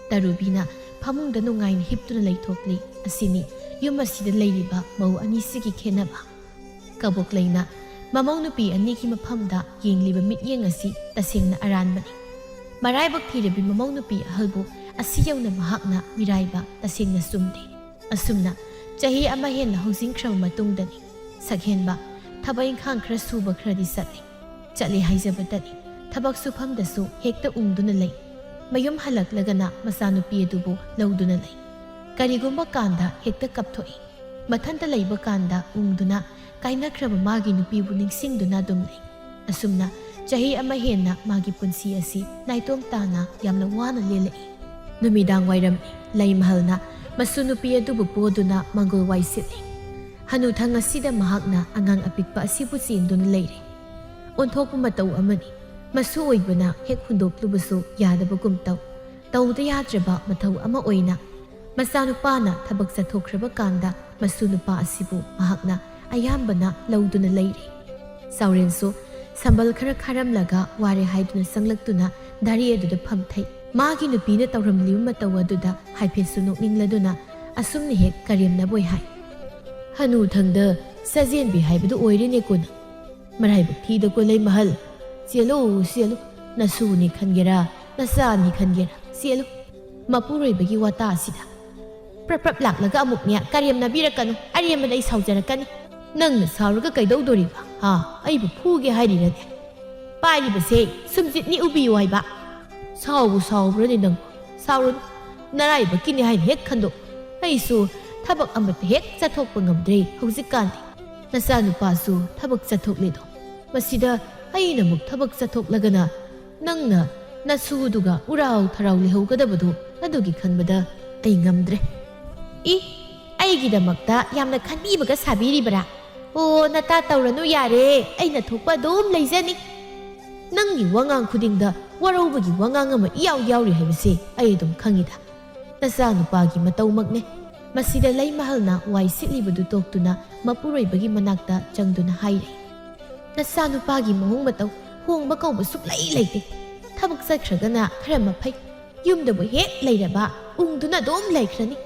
ꯇꯔꯨꯕꯤꯅ ꯐꯃꯨꯡꯗ ꯅꯨꯡꯉꯥꯏꯅ ꯍꯤꯞꯇꯨꯅ ꯂꯩꯊꯣꯛꯂꯤ꯫ ꯑꯁꯤꯅꯤ ꯌꯨꯝ ꯑꯁꯤꯗ ꯂꯩꯔꯤꯕ ꯃꯧ ꯑꯅꯤꯁꯤꯒꯤ ꯈꯦꯠꯅꯕ꯫ ꯀꯕꯣꯛꯂꯩꯅ ꯃꯃꯧ ꯅꯨꯄꯤ ꯑꯅꯤꯒꯤ ꯃꯐꯝꯗ ꯌꯦꯡꯂꯤꯕ ꯃꯤꯠꯌꯦꯡ ꯑꯁꯤ ꯇꯁꯦꯡꯅ ꯑꯔꯥꯟꯕꯅꯤ꯫ ꯃꯔꯥꯏꯕꯛ ꯊꯤꯔꯕꯤ ꯃꯃꯧ ꯅꯨꯄꯤ ꯑꯍꯜꯕꯨ ꯑꯁꯤ ꯌꯧꯅ ꯃꯍꯥꯛꯅ ꯃꯤꯔꯥꯏꯕ ꯇꯁꯦꯡꯅ ꯆꯨꯝꯗꯦ꯫ ꯑꯁꯨꯝꯅ ꯆꯍꯤ ꯑꯃ ꯍꯦꯟꯅ ꯍꯧꯖꯤꯟꯈ꯭ꯔꯕ ꯃꯇꯨꯡꯗꯅꯤ ꯁꯛꯍꯦꯟꯕ ꯊꯕꯛ ꯏꯪꯈꯥꯡ ꯈꯔ ꯁꯨꯕ ꯈꯔꯗꯤ ꯆꯠꯂꯤ꯫ ꯆꯠꯂꯤ ꯍꯥꯏꯖꯕꯇꯅꯤ, ꯊꯕꯛ ꯁꯨꯐꯝꯗꯁꯨ ꯍꯦꯛꯇ ꯎꯪꯗꯨꯅ ꯂꯩ꯫ ꯃꯌꯨꯝ ꯍꯜꯂꯛꯂꯒꯅ ꯃꯆꯥꯅꯨꯄꯤ ꯑꯗꯨꯕꯨ ꯂꯧꯗꯨꯅ ꯂꯩ꯫ ꯀꯔꯤꯒꯨꯝꯕ ꯀꯥꯟꯗ ꯍꯦꯛꯇ ꯀꯞꯊꯣꯛꯏ꯫ ꯃꯊꯟꯇ ꯂꯩꯕ ꯀꯥꯟꯗ ꯎꯪꯗꯨꯅ ꯀꯥꯏꯅꯈ꯭ꯔꯕ ꯃꯥꯒꯤ ꯅꯨꯄꯤꯕꯨ ꯅꯤꯡꯁꯤꯡꯗꯨꯅ ꯑꯗꯨꯝ ꯂꯩ꯫ ꯑꯁꯨꯝꯅ ꯆꯍꯤ ꯑꯃ ꯍꯦꯟꯅ ꯃꯥꯒꯤ ꯄꯨꯟꯁꯤ ꯑꯁꯤ ꯅꯥꯏꯇꯣꯝ ꯇꯥꯅ ꯌꯥꯝꯅ ꯋꯥꯅ ꯂꯦꯜꯂꯛꯏ꯫ ꯅꯨꯃꯤꯗꯥꯡ ꯋꯥꯏꯔꯝ ꯂꯩꯃꯍꯜꯅ ꯃꯁꯨ ꯅꯨꯄꯤ ꯑꯗꯨꯕꯨ ꯄꯣꯗꯨꯅ ꯃꯪꯒꯣꯜ ꯋꯥꯏ ꯁꯤꯠꯂꯤ꯫ ꯍꯅꯨꯊꯪ ꯑꯁꯤꯗ ꯃꯍꯥꯛꯅ ꯑꯉꯥꯡ ꯑꯄꯤꯛꯄ ꯑꯁꯤꯕꯨ ꯆꯦꯟꯗꯨꯅ ꯂꯩꯔꯦ꯫ ꯑꯣꯟꯊꯣꯛꯄ ꯃꯇꯧ ꯑꯃꯅꯤ꯫ ꯃꯁꯨ ꯑꯣꯏꯕꯅ ꯍꯦꯛ ꯍꯨꯟꯗꯣꯛꯂꯨꯕꯁꯨ ꯌꯥꯗꯕꯒꯨꯝ ꯇꯧ꯫ ꯇꯧꯗ ꯌꯥꯗ꯭ꯔꯕ ꯃꯊꯧ ꯑꯃ ꯑꯣꯏꯅ ꯃꯆꯥꯅꯨꯄꯥꯅ ꯊꯕꯛ ꯆꯠꯊꯣꯛꯈ꯭ꯔꯕ ꯀꯥꯟꯗ ꯃꯁꯨ ꯅꯨꯄꯥ ꯑꯁꯤꯕꯨ ꯃꯍꯥꯛꯅ ꯑꯌꯥꯝꯕꯅ ꯂꯧꯗꯨꯅ ꯂꯩꯔꯦ꯫ ꯆꯥꯎꯔꯦꯟꯁꯨ ꯁꯝꯕꯜ ꯈꯔ ꯈꯥꯔꯝꯂꯒ ꯋꯥꯔꯦ ꯍꯥꯏꯗꯨꯅ ꯆꯪꯂꯛꯇꯨꯅ ꯗꯥꯔꯤ ꯑꯗꯨꯗ ꯐꯝꯊꯩ꯫ ꯃꯥꯒꯤ ꯅꯨꯄꯤꯅ ꯇꯧꯔꯝꯂꯤꯕ ꯃꯇꯧ ꯑꯗꯨꯗ ꯍꯥꯏꯐꯦꯠꯁꯨ ꯅꯣꯛꯅꯤꯡꯂꯗꯨꯅ ꯑꯁꯨꯝꯅ ꯍꯦꯛ ꯀꯔꯦꯝꯅꯕꯣꯏ ꯍꯥꯏ, "ꯍꯅꯨꯊꯪꯗ ꯆꯥꯖꯦꯟꯕꯤ ꯍꯥꯏꯕꯗꯨ ꯑꯣꯏꯔꯦꯅꯦꯀꯣ ꯅꯪ꯫ ꯃꯔꯥꯏꯕꯛ ꯊꯤꯗꯀꯣ ꯂꯩꯃꯍꯜ꯫ ꯆꯦꯜꯂꯨ, ꯆꯦꯜꯂꯨ꯫ ꯅꯁꯨꯅꯤ ꯈꯟꯒꯦꯔꯥ, ꯅꯆꯥꯅꯤ ꯈꯟꯒꯦꯔꯥ, ꯆꯦꯜꯂꯨ꯫ ꯃꯄꯨꯔꯣꯏꯕꯒꯤ ꯋꯥꯇꯥ ꯑꯁꯤꯗ ꯄ꯭ꯔꯞ ꯄ꯭ꯔꯞ ꯂꯥꯛꯂꯒ ꯑꯃꯨꯛꯅꯦ ꯀꯔꯦꯝꯅꯕꯤꯔꯛꯀꯅꯨ꯫ ꯑꯔꯦꯝꯕꯗ ꯑꯩ ꯁꯥꯎꯖꯔꯛꯀꯅꯤ꯫ ꯅꯪꯅ ꯁꯥꯎꯔꯒ ꯀꯩꯗꯧꯗꯣꯔꯤꯕ? ꯍꯥ? ꯑꯩꯕꯨ ꯐꯨꯒꯦ ꯍꯥꯏꯔꯤꯔꯅꯦ? ꯄꯥꯏꯔꯤꯕꯁꯦ ꯁꯨꯝꯖꯤꯠꯅꯤ, ꯎꯕꯤꯌꯨ ꯍꯥꯏꯕ꯫ ꯁꯥꯎꯕꯨ ꯁꯥꯎꯕ꯭ꯔꯅꯦ ꯅꯪ? ꯁꯥꯎꯔꯨꯅꯨ꯫ ꯅꯔꯥꯏꯕꯛꯀꯤꯅꯤ ꯍꯥꯏꯅ ꯍꯦꯛ ꯈꯟꯗꯣꯛ꯫ ꯑꯩꯁꯨ ꯊꯕꯛ ꯑꯃꯠꯇ ꯍꯦꯛ ꯆꯠꯊꯣꯛꯄ ꯉꯝꯗ꯭ꯔꯦ ꯍꯧꯖꯤꯛꯀꯥꯟꯗꯤ꯫ ꯅꯆꯥꯅꯨꯄꯥꯁꯨ ꯊꯕꯛ ꯆꯠꯊꯣꯛꯂꯦꯗꯣ꯫ ꯃꯁꯤꯗ ꯑꯩꯅ ꯑꯃꯨꯛ ꯊꯕꯛ ꯆꯠꯊꯣꯛꯂꯒꯅ ꯅꯪꯅ ꯅꯁꯨꯗꯨꯒ ꯎꯔꯥꯎ ꯊꯔꯥꯎ ꯂꯩꯍꯧꯒꯗꯕꯗꯨ ꯑꯗꯨꯒꯤ ꯈꯟꯕꯗ ꯑꯩ ꯉꯝꯗ꯭ꯔꯦ꯫ ꯏ, ꯑꯩꯒꯤꯗꯃꯛꯇ ꯌꯥꯝꯅ ꯈꯟꯕꯤꯕꯒ ꯁꯥꯕꯤꯔꯤꯕꯔꯥ? ꯑꯣ, ꯅꯇꯥ ꯇꯧꯔꯅꯨ ꯌꯥꯔꯦ, ꯑꯩꯅ ꯊꯣꯛꯄ ꯑꯗꯨꯝ ꯂꯩꯖꯅꯤ꯫ ꯅꯪꯒꯤ ꯋꯥꯉꯥꯡ ꯈꯨꯗꯤꯡꯗ ꯋꯥꯔꯧꯕꯒꯤ ꯋꯥꯉꯥꯡ ꯑꯃ ꯏꯌꯥꯎ ꯌꯥꯎꯔꯤ ꯍꯥꯏꯕꯁꯤ ꯑꯩ ꯑꯗꯨꯝ ꯈꯪꯉꯤꯗ꯫ ꯅꯆꯥꯅꯨꯄꯥꯒꯤ ꯃꯇꯧꯃꯛꯅꯦ꯫ ꯃꯁꯤꯗ ꯂꯩꯃꯍꯜꯅ ꯋꯥꯏ ꯁꯤꯠꯂꯤꯕꯗꯨ ꯇꯣꯛꯇꯨꯅ ꯃꯄꯨꯔꯣꯏꯕꯒꯤ ꯃꯅꯥꯛꯇ ꯆꯪꯗꯨꯅ ꯍꯥꯏꯔꯦ, "ꯅꯆꯥꯅꯨꯄꯥꯒꯤ ꯃꯑꯣꯡ ꯃꯇꯧ ꯍꯣꯡꯕ ꯀꯧꯕ ꯁꯨꯛꯂꯩ ꯂꯩꯇꯦ꯫ ꯊꯕꯛ ꯆꯠꯈ꯭ꯔꯒꯅ ꯈꯔ ꯃꯐꯩ, ꯌꯨꯝꯗꯕꯨ ꯍꯦꯛ ꯂꯩꯔꯕ ꯎꯪꯗꯨꯅ ꯑꯗꯨꯝ ꯂꯩꯈ꯭ꯔꯅꯤ꯫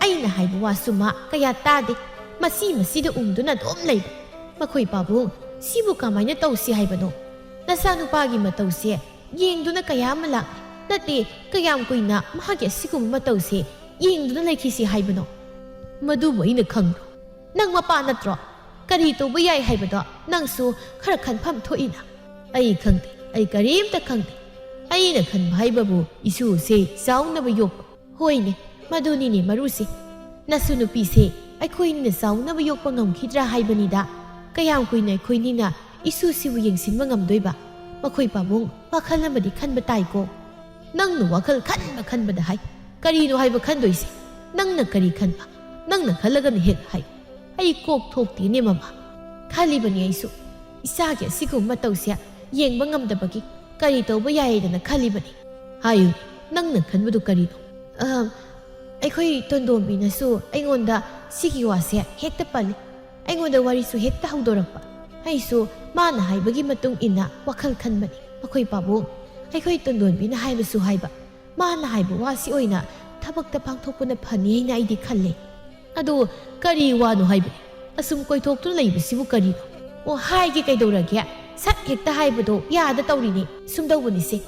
ꯑꯩꯅ ꯍꯥꯏꯕ ꯋꯥꯁꯨ ꯃꯥ ꯀꯌꯥ ꯇꯥꯗꯦ꯫ ꯃꯁꯤ ꯃꯁꯤꯗ ꯎꯪꯗꯨꯅ ꯑꯗꯨꯝ ꯂꯩꯕ꯫ ꯃꯈꯣꯏ ꯄꯥꯕꯨꯡ, ꯁꯤꯕꯨ ꯀꯃꯥꯏꯅ ꯇꯧꯁꯤ ꯍꯥꯏꯕꯅꯣ? ꯅꯆꯥꯅꯨꯄꯥꯒꯤ ꯃꯇꯧꯁꯦ ꯌꯦꯡꯗꯨꯅ ꯀꯌꯥ ꯑꯃ ꯂꯥꯛꯂꯦ꯫ ꯅꯠꯇꯦ, ꯀꯌꯥꯝ ꯀꯨꯏꯅ ꯃꯍꯥꯛꯀꯤ ꯑꯁꯤꯒꯨꯝꯕ ꯃꯇꯧꯁꯦ ꯌꯦꯡꯗꯨꯅ ꯂꯩꯈꯤꯁꯤ ꯍꯥꯏꯕꯅꯣ?" "ꯃꯗꯨꯕꯨ ꯑꯩꯅ ꯈꯪꯕ꯭ꯔꯣ? ꯅꯪ ꯃꯄꯥ ꯅꯠꯇ꯭ꯔꯣ? ꯀꯔꯤ ꯇꯧꯕ ꯌꯥꯏ ꯍꯥꯏꯕꯗꯣ ꯅꯪꯁꯨ ꯈꯔ ꯈꯟꯐꯝ ꯊꯣꯛꯏꯅ꯫" "ꯑꯩ ꯈꯪꯗꯦ, ꯑꯩ ꯀꯔꯤꯝꯇ ꯈꯪꯗꯦ꯫ ꯑꯩꯅ ꯈꯟꯕ ꯍꯥꯏꯕꯕꯨ ꯏꯁꯨꯁꯦ ꯆꯥꯎꯅꯕ ꯌꯣꯛꯄ꯫ ꯍꯣꯏꯅꯦ, ꯃꯗꯨꯅꯤꯅꯦ ꯃꯔꯨꯁꯦ꯫ ꯅꯁꯨ ꯅꯨꯄꯤꯁꯦ ꯑꯩꯈꯣꯏꯅꯤꯅ ꯆꯥꯎꯅꯕ ꯌꯣꯛꯄ ꯉꯝꯈꯤꯗ꯭ꯔꯥ ꯍꯥꯏꯕꯅꯤꯗ꯫ ꯀꯌꯥꯝ ꯀꯨꯏꯅ ꯑꯩꯈꯣꯏꯅꯤꯅ ꯏꯁꯨꯁꯤꯕꯨ ꯌꯦꯡꯁꯤꯟꯕ ꯉꯝꯗꯣꯏꯕ? ꯃꯈꯣꯏ ꯄꯥꯕꯨꯡ, ꯋꯥꯈꯜ ꯑꯃꯗꯤ ꯈꯟꯕ ꯇꯥꯏꯀꯣ꯫ ꯅꯪꯅ ꯋꯥꯈꯜ ꯈꯟꯕ ꯈꯟꯕꯗ ꯍꯥꯏ꯫ ꯀꯔꯤꯅꯣ ꯍꯥꯏꯕ ꯈꯟꯗꯣꯏꯁꯦ? ꯅꯪꯅ ꯀꯔꯤ ꯈꯟꯕ? ꯅꯪꯅ ꯈꯜꯂꯒꯅ ꯍꯦꯛ ꯍꯥꯏ꯫ ꯑꯩ ꯀꯣꯛ ꯊꯣꯛꯇꯦꯅꯦ ꯃꯃꯥ꯫ ꯈꯜꯂꯤꯕꯅꯤ ꯑꯩꯁꯨ꯫ ꯏꯆꯥꯒꯤ ꯑꯁꯤꯒꯨꯝꯕ ꯃꯇꯧꯁꯦ ꯌꯦꯡꯕ ꯉꯝꯗꯕꯒꯤ ꯀꯔꯤ ꯇꯧꯕ ꯌꯥꯏꯗꯅ ꯈꯜꯂꯤꯕꯅꯤ꯫" "ꯍꯥꯏꯌꯨ, ꯅꯪꯅ ꯈꯟꯕꯗꯨ ꯀꯔꯤꯅꯣ?" "ꯑꯍꯝ, ꯑꯩꯈꯣꯏ ꯇꯣꯟꯗꯣꯝꯕꯤꯅꯁꯨ ꯑꯩꯉꯣꯟꯗ ꯁꯤꯒꯤ ꯋꯥꯁꯦ ꯍꯦꯛꯇ ꯄꯜꯂꯤ꯫ ꯑꯩꯉꯣꯟꯗ ꯋꯥꯔꯤꯁꯨ ꯍꯦꯛꯇ ꯍꯧꯗꯣꯔꯛꯄ꯫ ꯑꯩꯁꯨ ꯃꯥꯅ ꯍꯥꯏꯕꯒꯤ ꯃꯇꯨꯡ ꯏꯟꯅ ꯋꯥꯈꯜ ꯈꯟꯕꯅꯤ꯫ ꯃꯈꯣꯏ ꯄꯥꯕꯨꯡ, ꯑꯩꯈꯣꯏ ꯇꯣꯟꯗꯣꯟꯕꯤꯅ ꯍꯥꯏꯕꯁꯨ ꯍꯥꯏꯕ꯫ ꯃꯥꯅ ꯍꯥꯏꯕ ꯋꯥꯁꯤ ꯑꯣꯏꯅ ꯊꯕꯛꯇ ꯄꯥꯡꯊꯣꯛꯄꯅ ꯐꯅꯤ ꯍꯥꯏꯅ ꯑꯩꯗꯤ ꯈꯜꯂꯦ꯫" "ꯑꯗꯨ ꯀꯔꯤ ꯋꯥꯅꯣ ꯍꯥꯏꯕꯅꯤ? ꯑꯁꯨꯝ ꯀꯣꯏꯊꯣꯛꯇꯨꯅ ꯂꯩꯕꯁꯤꯕꯨ ꯀꯔꯤꯅꯣ?" ꯑꯣ, ꯍꯥꯏꯒꯦ ꯀꯩꯗꯧꯔꯒꯦ? ꯁꯠ ꯍꯦꯛꯇ ꯍꯥꯏꯕꯗꯣ ꯌꯥꯗ ꯇꯧꯔꯤꯅꯤ꯫ ꯁꯨꯝꯗꯧꯕꯅꯤꯁꯦ,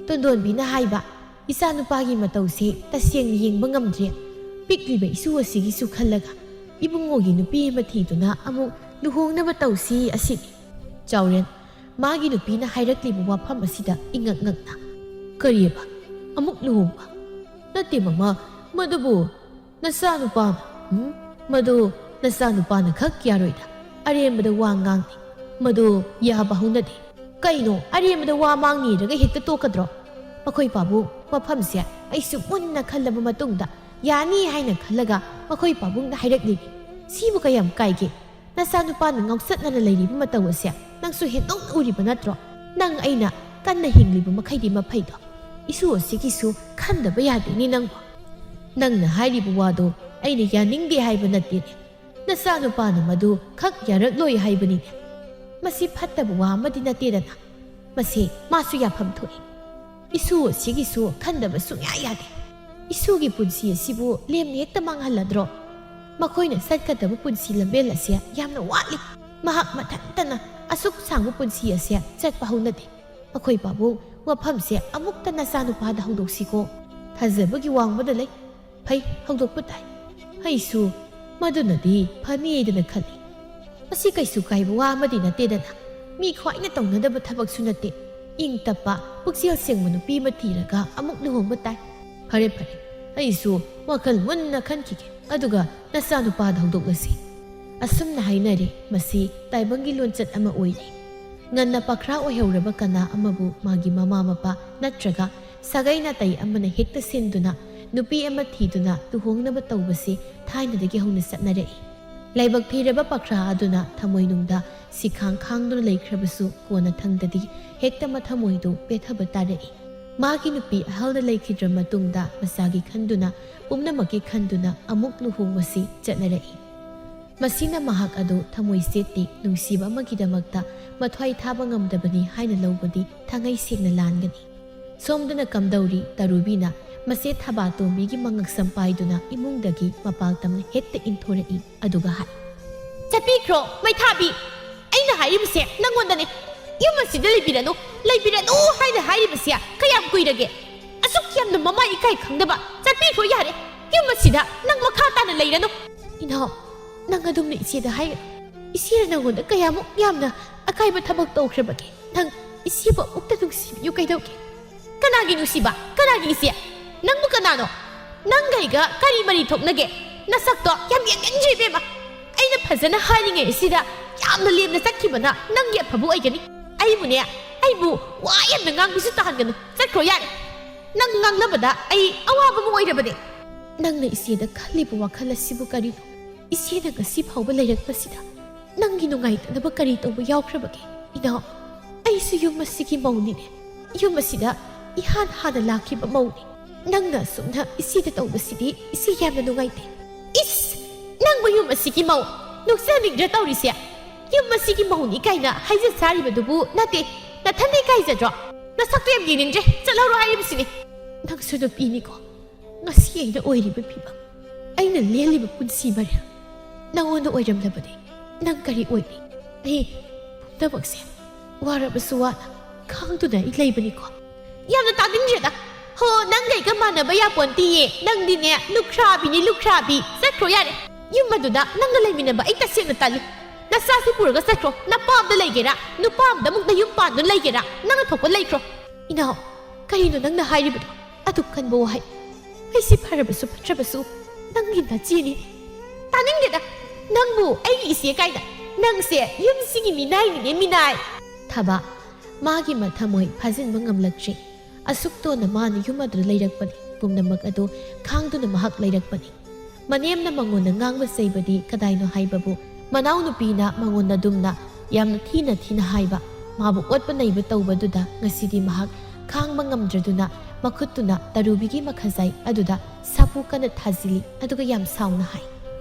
ꯇꯣꯟꯗꯣꯟꯕꯤꯅ ꯍꯥꯏꯕ, ꯏꯆꯥꯅꯨꯄꯥꯒꯤ ꯃꯇꯧꯁꯦ ꯇꯁꯦꯡꯅ ꯌꯦꯡꯕ ꯉꯝꯗ꯭ꯔꯦ꯫ ꯄꯤꯛꯂꯤꯕ ꯏꯁꯨ ꯑꯁꯤꯒꯤꯁꯨ ꯈꯜꯂꯒ ꯏꯕꯨꯡꯉꯣꯒꯤ ꯅꯨꯄꯤ ꯑꯃ ꯊꯤꯗꯨꯅ ꯑꯃꯨꯛ ꯂꯨꯍꯣꯡꯅꯕ ꯇꯧꯁꯤ ꯑꯁꯤꯅꯤ꯫ ꯆꯥꯎꯔꯦꯟ, ꯃꯥꯒꯤ ꯅꯨꯄꯤꯅ ꯍꯥꯏꯔꯛꯂꯤꯕ ꯋꯥꯐꯝ ꯑꯁꯤꯗ ꯏꯉꯛ ꯉꯛꯅ, "ꯀꯔꯤꯑꯕ? ꯑꯃꯨꯛ ꯂꯨꯍꯣꯡꯕ? ꯅꯠꯇꯦ ꯃꯃꯥ, ꯃꯗꯨꯕꯨ ꯅꯆꯥꯅꯨꯄꯥꯅ, ꯎꯝ? ꯃꯗꯨ ꯅꯆꯥꯅꯨꯄꯥꯅ ꯈꯛ ꯌꯥꯔꯣꯏꯗ꯫ ꯑꯔꯦꯝꯕꯗ ꯋꯥ ꯉꯥꯡꯗꯦ꯫ ꯃꯗꯨ ꯌꯥꯕ ꯍꯧꯅꯗꯦ꯫ ꯀꯩꯅꯣ, ꯑꯔꯦꯝꯕꯗ ꯋꯥ ꯃꯥꯡꯅꯤꯔꯒ ꯍꯦꯛꯇ ꯇꯣꯛꯀꯗ꯭ꯔꯣ?" ꯃꯈꯣꯏ ꯄꯥꯕꯨꯡ, ꯋꯥꯐꯝꯁꯦ ꯑꯩꯁꯨ ꯃꯨꯟꯅ ꯈꯜꯂꯕ ꯃꯇꯨꯡꯗ ꯌꯥꯅꯤ ꯍꯥꯏꯅ ꯈꯜꯂꯒ ꯃꯈꯣꯏ ꯄꯥꯕꯨꯡꯗ ꯍꯥꯏꯔꯛꯂꯤꯅꯤ꯫ "ꯁꯤꯕꯨ ꯀꯌꯥꯝ ꯀꯥꯏꯒꯦ? ꯅꯆꯥꯅꯨꯄꯥꯅ ꯉꯥꯎꯆꯠꯅꯅ ꯂꯩꯔꯤꯕ ꯃꯇꯧ ꯑꯁꯦ ꯅꯪꯁꯨ ꯍꯦꯟꯗꯣꯛꯅ ꯎꯔꯤꯕ ꯅꯠꯇ꯭ꯔꯣ? ꯅꯪ ꯑꯩꯅ ꯀꯟꯅ ꯍꯤꯡꯂꯤꯕ ꯃꯈꯩꯗꯤ ꯃꯐꯩꯗꯣ꯫ ꯏꯁꯨ ꯑꯁꯤꯒꯤꯁꯨ ꯈꯟꯗꯕ ꯌꯥꯗꯦꯅꯦ ꯅꯪꯕꯨ꯫ ꯅꯪꯅ ꯍꯥꯏꯔꯤꯕ ꯋꯥꯗꯣ ꯑꯩꯅ ꯌꯥꯅꯤꯡꯗꯦ ꯍꯥꯏꯕ ꯅꯠꯇꯦꯅꯦ꯫ ꯅꯆꯥꯅꯨꯄꯥꯅ ꯃꯗꯨ ꯈꯛ ꯌꯥꯔꯛꯂꯣꯏ ꯍꯥꯏꯕꯅꯤꯅꯦ꯫ ꯃꯁꯤ ꯐꯠꯇꯕ ꯋꯥ ꯑꯃꯗꯤ ꯅꯠꯇꯦꯗꯅ꯫ ꯃꯁꯤ ꯃꯥꯁꯨ ꯌꯥꯐꯝ ꯊꯣꯛꯏ꯫ ꯏꯁꯨ ꯑꯁꯤꯒꯤꯁꯨ ꯈꯟꯗꯕ ꯁꯨꯡꯌꯥ ꯌꯥꯗꯦ꯫ ꯏꯁꯨꯒꯤ ꯄꯨꯟꯁꯤ ꯑꯁꯤꯕꯨ ꯂꯦꯝꯅ ꯍꯦꯛꯇ ꯃꯥꯡꯍꯜꯂꯗ꯭ꯔꯣ? ꯃꯈꯣꯏꯅ ꯆꯠꯀꯗꯕ ꯄꯨꯟꯁꯤ ꯂꯝꯕꯦꯜ ꯑꯁꯦ ꯌꯥꯝꯅ ꯋꯥꯠꯂꯤ꯫ ꯃꯍꯥꯛ ꯃꯊꯟꯇꯅ ꯑꯁꯨꯛ ꯁꯥꯡꯕ ꯄꯨꯟꯁꯤ ꯑꯁꯦ ꯆꯠꯄ ꯍꯧꯅꯗꯦ꯫ ꯃꯈꯣꯏ ꯄꯥꯕꯨꯡ, ꯋꯥꯐꯝꯁꯦ ꯑꯃꯨꯛꯇ ꯅꯆꯥꯅꯨꯄꯥꯗ ꯍꯧꯗꯣꯛꯁꯤꯀꯣ꯫ ꯊꯥꯖꯕꯒꯤ ꯋꯥꯡꯃꯗ ꯂꯩ꯫ ꯐꯩ, ꯍꯧꯗꯣꯛꯄ ꯇꯥꯏ꯫ ꯑꯩꯁꯨ ꯃꯗꯨꯅꯗꯤ ꯐꯅꯤꯗꯅ ꯈꯜꯂꯤ꯫ ꯃꯁꯤ ꯀꯩꯁꯨ ꯀꯥꯏꯕ ꯋꯥ ꯑꯃꯗꯤ ꯅꯠꯇꯦꯗꯅ꯫ ꯃꯤ ꯈ꯭ꯋꯥꯏꯅ ꯇꯧꯅꯗꯕ ꯊꯕꯛꯁꯨ ꯅꯠꯇꯦ꯫ ꯏꯪ ꯇꯞꯄ, ꯄꯨꯛꯆꯦꯜ ꯁꯦꯡꯕ ꯅꯨꯄꯤ ꯑꯃ ꯊꯤꯔꯒ ꯑꯃꯨꯛ ꯂꯨꯍꯣꯡꯕ ꯇꯥꯏ꯫ ꯐꯔꯦ, ꯐꯔꯦ, ꯑꯩꯁꯨ ꯋꯥꯈꯜ ꯃꯨꯟꯅ ꯈꯟꯈꯤꯒꯦ꯫ ꯑꯗꯨꯒ ꯅꯆꯥꯅꯨꯄꯥꯗ ꯍꯧꯗꯣꯛꯂꯁꯤ꯫ ꯑꯁꯨꯝꯅ ꯍꯥꯏꯅꯔꯦ, ꯃꯁꯤ ꯇꯥꯏꯕꯪꯒꯤ ꯂꯣꯟꯆꯠ ꯑꯃ ꯑꯣꯏꯔꯦ꯫ ꯉꯟꯅ ꯄꯥꯈ꯭ꯔꯥ ꯑꯣꯏꯍꯧꯔꯕ ꯀꯅꯥ ꯑꯃꯕꯨ ꯃꯥꯒꯤ ꯃꯃꯥ ꯃꯄꯥ ꯅꯠꯇ꯭ꯔꯒ ꯁꯥꯒꯩ ꯅꯥꯇꯩ ꯑꯃꯅ ꯍꯦꯛꯇ ꯁꯤꯟꯗꯨꯅ ꯅꯨꯄꯤ ꯑꯃ ꯊꯤꯗꯨꯅ ꯂꯨꯍꯣꯡꯅꯕ ꯇꯧꯕꯁꯤ ꯊꯥꯏꯅꯗꯒꯤ ꯍꯧꯅ ꯆꯠꯅꯔꯛꯏ꯫ ꯂꯥꯏꯕꯛ ꯊꯤꯔꯕ ꯄꯥꯈ꯭ꯔꯥ ꯑꯗꯨꯅ ꯊꯃꯣꯏꯅꯨꯡꯗ ꯁꯤꯈꯥꯡ ꯈꯥꯡꯗꯨꯅ ꯂꯩꯈ꯭ꯔꯕꯁꯨ ꯀꯣꯟꯅ ꯊꯪꯗꯗꯤ ꯍꯦꯛꯇ ꯃꯊꯃꯣꯏꯗꯨ ꯄꯦꯊꯕ ꯇꯥꯔꯛꯏ꯫ ꯃꯥꯒꯤ ꯅꯨꯄꯤ ꯑꯍꯜꯗ ꯂꯩꯈꯤꯗ꯭ꯔ ꯃꯇꯨꯡꯗ ꯃꯆꯥꯒꯤ ꯈꯟꯗꯨꯅ, ꯄꯨꯝꯅꯃꯛꯀꯤ ꯈꯟꯗꯨꯅ ꯑꯃꯨꯛ ꯂꯨꯍꯣꯡꯕꯁꯤ ꯆꯠꯅꯔꯛꯏ꯫ ꯃꯁꯤꯅ ꯃꯍꯥꯛ ꯑꯗꯨ ꯊꯃꯣꯏ ꯆꯦꯠꯇꯦ, ꯅꯨꯡꯁꯤꯕ ꯑꯃꯒꯤꯗꯃꯛꯇ ꯃꯊ꯭ꯋꯥꯏ ꯊꯥꯕ ꯉꯝꯗꯕꯅꯤ ꯍꯥꯏꯅ ꯂꯧꯕꯗꯤ ꯊꯥꯡꯉꯩ ꯁꯦꯡꯅ ꯂꯥꯟꯒꯅꯤ꯫ ꯁꯣꯝꯗꯅ ꯀꯝꯗꯧꯔꯤ, ꯇꯔꯨꯕꯤꯅ ꯃꯆꯦ ꯊꯕꯥꯇꯣꯝꯕꯤꯒꯤ ꯃꯉꯛꯁꯝ ꯄꯥꯏꯗꯨꯅ ꯏꯃꯨꯡꯗꯒꯤ ꯃꯄꯥꯜ ꯇꯝꯅ ꯍꯦꯛꯇ ꯏꯟꯊꯣꯔꯛꯏ, ꯑꯗꯨꯒ ꯍꯥꯏ, "ꯆꯠꯄꯤꯈ꯭ꯔꯣ, ꯃꯩꯊꯥꯕꯤ! ꯑꯩꯅ ꯍꯥꯏꯔꯤꯕꯁꯦ ꯅꯪꯉꯣꯟꯗꯅꯦ꯫ ꯌꯨꯝ ꯑꯁꯤꯗ ꯂꯩꯕꯤꯔꯅꯨ, ꯂꯩꯕꯤꯔꯅꯨ ꯍꯥꯏꯅ ꯍꯥꯏꯔꯤꯕꯁꯦ ꯀꯌꯥꯝ ꯀꯨꯏꯔꯒꯦ? ꯑꯁꯨꯛ ꯌꯥꯝꯅ ꯃꯃꯥꯏ ꯏꯀꯥꯏ ꯈꯪꯗꯕ, ꯆꯠꯄꯤꯈ꯭ꯔꯣ ꯌꯥꯔꯦ꯫ ꯌꯨꯝ ꯑꯁꯤꯗ ꯅꯪ ꯃꯈꯥ ꯇꯥꯅ ꯂꯩꯔꯅꯨ꯫ ꯏꯅꯥꯎ, ꯅꯪ ꯑꯗꯨꯝꯅ ꯏꯆꯦꯗ ꯍꯥꯏꯒꯅꯨ꯫ ꯏꯆꯦꯅ ꯅꯪꯉꯣꯟꯗ ꯀꯌꯥꯃꯨꯛ ꯌꯥꯝꯅ ꯑꯀꯥꯏꯕ ꯊꯕꯛ ꯇꯧꯈ꯭ꯔꯕꯒꯦ? ꯅꯪ ꯏꯆꯦꯕꯨ ꯑꯃꯨꯛꯇ ꯅꯨꯡꯁꯤꯕꯤꯌꯨ ꯀꯩꯗꯧꯒꯦ? ꯀꯅꯥꯒꯤ ꯅꯨꯡꯁꯤꯕ? ꯀꯅꯥꯒꯤ ꯏꯆꯦ? ꯅꯪꯕꯨ ꯀꯅꯥꯅꯣ? ꯅꯪꯒ ꯑꯩꯒ ꯀꯔꯤ ꯃꯔꯤ ꯊꯣꯛꯅꯒꯦ? ꯅꯁꯛꯇꯣ ꯌꯥꯝ ꯌꯦꯡꯅꯤꯡꯗ꯭ꯔꯦ ꯏꯕꯦꯝꯃ꯫ ꯑꯩꯅ ꯐꯖꯅ ꯍꯥꯏꯔꯤꯉꯩ ꯑꯁꯤꯗ ꯌꯥꯝꯅ ꯂꯦꯝꯅ ꯆꯠꯈꯤꯕꯅ ꯅꯪꯒꯤ ꯑꯐꯕ ꯑꯣꯏꯒꯅꯤ꯫ ꯑꯩꯕꯨꯅꯦ, ꯑꯩꯕꯨ ꯋꯥ ꯌꯥꯝꯅ ꯉꯥꯡꯕꯤꯁꯨ ꯇꯥꯍꯟꯒꯅꯨ꯫ ꯆꯠꯈ꯭ꯔꯣ ꯌꯥꯔꯦ꯫ ꯅꯪ ꯉꯥꯡꯅꯕꯗ ꯑꯩ ꯑꯋꯥꯕ ꯑꯃ ꯑꯣꯏꯔꯕꯅꯦ꯫ ꯅꯪꯅ ꯏꯆꯦꯗ ꯈꯜꯂꯤꯕ ꯋꯥꯈꯜ ꯑꯁꯤꯕꯨ ꯀꯔꯤꯅꯣ? ꯏꯆꯦꯅ ꯉꯁꯤ ꯐꯥꯎꯕ ꯂꯩꯔꯛꯄꯁꯤꯗ ꯅꯪꯒꯤ ꯅꯨꯡꯉꯥꯏꯇꯅꯕ ꯀꯔꯤ ꯇꯧꯕ ꯌꯥꯎꯈ꯭ꯔꯕꯒꯦ? ꯏꯅꯥꯎ, ꯑꯩꯁꯨ ꯌꯨꯝ ꯑꯁꯤꯒꯤ ꯃꯧꯅꯤꯅꯦ꯫ ꯌꯨꯝ ꯑꯁꯤꯗ ꯏꯍꯥꯟ ꯍꯥꯟꯅ ꯂꯥꯛꯈꯤꯕ ꯃꯧꯅꯤ꯫ ꯅꯪꯅ ꯑꯁꯨꯝꯅ ꯏꯆꯦꯗ ꯇꯧꯕꯁꯤꯗꯤ ꯏꯆꯦ ꯌꯥꯝꯅ ꯅꯨꯡꯉꯥꯏꯇꯦ꯫ ꯏꯁ! ꯅꯪꯕꯨ ꯌꯨꯝ ꯑꯁꯤꯒꯤ ꯃꯧ ꯅꯣꯛꯆꯅꯤꯡꯗ꯭ꯔ ꯇꯧꯔꯤꯁꯦ? ꯌꯨꯝ ꯑꯁꯤꯒꯤ ꯃꯧꯅꯤ ꯀꯥꯏꯅ ꯍꯥꯏꯖ ꯁꯥꯔꯤꯕꯗꯨꯕꯨ ꯅꯠꯇꯦ, ꯅꯊꯟꯗ ꯏꯀꯥꯏꯖꯗ꯭ꯔꯣ? ꯅꯁꯛꯇꯣ ꯌꯥꯝ ꯌꯦꯡꯅꯤꯡꯗ꯭ꯔꯦ, ꯆꯠꯍꯧꯔꯣ ꯍꯥꯏꯔꯤꯕꯁꯤꯅꯤ꯫ ꯅꯪꯁꯨ ꯅꯨꯄꯤꯅꯤꯀꯣ꯫ ꯉꯁꯤ ꯑꯩꯅ ꯑꯣꯏꯔꯤꯕ ꯐꯤꯕꯝ, ꯑꯩꯅ ꯂꯦꯜꯂꯤꯕ ꯄꯨꯟꯁꯤ ꯃꯔꯦꯜ, ꯅꯉꯣꯟꯗ ꯑꯣꯏꯔꯝꯂꯕꯗꯤ ꯅꯪ ꯀꯔꯤ ꯑꯣꯏꯅꯤ? ꯑꯩ ꯄꯨꯝꯅꯃꯛꯁꯦ ꯋꯥꯔꯕꯁꯨ ꯋꯥꯅ ꯈꯥꯡꯗꯨꯅ ꯑꯩ ꯂꯩꯕꯅꯤꯀꯣ꯫ ꯌꯥꯝꯅ ꯇꯥꯅꯤꯡꯗ꯭ꯔꯦꯗ꯫ ꯍꯣ, ꯅꯪꯒ ꯑꯩꯒ ꯃꯥꯟꯅꯕ ꯌꯥꯄꯣꯟꯇꯤꯌꯦ꯫ ꯅꯪꯗꯤꯅꯦ, ꯂꯨꯈ꯭ꯔꯥꯕꯤꯅꯤ, ꯂꯨꯈ꯭ꯔꯥꯕꯤ꯫ ꯆꯠꯈ꯭ꯔꯣ ꯌꯥꯔꯦ꯫ ꯌꯨꯝ ꯑꯗꯨꯗ ꯅꯪꯒ ꯂꯩꯃꯤꯟꯅꯕ ꯑꯩ ꯇꯁꯦꯡꯅ ꯇꯜꯂꯤ꯫ ꯅꯆꯥꯁꯨ ꯄꯨꯔꯒ ꯆꯠꯈ꯭ꯔꯣ꯫ ꯅꯄꯥ ꯑꯝꯗ ꯂꯩꯒꯦꯔꯥ? ꯅꯨꯄꯥ ꯑꯝꯗ ꯑꯃꯨꯛ ꯅꯌꯨꯝ ꯄꯥꯟꯗꯨꯅ ꯂꯩꯒꯦꯔꯥ? ꯅꯪꯅ ꯊꯣꯛꯄ ꯂꯩꯈ꯭ꯔꯣ꯫ ꯏꯅꯥꯎ, ꯀꯔꯤꯅꯣ ꯅꯪꯅ ꯍꯥꯏꯔꯤꯕꯗꯣ? ꯑꯗꯨꯛ ꯀꯟꯕ ꯋꯥꯍꯩ꯫ ꯑꯩꯁꯤ ꯐꯔꯕꯁꯨ ꯐꯠꯇ꯭ꯔꯕꯁꯨ ꯅꯪꯒꯤ ꯅꯆꯦꯅꯤ꯫ ꯇꯥꯅꯤꯡꯗꯦꯗ꯫ ꯅꯪꯕꯨ ꯑꯩꯒꯤ ꯏꯆꯦ ꯀꯥꯏꯅ꯫ ꯅꯪꯁꯦ ꯌꯨꯝꯁꯤꯒꯤ ꯃꯤꯅꯥꯏꯅꯤꯅꯦ, ꯃꯤꯅꯥꯏ꯫ ꯊꯕ, ꯃꯥꯒꯤ ꯃꯊꯃꯣꯏ ꯐꯥꯖꯤꯟꯕ ꯉꯝꯂꯛꯇ꯭ꯔꯦ꯫ ꯑꯁꯨꯛ ꯇꯣꯟꯅ ꯃꯥꯅ ꯌꯨꯝ ꯑꯗꯨꯗ ꯂꯩꯔꯛꯄꯅꯤ꯫ ꯄꯨꯝꯅꯃꯛ ꯑꯗꯨ ꯈꯥꯡꯗꯨꯅ ꯃꯍꯥꯛ ꯂꯩꯔꯛꯄꯅꯤ꯫ ꯃꯅꯦꯝꯅ ꯃꯉꯣꯟꯗ ꯉꯥꯡꯕ ꯆꯩꯕꯗꯤ ꯀꯗꯥꯏꯅꯣ ꯍꯥꯏꯕꯕꯨ ꯃꯅꯥꯎꯅꯨꯄꯤꯅ ꯃꯉꯣꯟꯗ ꯗꯨꯝꯅ ꯌꯥꯝꯅ ꯊꯤꯅ ꯊꯤꯅ ꯍꯥꯏꯕ, ꯃꯥꯕꯨ ꯑꯣꯠꯄ ꯅꯩꯕ ꯇꯧꯕꯗꯨꯗ ꯉꯁꯤꯗꯤ ꯃꯍꯥꯛ ꯈꯥꯡꯕ ꯉꯝꯗ꯭ꯔꯗꯨꯅ ꯃꯈꯨꯠꯇꯨꯅ ꯇꯔꯨꯕꯤꯒꯤ ꯃꯈꯖꯥꯏ ꯑꯗꯨꯗ ꯁꯥꯐꯨ ꯀꯟꯅ ꯊꯥꯖꯤꯜꯂꯤ, ꯑꯗꯨꯒ ꯌꯥꯝ ꯁꯥꯎꯅ ꯍꯥꯏ,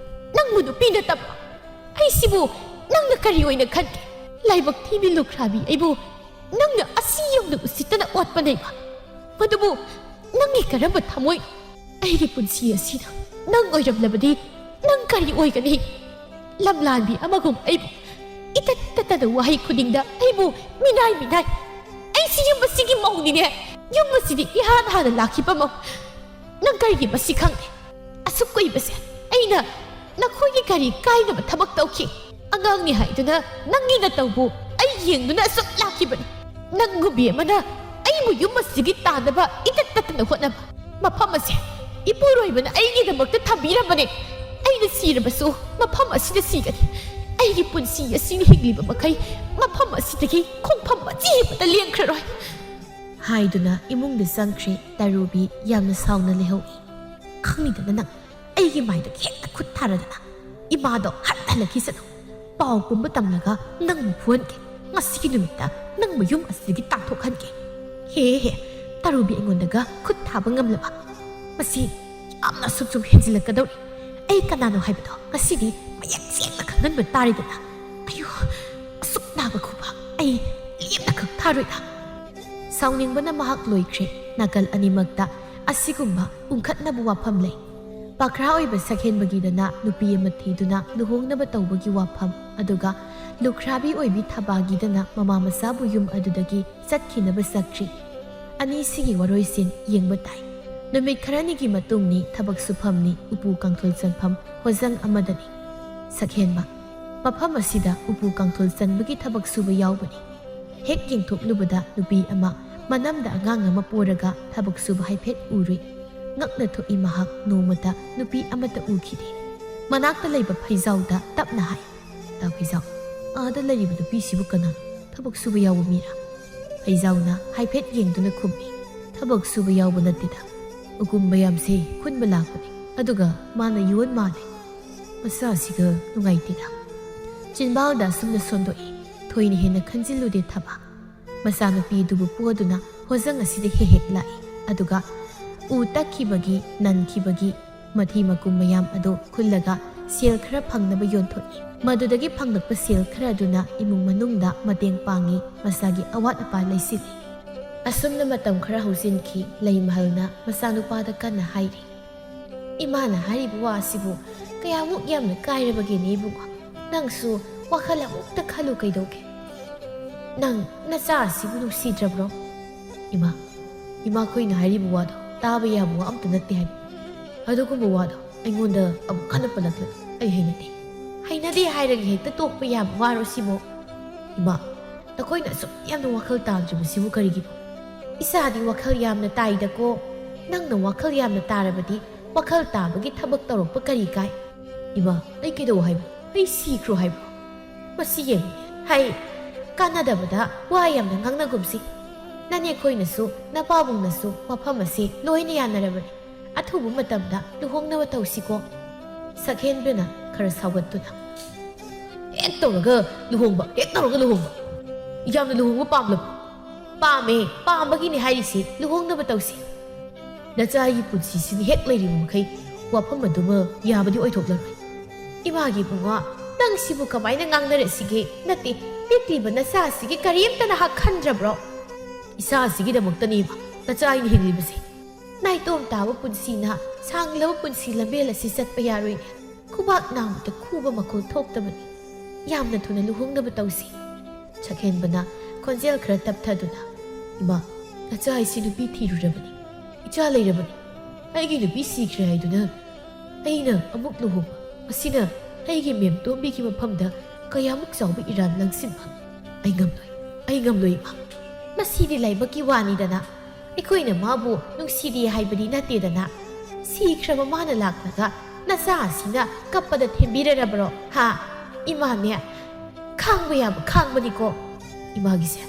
"ꯅꯪꯕꯨ ꯅꯨꯄꯤ ꯅꯠꯇꯕ? ꯑꯩꯁꯤꯕꯨ ꯅꯪꯅ ꯀꯔꯤ ꯑꯣꯏꯅ ꯈꯟꯒꯦ? ꯂꯥꯏꯕꯛ ꯊꯤꯕꯤ ꯂꯨꯈ꯭ꯔꯥꯕꯤ ꯑꯩꯕꯨ ꯅꯪꯅ ꯑꯁꯤ ꯌꯧꯅ ꯎꯁꯤꯠꯇꯅ ꯑꯣꯠꯄ ꯅꯩꯕ, ꯃꯗꯨꯕꯨ ꯅꯪꯒꯤ ꯀꯔꯝꯕ ꯊꯃꯣꯏꯅꯣ? ꯑꯩꯒꯤ ꯄꯨꯟꯁꯤ ꯑꯁꯤꯗ ꯅꯪ ꯑꯣꯏꯔꯝꯂꯕꯗꯤ ꯅꯪ ꯀꯔꯤ ꯑꯣꯏꯒꯅꯤ? ꯂꯝꯂꯥꯟꯕꯤ ꯑꯃꯒꯨꯝ ꯑꯩꯕꯨ ꯏꯇꯠ ꯇꯠꯇꯅ ꯋꯥꯍꯩ ꯈꯨꯗꯤꯡꯗ ꯑꯩꯕꯨ ꯃꯤꯅꯥꯏ ꯃꯤꯅꯥꯏ꯫ ꯑꯩꯁꯤ ꯌꯨꯝ ꯑꯁꯤꯒꯤ ꯃꯧꯅꯤꯅꯦ꯫ ꯌꯨꯝ ꯑꯁꯤꯗꯤ ꯏꯍꯥꯟ ꯍꯥꯟꯅ ꯂꯥꯛꯈꯤꯕ ꯃꯧ꯫ ꯅꯪ ꯀꯔꯤꯒꯤ ꯃꯁꯤ ꯈꯪꯗꯦ? ꯑꯁꯨꯛ ꯀꯨꯏꯕꯁꯦ ꯑꯩꯅ ꯅꯈꯣꯏꯒꯤ ꯀꯔꯤ ꯀꯥꯏꯅꯕ ꯊꯕꯛ ꯇꯧꯈꯤ? ꯑꯉꯥꯡꯅꯤ ꯍꯥꯏꯗꯨꯅ ꯅꯪꯒꯤ ꯅꯇꯧꯕꯨ ꯑꯩ ꯌꯦꯡꯗꯨꯅ ꯑꯁꯨꯛ ꯂꯥꯛꯈꯤꯕꯅꯤ꯫ ꯅꯪꯒꯨꯝꯕꯤ ꯑꯃꯅ ꯑꯩꯕꯨ ꯌꯨꯝ ꯑꯁꯤꯒꯤ ꯇꯥꯅꯕ ꯏꯇꯠ ꯇꯠꯇꯅ ꯍꯣꯠꯅꯕ꯫ ꯃꯐꯝ ꯑꯁꯦ ꯏꯄꯨꯔꯣꯏꯕꯅ ꯑꯩꯒꯤꯗꯃꯛꯇ ꯊꯝꯕꯤꯔꯕꯅꯦ꯫ ꯑꯩꯅ ꯁꯤꯔꯕꯁꯨ ꯃꯐꯝ ꯑꯁꯤꯗ ꯁꯤꯒꯅꯤ꯫ ꯑꯩꯒꯤ ꯄꯨꯟꯁꯤ ꯑꯁꯤꯅ ꯍꯤꯡꯂꯤꯕ ꯃꯈꯩ ꯃꯐꯝ ꯑꯁꯤꯗꯒꯤ ꯈꯣꯡꯐꯝ ꯃꯆꯤ ꯑꯃꯠꯇ ꯂꯦꯡꯈ꯭ꯔꯔꯣꯏ꯫ ꯍꯥꯏꯗꯨꯅ ꯏꯃꯨꯡꯗ ꯆꯪꯈ꯭ꯔꯦ꯫ ꯇꯔꯨꯕꯤ ꯌꯥꯝꯅ ꯁꯥꯎꯅ ꯂꯩꯍꯧꯏ꯫ ꯈꯪꯂꯤꯗꯅ ꯅꯪ ꯑꯩꯒꯤ ꯃꯥꯏꯗ ꯍꯦꯛꯇ ꯈꯨꯠ ꯊꯥꯔꯗꯅ꯫ ꯏꯃꯥꯗꯣ ꯍꯟꯍꯜꯂꯛꯈꯤꯁꯅꯨ꯫ ꯄꯥꯎ ꯄꯨꯝꯕ ꯇꯝꯂꯒ ꯅꯪꯕꯨ ꯐꯨꯍꯟꯒꯦ꯫ ꯉꯁꯤꯒꯤ ꯅꯨꯃꯤꯠꯇ ꯅꯪꯕꯨ ꯌꯨꯝ ꯑꯁꯤꯗꯒꯤ ꯇꯥꯟꯊꯣꯛꯍꯟꯒꯦ꯫ ꯍꯦ ꯍꯦ, ꯇꯔꯨꯕꯤ ꯑꯩꯉꯣꯟꯗꯒ ꯈꯨꯠ ꯊꯥꯕ ꯉꯝꯂꯕ? ꯃꯁꯤ ꯌꯥꯝꯅ ꯑꯁꯨꯝ ꯁꯨꯝ ꯍꯦꯟꯖꯤꯜꯂꯛꯀꯗꯧꯔꯤ꯫ ꯑꯩ ꯀꯅꯥꯅꯣ ꯍꯥꯏꯕꯗꯣ ꯉꯁꯤꯗꯤ ꯃꯌꯦꯛ ꯁꯦꯡꯅ ꯈꯪꯍꯟꯕ ꯇꯥꯔꯦꯗꯅ꯫ ꯑꯌꯣ, ꯑꯁꯨꯛ ꯅꯥꯕ ꯈꯨꯕꯥꯛ ꯑꯩ ꯂꯦꯝꯅ ꯈꯛ ꯊꯥꯔꯣꯏꯗ꯫ ꯁꯥꯎꯅꯤꯡꯕꯅ ꯃꯍꯥꯛ ꯂꯣꯏꯈ꯭ꯔꯦ꯫ ꯅꯥꯀꯜ ꯑꯅꯤꯃꯛꯇ ꯑꯁꯤꯒꯨꯝꯕ ꯎꯪꯈꯠꯅꯕ ꯋꯥꯐꯝ ꯂꯩ꯫ ꯄꯥꯈ꯭ꯔꯥ ꯑꯣꯏꯕ ꯁꯛꯍꯦꯟꯕꯒꯤꯗꯅ ꯅꯨꯄꯤ ꯑꯃ ꯊꯤꯗꯨꯅ ꯂꯨꯍꯣꯡꯅꯕ ꯇꯧꯕꯒꯤ ꯋꯥꯐꯝ, ꯑꯗꯨꯒ ꯂꯨꯈ꯭ꯔꯥꯕꯤ ꯑꯣꯏꯕꯤ ꯊꯕꯥꯒꯤꯗꯅ ꯃꯃꯥ ꯃꯆꯥꯕꯨ ꯌꯨꯝ ꯑꯗꯨꯗꯒꯤ ꯆꯠꯈꯤꯅꯕ ꯆꯠꯈ꯭ꯔꯤ꯫ ꯑꯅꯤꯁꯤꯒꯤ ꯋꯥꯔꯣꯏꯁꯤꯟ ꯌꯦꯡꯕ ꯇꯥꯏ꯫ ꯅꯨꯃꯤꯠ ꯈꯔꯅꯤꯒꯤ ꯃꯇꯨꯡꯅꯤ꯫ ꯊꯕꯛ ꯁꯨꯐꯝꯅꯤ꯫ ꯎꯄꯨ ꯀꯥꯡꯊꯣꯜ ꯆꯟꯐꯝ ꯍꯣꯖꯪ ꯑꯃꯗꯅꯤ꯫ ꯁꯛꯍꯦꯟꯕ, ꯃꯐꯝ ꯑꯁꯤꯗ ꯎꯄꯨ ꯀꯥꯡꯊꯣꯜ ꯆꯟꯕꯒꯤ ꯊꯕꯛ ꯁꯨꯕ ꯌꯥꯎꯕꯅꯤ꯫ ꯍꯦꯛ ꯌꯦꯡꯊꯣꯛꯂꯨꯕꯗ ꯅꯨꯄꯤ ꯑꯃ ꯃꯅꯝꯗ ꯑꯉꯥꯡ ꯑꯃ ꯄꯣꯔꯒ ꯊꯕꯛ ꯁꯨꯕ ꯍꯥꯏꯐꯦꯠ ꯎꯔꯨꯏ꯫ ꯉꯛꯅ ꯊꯣꯛꯏ ꯃꯍꯥꯛ ꯅꯣꯡꯃꯇ ꯅꯨꯄꯤ ꯑꯃꯠꯇ ꯎꯈꯤꯗꯦ꯫ ꯃꯅꯥꯛꯇ ꯂꯩꯕ ꯐꯩꯖꯥꯎꯗ ꯇꯞꯅ ꯍꯥꯏ, "ꯇꯥ ꯐꯩꯖꯥꯎ, ꯑꯥꯗ ꯂꯩꯔꯤꯕ ꯅꯨꯄꯤꯁꯤꯕꯨ ꯀꯅꯥ? ꯊꯕꯛ ꯁꯨꯕ ꯌꯥꯎꯕ ꯃꯤꯔꯥ?" ꯐꯩꯖꯥꯎꯅ ꯍꯥꯏꯐꯦꯠ ꯌꯦꯡꯗꯨꯅ ꯈꯨꯝꯃꯤ, "ꯊꯕꯛ ꯁꯨꯕ ꯌꯥꯎꯕ ꯅꯠꯇꯦꯗ꯫ ꯎꯒꯨꯝ ꯃꯌꯥꯝꯁꯦ ꯈꯨꯟꯕ ꯂꯥꯛꯄꯅꯤ꯫ ꯑꯗꯨꯒ ꯃꯥꯅ ꯌꯣꯟ ꯃꯥꯜꯂꯦ꯫ ꯃꯁꯥꯁꯤꯒ ꯅꯨꯡꯉꯥꯏꯇꯦꯗ꯫" ꯆꯤꯟꯕꯥꯜꯗ ꯑꯁꯨꯝꯅ ꯁꯣꯟꯗꯣꯛꯏ꯫ ꯊꯣꯏꯅ ꯍꯦꯟꯅ ꯈꯟꯖꯤꯜꯂꯨꯗꯦ ꯊꯕꯥ꯫ ꯃꯆꯥꯅꯨꯄꯤꯗꯨꯕꯨ ꯄꯣꯗꯨꯅ ꯍꯣꯖꯪ ꯑꯁꯤꯗ ꯍꯦꯛ ꯍꯦꯛ ꯂꯥꯛꯏ꯫ ꯑꯗꯨꯒ ꯎ ꯇꯛꯈꯤꯕꯒꯤ, ꯅꯟꯈꯤꯕꯒꯤ, ꯃꯊꯤ ꯃꯀꯨꯝ ꯃꯌꯥꯝ ꯑꯗꯨ ꯈꯨꯜꯂꯒ ꯁꯦꯜ ꯈꯔ ꯐꯪꯅꯕ ꯌꯣꯟꯊꯣꯛꯏ꯫ ꯃꯗꯨꯗꯒꯤ ꯐꯪꯂꯛꯄ ꯁꯦꯜ ꯈꯔ ꯑꯗꯨꯅ ꯏꯃꯨꯡ ꯃꯅꯨꯡꯗ ꯃꯇꯦꯡ ꯄꯥꯡꯉꯤ, ꯃꯁꯥꯒꯤ ꯑꯋꯥꯠ ꯑꯄꯥ ꯂꯩꯁꯤꯜꯂꯤ꯫ ꯑꯁꯨꯝꯅ ꯃꯇꯝ ꯈꯔ ꯍꯧꯖꯤꯟꯈꯤ꯫ ꯂꯩꯃꯍꯜꯅ ꯃꯆꯥꯅꯨꯄꯥꯗ ꯀꯟꯅ ꯍꯥꯏꯔꯤ, "ꯏꯃꯥꯅ ꯍꯥꯏꯔꯤꯕ ꯋꯥ ꯑꯁꯤꯕꯨ ꯀꯌꯥꯃꯨꯛ ꯌꯥꯝꯅ ꯀꯥꯏꯔꯕꯒꯦꯅꯦ ꯏꯕꯨꯡꯉꯣ? ꯅꯪꯁꯨ ꯋꯥꯈꯜ ꯑꯃꯨꯛꯇ ꯈꯜꯂꯨ ꯀꯩꯗꯧꯒꯦ? ꯅꯪ ꯅꯆꯥ ꯑꯁꯤꯕꯨ ꯅꯨꯡꯁꯤꯗ꯭ꯔꯕ꯭ꯔꯣ? ꯏꯃꯥ, ꯏꯃꯥꯈꯣꯏꯅ ꯍꯥꯏꯔꯤꯕ ꯋꯥꯗꯣ ꯇꯥꯕ ꯌꯥꯕ ꯋꯥ ꯑꯝꯇ ꯅꯠꯇꯦ ꯍꯥꯏꯕ꯫ ꯑꯗꯨꯒꯨꯝꯕ ꯋꯥꯗꯣ ꯑꯩꯉꯣꯟꯗ ꯑꯃꯨꯛ ꯍꯟꯅ ꯄꯜꯂꯛꯂꯅꯨ꯫ ꯑꯩ ꯍꯩꯅꯗꯦ꯫ ꯍꯩꯅꯗꯦ ꯍꯥꯏꯔꯒ ꯍꯦꯛꯇ ꯇꯣꯛꯄ ꯌꯥꯕ ꯋꯥꯔꯣ ꯁꯤꯕꯣ? ꯏꯃꯥ, ꯅꯈꯣꯏꯅ ꯑꯁꯨꯛ ꯌꯥꯝꯅ ꯋꯥꯈꯜ ꯇꯥꯗ꯭ꯔꯤꯕꯁꯤꯕꯨ ꯀꯔꯤꯒꯤꯅꯣ? ꯏꯆꯥꯗꯤ ꯋꯥꯈꯜ ꯌꯥꯝꯅ ꯇꯥꯏꯗꯀꯣ꯫ ꯅꯪꯅ ꯋꯥꯈꯜ ꯌꯥꯝꯅ ꯇꯥꯔꯕꯗꯤ ꯋꯥꯈꯜ ꯇꯥꯕꯒꯤ ꯊꯕꯛ ꯇꯧꯔꯛꯄ ꯀꯔꯤ ꯀꯥꯏ? ꯏꯃꯥ, ꯑꯩ ꯀꯩꯗꯧ ꯍꯥꯏꯕ? ꯑꯩ ꯁꯤꯈ꯭ꯔꯣ ꯍꯥꯏꯕ꯭ꯔꯣ? ꯃꯁꯤ ꯌꯦꯡꯉꯨ꯫ ꯍꯩ, ꯀꯥꯟꯅꯗꯕꯗ ꯋꯥ ꯌꯥꯝꯅ ꯉꯥꯡꯅꯒꯨꯝꯁꯤ꯫ ꯅꯅꯦꯈꯣꯏꯅꯁꯨ ꯅꯄꯥꯕꯨꯡꯅꯁꯨ ꯋꯥꯐꯝ ꯑꯁꯤ ꯂꯣꯏꯅ ꯌꯥꯅꯔꯕꯅꯤ꯫ ꯑꯊꯨꯕ ꯃꯇꯝꯗ ꯂꯨꯍꯣꯡꯅꯕ ꯇꯧꯁꯤꯀꯣ꯫ ꯁꯛꯍꯦꯟꯕꯅ ꯈꯔ ꯁꯥꯎꯒꯠꯇꯨꯅ, "ꯍꯦꯛ ꯇꯧꯔꯒ ꯂꯨꯍꯣꯡꯕ, ꯍꯦꯛ ꯇꯧꯔꯒ ꯂꯨꯍꯣꯡꯕ꯫ ꯌꯥꯝꯅ ꯂꯨꯍꯣꯡꯕ ꯄꯥꯝꯂꯕ?" "ꯄꯥꯝꯃꯦ, ꯄꯥꯝꯕꯒꯤꯅꯦ ꯍꯥꯏꯔꯤꯁꯤ, ꯂꯨꯍꯣꯡꯅꯕ ꯇꯧꯁꯤ꯫ ꯅꯆꯥꯒꯤ ꯄꯨꯟꯁꯤꯁꯤꯅ ꯍꯦꯛ ꯂꯩꯔꯤꯕ ꯃꯈꯩ ꯋꯥꯐꯝ ꯑꯗꯨꯃ ꯌꯥꯕꯗꯤ ꯑꯣꯏꯊꯣꯛꯂꯔꯣꯏ꯫" "ꯏꯃꯥꯒꯤ ꯏꯕꯨꯡꯉꯣ, ꯅꯪ ꯁꯤꯕꯨ ꯀꯃꯥꯏꯅ ꯉꯥꯡꯅꯔꯛꯁꯤꯒꯦ? ꯅꯠꯇꯦ, ꯄꯤꯛꯂꯤꯕ ꯅꯆꯥ ꯑꯁꯤꯒꯤ ꯀꯔꯤꯝꯇ ꯅꯍꯥꯛ ꯈꯟꯗ꯭ꯔꯕ꯭ꯔꯣ?" "ꯏꯆꯥ ꯑꯁꯤꯒꯤꯗꯃꯛꯇꯅꯦꯕ ꯅꯆꯥ ꯑꯩꯅ ꯍꯤꯡꯂꯤꯕꯁꯦ꯫ ꯅꯥꯏꯇꯣꯝ ꯇꯥꯕ ꯄꯨꯟꯁꯤꯅ ꯁꯥꯡꯂꯕ ꯄꯨꯟꯁꯤ ꯂꯝꯕꯦꯜ ꯑꯁꯤ ꯆꯠꯄ ꯌꯥꯔꯣꯏꯅꯦ꯫ ꯈꯨꯕꯥꯛ ꯅꯥꯝꯃꯇ ꯈꯨꯕ ꯃꯈꯣꯜ ꯊꯣꯛꯇꯕꯅꯤ꯫ ꯌꯥꯝꯅ ꯊꯨꯅ ꯂꯨꯍꯣꯡꯅꯕ ꯇꯧꯁꯤ꯫" ꯁꯛꯍꯦꯟꯕꯅ ꯈꯣꯟꯖꯦꯜ ꯈꯔ ꯇꯞꯊꯗꯨꯅ, "ꯏꯃꯥ, ꯅꯆꯥ ꯑꯩꯁꯤ ꯅꯨꯄꯤ ꯊꯤꯔꯨꯔꯕꯅꯤ, ꯏꯆꯥ ꯂꯩꯔꯕꯅꯤ꯫ ꯑꯩꯒꯤ ꯅꯨꯄꯤ ꯁꯤꯈ꯭ꯔꯦ ꯍꯥꯏꯗꯨꯅ ꯑꯩꯅ ꯑꯃꯨꯛ ꯂꯨꯍꯣꯡꯕ, ꯃꯁꯤꯅ ꯑꯩꯒꯤ ꯃꯦꯝꯇꯣꯝꯕꯤꯒꯤ ꯃꯐꯝꯗ ꯀꯌꯥꯃꯨꯛ ꯆꯥꯎꯕ ꯏꯔꯥꯟ ꯂꯪꯁꯤꯟꯕ? ꯑꯩ ꯉꯝꯂꯣꯏ, ꯑꯩ ꯉꯝꯂꯣꯏ, ꯏꯃꯥ꯫" "ꯃꯁꯤꯗꯤ ꯂꯥꯏꯕꯛꯀꯤ ꯋꯥꯅꯤꯗꯅ꯫ ꯑꯩꯈꯣꯏꯅ ꯃꯥꯕꯨ ꯅꯨꯡꯁꯤꯗꯦ ꯍꯥꯏꯕꯗꯤ ꯅꯠꯇꯦꯗꯅ꯫ ꯁꯤꯈ꯭ꯔꯕ ꯃꯥꯅ ꯂꯥꯛꯂꯒ ꯅꯆꯥ ꯑꯁꯤꯅ ꯀꯞꯄꯗ ꯊꯦꯝꯕꯤꯔꯔꯕ꯭ꯔꯣ? ꯍꯥ? ꯏꯃꯥꯅꯦ, ꯈꯥꯡꯕ ꯌꯥꯕ ꯈꯥꯡꯕꯅꯤꯀꯣ ꯏꯃꯥꯒꯤꯁꯦ꯫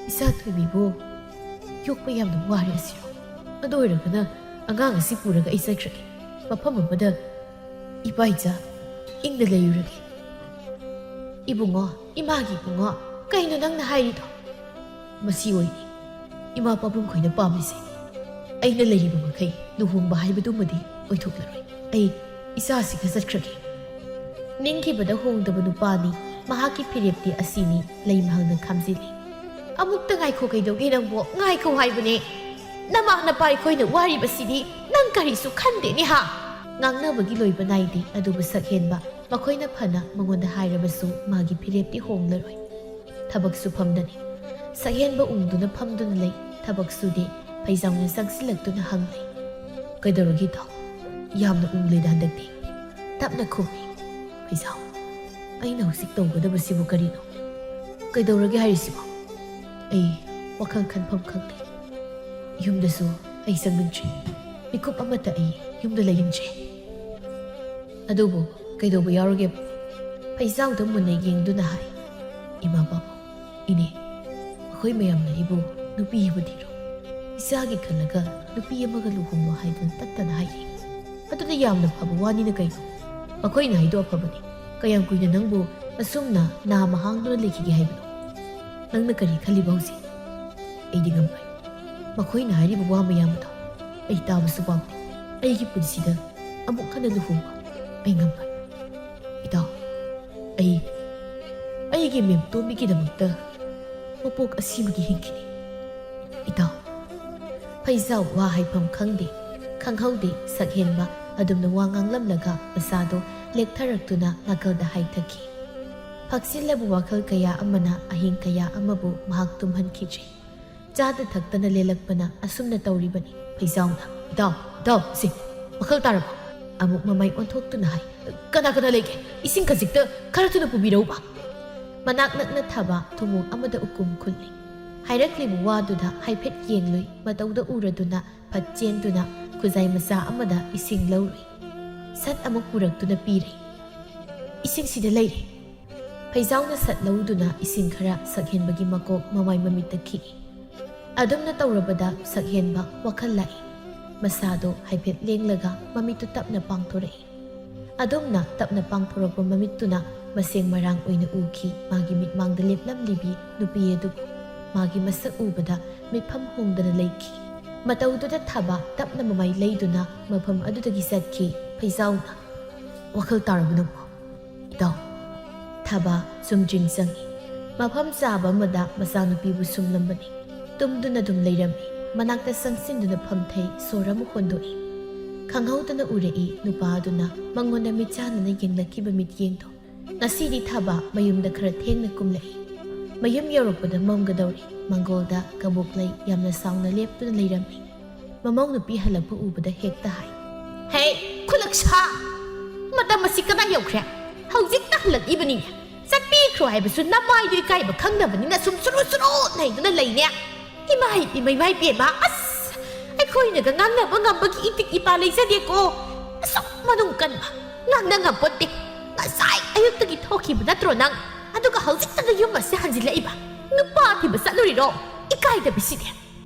ꯏꯆꯥ ꯊꯣꯏꯕꯤꯕꯨ ꯌꯣꯛꯄ ꯌꯥꯝꯅ ꯋꯥꯔꯦ ꯑꯁꯤꯔꯣ? ꯑꯗꯨ ꯑꯣꯏꯔꯒꯅ ꯑꯉꯥꯡ ꯑꯁꯤ ꯄꯨꯔꯒ ꯑꯩ ꯆꯠꯈ꯭ꯔꯒꯦ꯫ ꯃꯐꯝ ꯑꯃꯗ ꯏꯄꯥ ꯏꯆꯥ ꯏꯪꯅ ꯂꯩꯔꯨꯔꯒꯦ꯫" "ꯏꯕꯨꯡꯉꯣ, ꯏꯃꯥꯒꯤ ꯏꯕꯨꯡꯉꯣ, ꯀꯩꯅꯣ ꯅꯪꯅ ꯍꯥꯏꯔꯤꯗꯣ?" "ꯃꯁꯤ ꯑꯣꯏꯅꯤ ꯏꯃꯥ ꯄꯥꯕꯨꯡ ꯈꯣꯏꯅ ꯄꯥꯝꯂꯤꯁꯦ꯫ ꯑꯩꯅ ꯂꯩꯔꯤꯕ ꯃꯈꯩ ꯂꯨꯍꯣꯡꯕ ꯍꯥꯏꯕꯗꯨꯃꯗꯤ ꯑꯣꯏꯊꯣꯛꯂꯔꯣꯏ꯫ ꯑꯩ ꯏꯆꯥꯁꯤꯒ ꯆꯠꯈ꯭ꯔꯒꯦ꯫" ꯅꯤꯡꯈꯤꯕꯗ ꯍꯣꯡꯗꯕ ꯅꯨꯄꯥꯅꯤ꯫ ꯃꯍꯥꯛꯀꯤ ꯐꯤꯔꯦꯞꯇꯤ ꯑꯁꯤꯅꯤ, ꯂꯩꯃꯍꯜꯅ ꯈꯥꯝꯖꯤꯜꯂꯤ꯫ "ꯑꯃꯨꯛꯇ ꯉꯥꯏꯈꯣ, ꯀꯩꯗꯧꯒꯦ ꯅꯪꯕꯣ? ꯉꯥꯏꯈꯣ ꯍꯥꯏꯕꯅꯦ꯫ ꯅꯃꯥ ꯅꯄꯥ ꯑꯩꯈꯣꯏꯅ ꯋꯥꯔꯤꯕꯁꯤꯗꯤ ꯅꯪ ꯀꯔꯤꯁꯨ ꯈꯟꯗꯦꯅꯦ ꯍꯥ?" ꯉꯥꯡꯅꯕꯒꯤ ꯂꯣꯏꯕ ꯅꯥꯏꯗꯦ꯫ ꯑꯗꯨꯕꯨ ꯁꯛꯍꯦꯟꯕ ꯃꯈꯣꯏꯅ ꯐꯅ ꯃꯉꯣꯟꯗ ꯍꯥꯏꯔꯕꯁꯨ ꯃꯥꯒꯤ ꯐꯤꯔꯦꯞꯇꯤ ꯍꯣꯡꯂꯔꯣꯏ꯫ ꯊꯕꯛ ꯁꯨꯐꯝꯗꯅꯤ꯫ ꯁꯛꯍꯦꯟꯕ ꯎꯪꯗꯨꯅ ꯐꯝꯗꯨꯅ ꯂꯩ꯫ ꯊꯕꯛ ꯁꯨꯗꯦ꯫ ꯐꯩꯖꯥꯎꯅ ꯆꯪꯁꯤꯜꯂꯛꯇꯨꯅ ꯍꯪꯂꯦ, "ꯀꯩꯗꯧꯔꯒꯦ ꯏꯇꯥꯎ? ꯌꯥꯝꯅ ꯎꯪꯂꯦꯗ ꯍꯟꯗꯛꯇꯤ?" ꯇꯞꯅ ꯈꯨꯝꯃꯤ, "ꯐꯩꯖꯥꯎ, ꯑꯩꯅ ꯍꯧꯖꯤꯛ ꯇꯧꯒꯗꯕꯁꯤꯕꯨ ꯀꯔꯤꯅꯣ? ꯀꯩꯗꯧꯔꯒꯦ ꯍꯥꯏꯔꯤꯁꯤꯕꯣ? ꯑꯩ ꯋꯥꯈꯜ ꯈꯟꯐꯝ ꯈꯪꯗꯦ꯫ ꯌꯨꯝꯗꯁꯨ ꯑꯩ ꯆꯪꯅꯤꯡꯗ꯭ꯔꯦ꯫ ꯃꯤꯀꯨꯞ ꯑꯃꯠꯇ ꯑꯩ ꯌꯨꯝꯗ ꯂꯩꯅꯤꯡꯗ꯭ꯔꯦ꯫" "ꯑꯗꯨꯕꯨ ꯀꯩꯗꯧꯕ ꯌꯥꯎꯔꯒꯦꯕ?" ꯐꯩꯖꯥꯎꯗ ꯃꯨꯟꯅ ꯌꯦꯡꯗꯨꯅ ꯍꯥꯏ, "ꯏꯃꯥ ꯄꯥꯕꯨꯡ, ꯏꯅꯦ, ꯃꯈꯣꯏ ꯃꯌꯥꯝꯅ ꯑꯩꯕꯨ ꯅꯨꯄꯤ ꯑꯃ ꯊꯤꯔꯣ, ꯏꯆꯥꯒꯤ ꯈꯜꯂꯒ ꯅꯨꯄꯤ ꯑꯃꯒ ꯂꯨꯍꯣꯡꯂꯣ ꯍꯥꯏꯗꯨꯅ ꯇꯠꯇꯅ ꯍꯥꯏꯌꯦ꯫ ꯑꯗꯨꯗ ꯌꯥꯝꯅ ꯐꯕ ꯋꯥꯅꯤꯅ ꯀꯩꯅꯣ? ꯃꯈꯣꯏꯅ ꯍꯥꯏꯗꯣ ꯑꯐꯕꯅꯤ꯫ ꯀꯌꯥꯝ ꯀꯨꯏꯅ ꯅꯪꯕꯨ ꯑꯁꯨꯝꯅ ꯅꯥꯃ ꯍꯥꯡꯗꯨꯅ ꯂꯩꯈꯤꯒꯦ ꯍꯥꯏꯕꯅꯣ? ꯅꯪꯅ ꯀꯔꯤ ꯈꯜꯂꯤꯕ ꯍꯧꯖꯤꯛ?" "ꯑꯩꯗꯤ ꯉꯝꯂꯣꯏ꯫ ꯃꯈꯣꯏꯅ ꯍꯥꯏꯔꯤꯕ ꯋꯥ ꯃꯌꯥꯝ ꯑꯗꯣ ꯑꯩ ꯇꯥꯕꯁꯨ ꯄꯥꯝꯗꯦ꯫ ꯑꯩꯒꯤ ꯄꯨꯟꯁꯤꯗ ꯑꯃꯨꯛ ꯍꯟꯅ ꯂꯨꯍꯣꯡꯕ ꯑꯩ ꯉꯝꯂꯣꯏ꯫ ꯏꯇꯥꯎ, ꯑꯩ, ꯑꯩꯒꯤ ꯃꯦꯝꯇꯣꯝꯕꯤꯒꯤꯗꯃꯛꯇ ꯃꯄꯣꯛ ꯑꯁꯤꯃꯒꯤ ꯍꯤꯡꯈꯤꯅꯤ꯫ ꯏꯇꯥꯎ꯫" ꯐꯩꯖꯥꯎ ꯋꯥ ꯍꯥꯏꯐꯝ ꯈꯪꯗꯦ, ꯈꯪꯍꯧꯗꯦ꯫ ꯁꯛꯍꯦꯟꯕ ꯑꯗꯨꯝꯅ ꯋꯥ ꯉꯥꯡꯂꯝꯂꯒ ꯃꯁꯥꯗꯣ ꯂꯦꯛꯊꯔꯛꯇꯨꯅ ꯅꯥꯀꯜꯗ ꯍꯥꯏꯊꯈꯤ꯫ ꯐꯛꯆꯤꯜꯂꯕ ꯋꯥꯈꯜ ꯀꯌꯥ ꯑꯃꯅ ꯑꯍꯤꯡ ꯀꯌꯥ ꯑꯃꯕꯨ ꯃꯍꯥꯛ ꯇꯨꯝꯍꯟꯈꯤꯗ꯭ꯔꯦ꯫ ꯆꯥꯗ ꯊꯛꯇꯅ ꯂꯦꯜꯂꯛꯄꯅ ꯑꯁꯨꯝꯅ ꯇꯧꯔꯤꯕꯅꯤ꯫ ꯐꯩꯖꯥꯎꯅ, "ꯏꯇꯥꯎ, ꯏꯇꯥꯎ, ꯁꯤ ꯋꯥꯈꯜ ꯇꯥꯔꯕꯣ?" ꯑꯃꯨꯛ ꯃꯃꯥꯏ ꯑꯣꯟꯊꯣꯛꯇꯨꯅ ꯍꯥꯏ, "ꯀꯅꯥ ꯀꯅꯥ ꯂꯩꯒꯦ? ꯏꯁꯤꯡ ꯈꯖꯤꯛꯇ ꯈꯔ ꯊꯨꯅ ꯄꯨꯕꯤꯔꯛꯎꯕ꯫" ꯃꯅꯥꯛ ꯅꯛꯅ ꯊꯥꯕ ꯊꯨꯝꯃꯣꯛ ꯑꯃꯗ ꯎꯀꯨꯝ ꯈꯨꯜꯂꯤ꯫ ꯍꯥꯏꯔꯛꯂꯤꯕ ꯋꯥꯗꯨꯗ ꯍꯥꯏꯐꯦꯠ ꯌꯦꯡꯂꯨꯏ꯫ ꯃꯇꯧꯗ ꯎꯔꯗꯨꯅ ꯐꯠ ꯆꯦꯟꯗꯨꯅ ꯈꯨꯖꯥꯏ ꯃꯆꯥ ꯑꯃꯗ ꯏꯁꯤꯡ ꯂꯧꯔꯨꯏ꯫ ꯁꯠ ꯑꯃꯨꯛ ꯄꯨꯔꯛꯇꯨꯅ ꯄꯤꯔꯦ꯫ "ꯏꯁꯤꯡꯁꯤꯗ ꯂꯩꯔꯦ꯫" ꯐꯩꯖꯥꯎꯅ ꯁꯠ ꯂꯧꯗꯨꯅ ꯏꯁꯤꯡ ꯈꯔ ꯁꯛꯍꯦꯟꯕꯒꯤ ꯃꯀꯣꯛ ꯃꯃꯥꯏ ꯃꯃꯤꯠꯇ ꯈꯤꯛꯏ꯫ ꯑꯗꯨꯝꯅ ꯇꯧꯔꯕꯗ ꯁꯛꯍꯦꯟꯕ ꯋꯥꯈꯜ ꯂꯥꯛꯏ꯫ ꯃꯁꯥꯗꯣ ꯍꯥꯏꯐꯦꯠ ꯂꯦꯡꯂꯒ ꯃꯃꯤꯠꯇꯨ ꯇꯞꯅ ꯄꯥꯡꯊꯣꯔꯛꯏ꯫ ꯑꯗꯨꯝꯅ ꯇꯞꯅ ꯄꯥꯡꯊꯣꯔꯛꯄ ꯃꯃꯤꯠꯇꯨꯅ ꯃꯁꯦꯡ ꯃꯔꯥꯡ ꯑꯣꯏꯅ ꯎꯈꯤ꯫ ꯃꯥꯒꯤ ꯃꯤꯠꯃꯥꯡꯗ ꯂꯦꯞꯂꯝꯂꯤꯕꯤ ꯅꯨꯄꯤ ꯑꯗꯨꯕꯨ ꯃꯥꯒꯤ ꯃꯁꯛ ꯎꯕꯗ ꯃꯤꯠꯐꯝ ꯍꯣꯡꯗꯅ ꯂꯩꯈꯤ꯫ ꯃꯇꯧꯗꯨꯗ ꯊꯥꯕ ꯇꯞꯅ ꯃꯃꯥꯏ ꯂꯩꯗꯨꯅ ꯃꯐꯝ ꯑꯗꯨꯗꯒꯤ ꯆꯠꯈꯤ꯫ ꯐꯩꯖꯥꯎꯅ, "ꯋꯥꯈꯜ ꯇꯥꯔꯕ ꯅꯪꯕꯣ?" "ꯏꯇꯥꯎ꯫" ꯊꯥꯕ ꯆꯨꯝꯗ꯭ꯔꯤꯡ ꯆꯪꯏ꯫ ꯃꯐꯝ ꯆꯥꯕ ꯑꯃꯗ ꯃꯆꯥꯅꯨꯄꯤꯕꯨ ꯁꯨꯝꯂꯝꯕꯅꯤ꯫ ꯇꯨꯝꯗꯨꯅ ꯑꯗꯨꯝ ꯂꯩꯔꯝꯃꯤ꯫ ꯃꯅꯥꯛꯇ ꯆꯪꯁꯤꯟꯗꯨꯅ ꯐꯝꯊꯩ꯫ ꯁꯣꯔ ꯑꯃ ꯍꯣꯟꯗꯣꯛꯏ꯫ ꯈꯪꯍꯧꯗꯅ ꯎꯔꯛꯏ ꯅꯨꯄꯥ ꯑꯗꯨꯅ ꯃꯉꯣꯟꯗ ꯃꯤꯠꯆꯥꯟꯅꯅ ꯌꯦꯡꯂꯛꯈꯤꯕ ꯃꯤꯠꯌꯦꯡꯗꯣ꯫ ꯉꯁꯤꯗꯤ ꯊꯕ ꯃꯌꯨꯝꯗ ꯈꯔ ꯊꯦꯡꯅ ꯀꯨꯝꯂꯛꯏ꯫ ꯃꯌꯨꯝ ꯌꯧꯔꯛꯄꯗ ꯃꯝꯒꯗꯧꯔꯤ꯫ ꯃꯥꯡꯒꯣꯜꯗ ꯀꯕꯣꯛꯂꯩ ꯌꯥꯝꯅ ꯁꯥꯎꯅ ꯂꯦꯞꯇꯨꯅ ꯂꯩꯔꯝꯃꯤ꯫ ꯃꯃꯧ ꯅꯨꯄꯤ ꯍꯜꯂꯛꯄ ꯎꯕꯗ ꯍꯦꯛꯇ ꯍꯥꯏ, "ꯍꯦ, ꯈꯨꯂꯛꯁꯥ! ꯃꯇꯝ ꯑꯁꯤ ꯀꯗꯥꯏ ꯌꯧꯈ꯭ꯔꯦ? ꯍꯧꯖꯤꯛꯇ ꯍꯜꯂꯛꯏꯕꯅꯤꯅꯦ꯫ ꯆꯠꯄꯤꯈ꯭ꯔꯣ ꯍꯥꯏꯕꯁꯨ ꯅꯃꯥꯏꯗꯨ ꯏꯀꯥꯏꯕ ꯈꯪꯗꯕꯅꯤꯅ ꯁꯨꯝ ꯆꯨꯔꯨ ꯆꯨꯔꯨ ꯅꯩꯗꯨꯅ ꯂꯩꯅꯦ꯫ ꯏꯃꯥꯏ, ꯏꯃꯥꯏ, ꯏꯃꯥꯏ ꯄꯦꯝꯃ, ꯑꯁ! ꯑꯩꯈꯣꯏꯅꯒ ꯉꯥꯡꯅꯕ ꯉꯝꯕꯒꯤ ꯏꯇꯤꯛ ꯏꯄꯥ ꯂꯩꯖꯗꯦꯀꯣ꯫ ꯑꯁꯨꯛ ꯃꯅꯨꯡ ꯀꯟꯕ ꯉꯥꯡꯅ ꯉꯝꯄꯣꯠꯇꯦ꯫ ꯉꯁꯥꯏ ꯑꯌꯨꯛꯇꯒꯤ ꯊꯣꯛꯈꯤꯕ ꯅꯠꯇ꯭ꯔꯣ ꯅꯪ? ꯑꯗꯨꯒ ꯍꯧꯖꯤꯛꯇꯗ ꯌꯨꯝ ꯑꯁꯤ ꯍꯟꯖꯤꯜꯂꯛꯏꯕ? ꯅꯨꯄꯥ ꯊꯤꯕ ꯆꯠꯂꯨꯔꯤꯔꯣ? ꯏꯀꯥꯏꯗꯕꯤꯁꯤꯗꯤ!"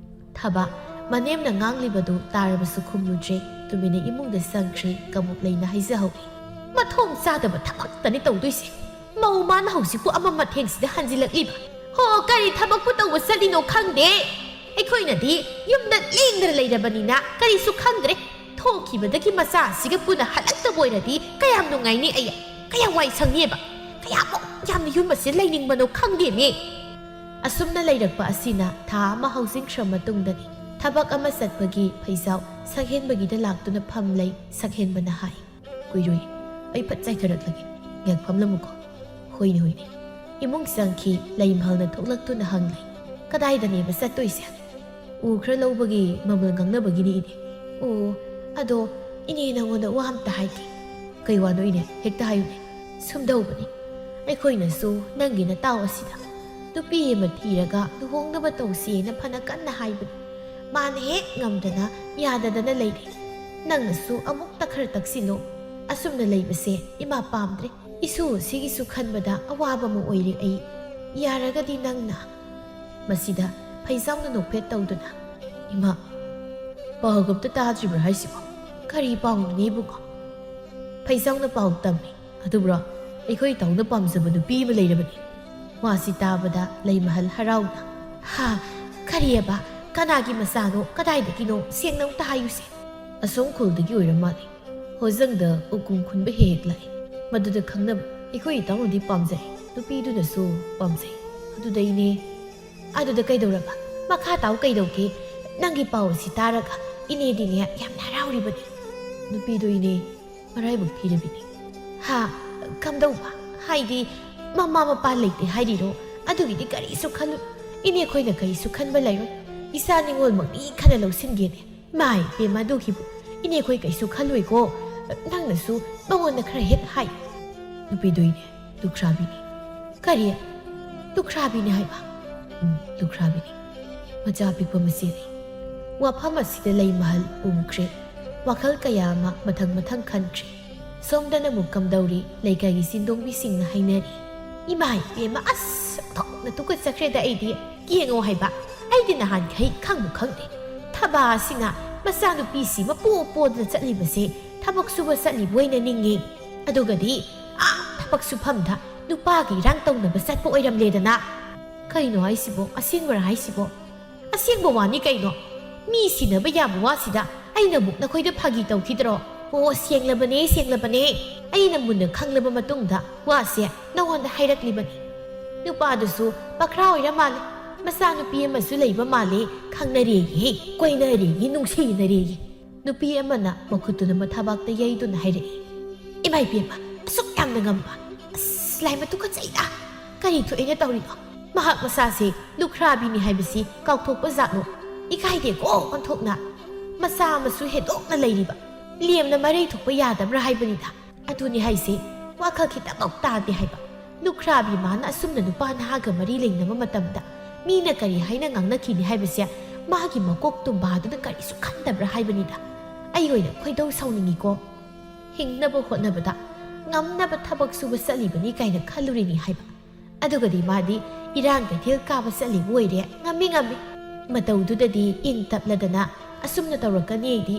ꯊꯕ ꯃꯅꯦꯝꯅ ꯉꯥꯡꯂꯤꯕꯗꯨ ꯇꯥꯔꯕꯁꯨ ꯈꯨꯝꯂꯨꯗ꯭ꯔꯦ꯫ ꯇꯨꯃꯤꯟꯅ ꯏꯃꯨꯡꯗ ꯆꯪꯈ꯭ꯔꯦ꯫ ꯀꯕꯣꯛꯂꯩꯅ ꯍꯥꯏꯖꯍꯧꯏ, "ꯃꯊꯣꯡ ꯆꯥꯗꯕ ꯊꯕꯛꯇꯅꯤ ꯇꯧꯗꯣꯏꯁꯦ꯫ ꯃꯧ ꯃꯥꯅ ꯍꯧꯖꯤꯛꯄꯨ ꯑꯃꯝ ꯑꯊꯦꯡꯁꯤꯗ ꯍꯟꯖꯤꯜꯂꯛꯂꯤꯕ? ꯍꯣ, ꯀꯔꯤ ꯊꯕꯛꯄꯨ ꯇꯧꯕ ꯆꯠꯂꯤꯅꯣ ꯈꯪꯗꯦ꯫ ꯑꯩꯈꯣꯏꯅꯗꯤ ꯌꯨꯝꯗ ꯂꯦꯡꯗꯅ ꯂꯩꯔꯕꯅꯤꯅ ꯀꯔꯤꯁꯨ ꯈꯪꯗ꯭ꯔꯦ꯫ ꯊꯣꯛꯈꯤꯕꯗꯒꯤ ꯃꯆꯥ ꯑꯁꯤꯒ ꯄꯨꯟꯅ ꯍꯜꯂꯛꯇꯕ ꯑꯣꯏꯔꯗꯤ ꯀꯌꯥꯝ ꯅꯨꯡꯉꯥꯏꯅꯤ ꯑꯩ? ꯀꯌꯥꯝ ꯋꯥꯏ ꯁꯪꯅꯤꯕ? ꯀꯌꯥꯃꯨꯛ ꯌꯥꯝꯅ ꯌꯨꯝ ꯑꯁꯤ ꯂꯩꯅꯤꯡꯕꯅꯣ ꯈꯪꯗꯦꯃꯤ!" ꯑꯁꯨꯝꯅ ꯂꯩꯔꯛꯄ ꯑꯁꯤꯅ ꯊꯥ ꯑꯃ ꯍꯧꯖꯤꯟꯈ꯭ꯔ ꯃꯇꯨꯡꯗꯅꯤ꯫ ꯊꯕꯛ ꯑꯃ ꯆꯠꯄꯒꯤ ꯐꯩꯖꯥꯎ ꯁꯛꯍꯦꯟꯕꯒꯤꯗ ꯂꯥꯛꯇꯨꯅ ꯐꯝꯂꯩ꯫ ꯁꯛꯍꯦꯟꯕꯅ ꯍꯥꯏ, "ꯀꯨꯏꯔꯣꯏ, ꯑꯩ ꯐꯠ ꯆꯥꯏꯊꯔꯛꯂꯒꯦ꯫ ꯉꯥꯏꯍꯥꯛ ꯐꯝꯂꯝꯃꯨꯀꯣ꯫" "ꯍꯣꯏꯅꯦ, ꯍꯣꯏꯅꯦ꯫" ꯏꯃꯨꯡ ꯆꯪꯈꯤ꯫ ꯂꯩꯃꯍꯜꯅ ꯊꯣꯛꯂꯛꯇꯨꯅ ꯍꯪꯂꯩ, "ꯀꯗꯥꯏꯗꯅꯦꯕ ꯆꯠꯇꯣꯏꯁꯦ?" "ꯎ ꯈꯔ ꯂꯧꯕꯒꯤ ꯃꯃꯜ ꯉꯥꯡꯅꯕꯒꯤꯅꯤ, ꯏꯅꯦ꯫" "ꯑꯣ, ꯑꯗꯣ ꯏꯅꯦ, ꯅꯉꯣꯟꯗ ꯋꯥ ꯑꯝꯇ ꯍꯥꯏꯒꯦ꯫" "ꯀꯩ ꯋꯥꯅꯣ, ꯏꯅꯦ? ꯍꯦꯛꯇ ꯍꯥꯏꯌꯨꯅꯦ꯫" "ꯁꯨꯝꯗꯧꯕꯅꯤ, ꯑꯩꯈꯣꯏꯅꯁꯨ ꯅꯪꯒꯤ ꯅꯇꯥꯎ ꯑꯁꯤꯗ ꯅꯨꯄꯤ ꯑꯃ ꯊꯤꯔꯒ ꯂꯨꯍꯣꯡꯅꯕ ꯇꯧꯁꯦꯅ ꯐꯅ ꯀꯟꯅ ꯍꯥꯏꯕꯅꯤ꯫ ꯃꯥꯅ ꯍꯦꯛ ꯉꯝꯗꯅ, ꯌꯥꯗꯗꯅ ꯂꯩꯔꯦ꯫ ꯅꯪꯅꯁꯨ ꯑꯃꯨꯛꯇ ꯈꯔ ꯇꯛꯁꯤꯜꯂꯣ꯫ ꯑꯁꯨꯝꯅ ꯂꯩꯕꯁꯦ ꯏꯃꯥ ꯄꯥꯝꯗ꯭ꯔꯦ꯫ ꯏꯁꯨ ꯑꯁꯤꯒꯤꯁꯨ ꯈꯟꯕꯗ ꯑꯋꯥꯕ ꯑꯃ ꯑꯣꯏꯔꯦ ꯑꯩ꯫ ꯌꯥꯔꯒꯗꯤ ꯅꯪꯅ..." ꯃꯁꯤꯗ ꯐꯩꯖꯥꯎꯅ ꯅꯣꯛꯐꯦꯠ ꯇꯧꯗꯨꯅ, "ꯏꯃꯥ, ꯄꯥꯎꯒ ꯑꯝꯇ ꯇꯥꯗ꯭ꯔꯤꯕ꯭ꯔꯥ ꯍꯥꯏꯁꯤꯕꯣ? ꯀꯔꯤ ꯄꯥꯎꯅꯣꯅꯦ, ꯏꯕꯨꯡꯉꯣ?" ꯐꯩꯖꯥꯎꯅ ꯄꯥꯎ ꯇꯝꯃꯤ꯫ "ꯑꯗꯨꯕꯨꯔꯣ, ꯑꯩꯈꯣꯏ ꯏꯇꯥꯎꯅ ꯄꯥꯝꯖꯕ ꯅꯨꯄꯤ ꯑꯃ ꯂꯩꯔꯕꯅꯤ꯫" ꯋꯥꯁꯤ ꯇꯥꯕꯗ ꯂꯩꯃꯍꯜ ꯍꯔꯥꯎꯅ, "ꯍꯥ, ꯀꯔꯤꯑꯕ? ꯀꯅꯥꯒꯤ ꯃꯆꯥꯅꯣ? ꯀꯗꯥꯏꯗꯒꯤꯅꯣ? ꯁꯦꯡꯅ ꯑꯝꯇ ꯍꯥꯏꯌꯨꯁꯦ꯫" "ꯑꯁꯣꯝ ꯈꯨꯜꯗꯒꯤ ꯑꯣꯏꯔ ꯃꯥꯜꯂꯦ꯫ ꯍꯣꯖꯪꯗ ꯎꯀꯨꯝ ꯈꯨꯟꯕ ꯍꯦꯛ ꯍꯦꯛ ꯂꯥꯛꯏ꯫ ꯃꯗꯨꯗ ꯈꯪꯅꯕ꯫ ꯑꯩꯈꯣꯏ ꯏꯇꯥꯎꯅꯗꯤ ꯄꯥꯝꯖꯩ, ꯅꯨꯄꯤꯗꯨꯅꯁꯨ ꯄꯥꯝꯖꯩ꯫ ꯑꯗꯨꯗ ꯏꯅꯦ..." "ꯑꯗꯨꯗ ꯀꯩꯗꯧꯔꯕ? ꯃꯈꯥ ꯇꯥꯎ, ꯀꯩꯗꯧꯒꯦ? ꯅꯪꯒꯤ ꯄꯥꯎ ꯑꯁꯤ ꯇꯥꯔꯒ ꯏꯅꯦꯗꯤꯅꯦ ꯌꯥꯝꯅ ꯍꯔꯥꯎꯔꯤꯕꯅꯤ꯫ ꯅꯨꯄꯤꯗꯣ ꯏꯅꯦ, ꯃꯔꯥꯏꯕꯛ ꯊꯤꯔꯕꯤꯅꯤ꯫ ꯍꯥ? ꯀꯝꯗꯧꯕ? ꯍꯥꯏꯗꯤ, ꯃꯃꯥ ꯃꯄꯥ ꯂꯩꯇꯦ ꯍꯥꯏꯔꯤꯔꯣ? ꯑꯗꯨꯒꯤꯗꯤ ꯀꯔꯤꯁꯨ ꯈꯜꯂꯨ꯫ ꯏꯅꯦ ꯈꯣꯏꯅ ꯀꯔꯤꯁꯨ ꯈꯟꯕ ꯂꯩꯔꯣꯏ꯫ ꯏꯆꯥ ꯅꯤꯉꯣꯜꯃꯛꯅꯤ ꯈꯟꯅ ꯂꯧꯁꯤꯟꯒꯦꯅꯦ꯫ ꯃꯥꯏ ꯄꯦꯝꯃ, ꯑꯗꯨꯒꯤꯕꯨ ꯏꯅꯦ ꯈꯣꯏ ꯀꯩꯁꯨ ꯈꯜꯂꯣꯏꯀꯣ꯫ ꯅꯪꯅꯁꯨ ꯃꯉꯣꯟꯗ ꯈꯔ ꯍꯦꯛ ꯍꯥꯏ꯫ ꯅꯨꯄꯤꯗꯣ ꯏꯅꯦ, ꯂꯨꯈ꯭ꯔꯥꯕꯤꯅꯤ꯫ ꯀꯔꯤ? ꯂꯨꯈ꯭ꯔꯥꯕꯤꯅꯤ ꯍꯥꯏꯕ? ꯎꯝ, ꯂꯨꯈ꯭ꯔꯥꯕꯤꯅꯤ꯫ ꯃꯆꯥ ꯄꯤꯛꯄ ꯃꯆꯦꯅꯤ꯫ ꯋꯥꯐꯝ ꯑꯁꯤꯗ ꯂꯩ ꯃꯍꯜ ꯎꯝꯈ꯭ꯔꯦ꯫ ꯋꯥꯈꯜ ꯀꯌꯥ ꯑꯃ ꯃꯊꯪ ꯃꯊꯪ ꯈꯟꯈ꯭ꯔꯦ꯫ ꯁꯣꯝꯗꯅ ꯑꯃꯨꯛ ꯀꯝꯗꯧꯔꯤ? ꯂꯩꯀꯥꯏꯒꯤ ꯆꯤꯟꯗꯣꯡꯕꯤꯁꯤꯡꯅ ꯍꯥꯏꯅꯔꯤ꯫ ꯏꯃꯥ ꯏꯕꯦꯝꯃ, ꯑꯁ, ꯑꯣꯟꯊꯣꯛꯅ ꯇꯨꯀꯠꯆꯈ꯭ꯔꯦꯗ ꯑꯩꯗꯤ꯫ ꯌꯦꯡꯉꯣ ꯍꯥꯏꯕ, ꯑꯩꯗꯤ ꯅꯍꯥꯟꯈꯩ ꯈꯪꯕꯨ ꯈꯪꯗꯦ꯫ ꯊꯕꯥꯁꯤꯅ ꯃꯆꯥꯅꯨꯄꯤꯁꯤ ꯃꯄꯣ ꯄꯣꯗꯅ ꯆꯠꯂꯤꯕꯁꯦ ꯊꯕꯛ ꯁꯨꯕ ꯆꯠꯂꯤꯕ ꯑꯣꯏꯅ ꯅꯤꯡꯉꯤ꯫ ꯑꯗꯨꯒꯗꯤ ꯑꯥ ꯊꯕꯛ ꯁꯨꯐꯝꯗ ꯅꯨꯄꯥꯒ ꯏꯔꯥꯡ ꯇꯧꯅꯕ ꯆꯠꯄ ꯑꯣꯏꯔꯝꯂꯦꯗꯅ꯫ ꯀꯩꯅꯣ ꯍꯥꯏꯁꯤꯕꯣ? ꯑꯁꯦꯡꯕꯔꯥ ꯍꯥꯏꯁꯤꯕꯣ? ꯑꯁꯦꯡꯕ ꯋꯥꯅꯤ ꯀꯩꯅꯣ? ꯃꯤ ꯁꯤꯟꯅꯕ ꯌꯥꯕ ꯋꯥꯁꯤꯗ ꯑꯩꯅ ꯑꯃꯨꯛ ꯅꯈꯣꯏꯗ ꯐꯥꯒꯤ ꯇꯧꯈꯤꯗ꯭ꯔꯣ? ꯑꯣ, ꯁꯦꯡꯂꯕꯅꯦ, ꯁꯦꯡꯂꯕꯅꯦ꯫ ꯑꯩꯅ ꯃꯨꯟꯅ ꯈꯪꯂꯕ ꯃꯇꯨꯡꯗ ꯋꯥꯁꯦ ꯅꯉꯣꯟꯗ ꯍꯥꯏꯔꯛꯂꯤꯕꯅꯤ꯫ ꯅꯨꯄꯥꯗꯨꯁꯨ ꯄꯈ꯭ꯔꯥ ꯑꯣꯏꯔ ꯃꯥꯜꯂꯦ꯫ ꯃꯆꯥꯅꯨꯄꯤ ꯑꯃꯁꯨ ꯂꯩꯕ ꯃꯥꯜꯂꯦ꯫ ꯈꯪꯅꯔꯦꯌꯦ, ꯀꯣꯏꯅꯔꯦꯌꯦ, ꯅꯨꯡꯁꯤꯅꯔꯦꯌꯦ꯫ ꯅꯨꯄꯤ ꯑꯃꯅ ꯃꯈꯨꯠꯇꯨꯅ ꯃꯊꯥꯕꯥꯛꯇ ꯌꯩꯗꯨꯅ ꯍꯥꯏꯔꯛꯏ, "ꯏꯃꯥ ꯏꯕꯦꯝꯃ, ꯑꯁꯨꯛ ꯌꯥꯝꯅ ꯉꯝꯕ? ꯑꯁ, ꯂꯥꯏꯃ ꯇꯨꯀꯠꯆꯩꯗ! ꯀꯔꯤ ꯊꯣꯛꯑꯦꯅ ꯇꯧꯔꯤꯅꯣ? ꯃꯍꯥꯛ ꯃꯁꯥꯁꯦ ꯂꯨꯈ꯭ꯔꯥꯕꯤꯅꯤ ꯍꯥꯏꯕꯁꯤ ꯀꯥꯎꯊꯣꯛꯄ ꯖꯥꯠꯂꯣ? ꯏꯀꯥꯏꯗꯦꯀꯣ ꯑꯣꯟꯊꯣꯛꯅ꯫ ꯃꯆꯥ ꯑꯃꯁꯨ ꯍꯦꯟꯗꯣꯛꯅ ꯂꯩꯔꯤꯕ꯫ ꯂꯦꯝꯅ ꯃꯔꯩ ꯊꯣꯛꯄ ꯌꯥꯗꯕ꯭ꯔꯥ ꯍꯥꯏꯕꯅꯤꯗ꯫ ꯑꯗꯨꯅꯤ ꯍꯥꯏꯁꯦ, ꯋꯥꯈꯜ ꯈꯤꯇꯃꯛ ꯇꯥꯗꯦ ꯍꯥꯏꯕ꯫ ꯂꯨꯈ꯭ꯔꯥꯕꯤ ꯃꯥꯅ ꯑꯁꯨꯝꯅ ꯅꯨꯄꯥ ꯅꯍꯥꯒ ꯃꯔꯤ ꯂꯩꯅꯕ ꯃꯇꯝꯗ ꯃꯤꯅ ꯀꯔꯤ ꯍꯥꯏꯅ ꯉꯥꯡꯅꯈꯤꯅꯤ ꯍꯥꯏꯕꯁꯦ ꯃꯥꯒꯤ ꯃꯀꯣꯛ ꯇꯨꯝꯕꯥꯗꯨꯅ ꯀꯔꯤꯁꯨ ꯈꯟꯗꯕ꯭ꯔꯥ ꯍꯥꯏꯕꯅꯤꯗ꯫ ꯑꯩ ꯑꯣꯏꯅ ꯈꯣꯏꯗꯧ ꯁꯥꯎꯅꯤꯡꯉꯤꯀꯣ꯫ ꯍꯤꯡꯅꯕ ꯍꯣꯠꯅꯕꯗ ꯉꯝꯅꯕ ꯊꯕꯛ ꯁꯨꯕ ꯆꯠꯂꯤꯕꯅꯤ ꯀꯥꯏꯅ ꯈꯜꯂꯨꯔꯤꯅꯤ ꯍꯥꯏꯕ꯫ ꯑꯗꯨꯒꯗꯤ ꯃꯥꯗꯤ ꯏꯔꯥꯡ ꯀꯩꯊꯦꯜ ꯀꯥꯕ ꯆꯠꯂꯤꯕ ꯑꯣꯏꯔꯦ꯫ ꯉꯝꯃꯤ ꯉꯝꯃꯤ꯫ ꯃꯇꯧꯗꯨꯗꯗꯤ ꯏꯪ ꯇꯞꯂꯗꯅ ꯑꯁꯨꯝꯅ ꯇꯧꯔꯛꯀꯅꯤ ꯑꯩꯗꯤ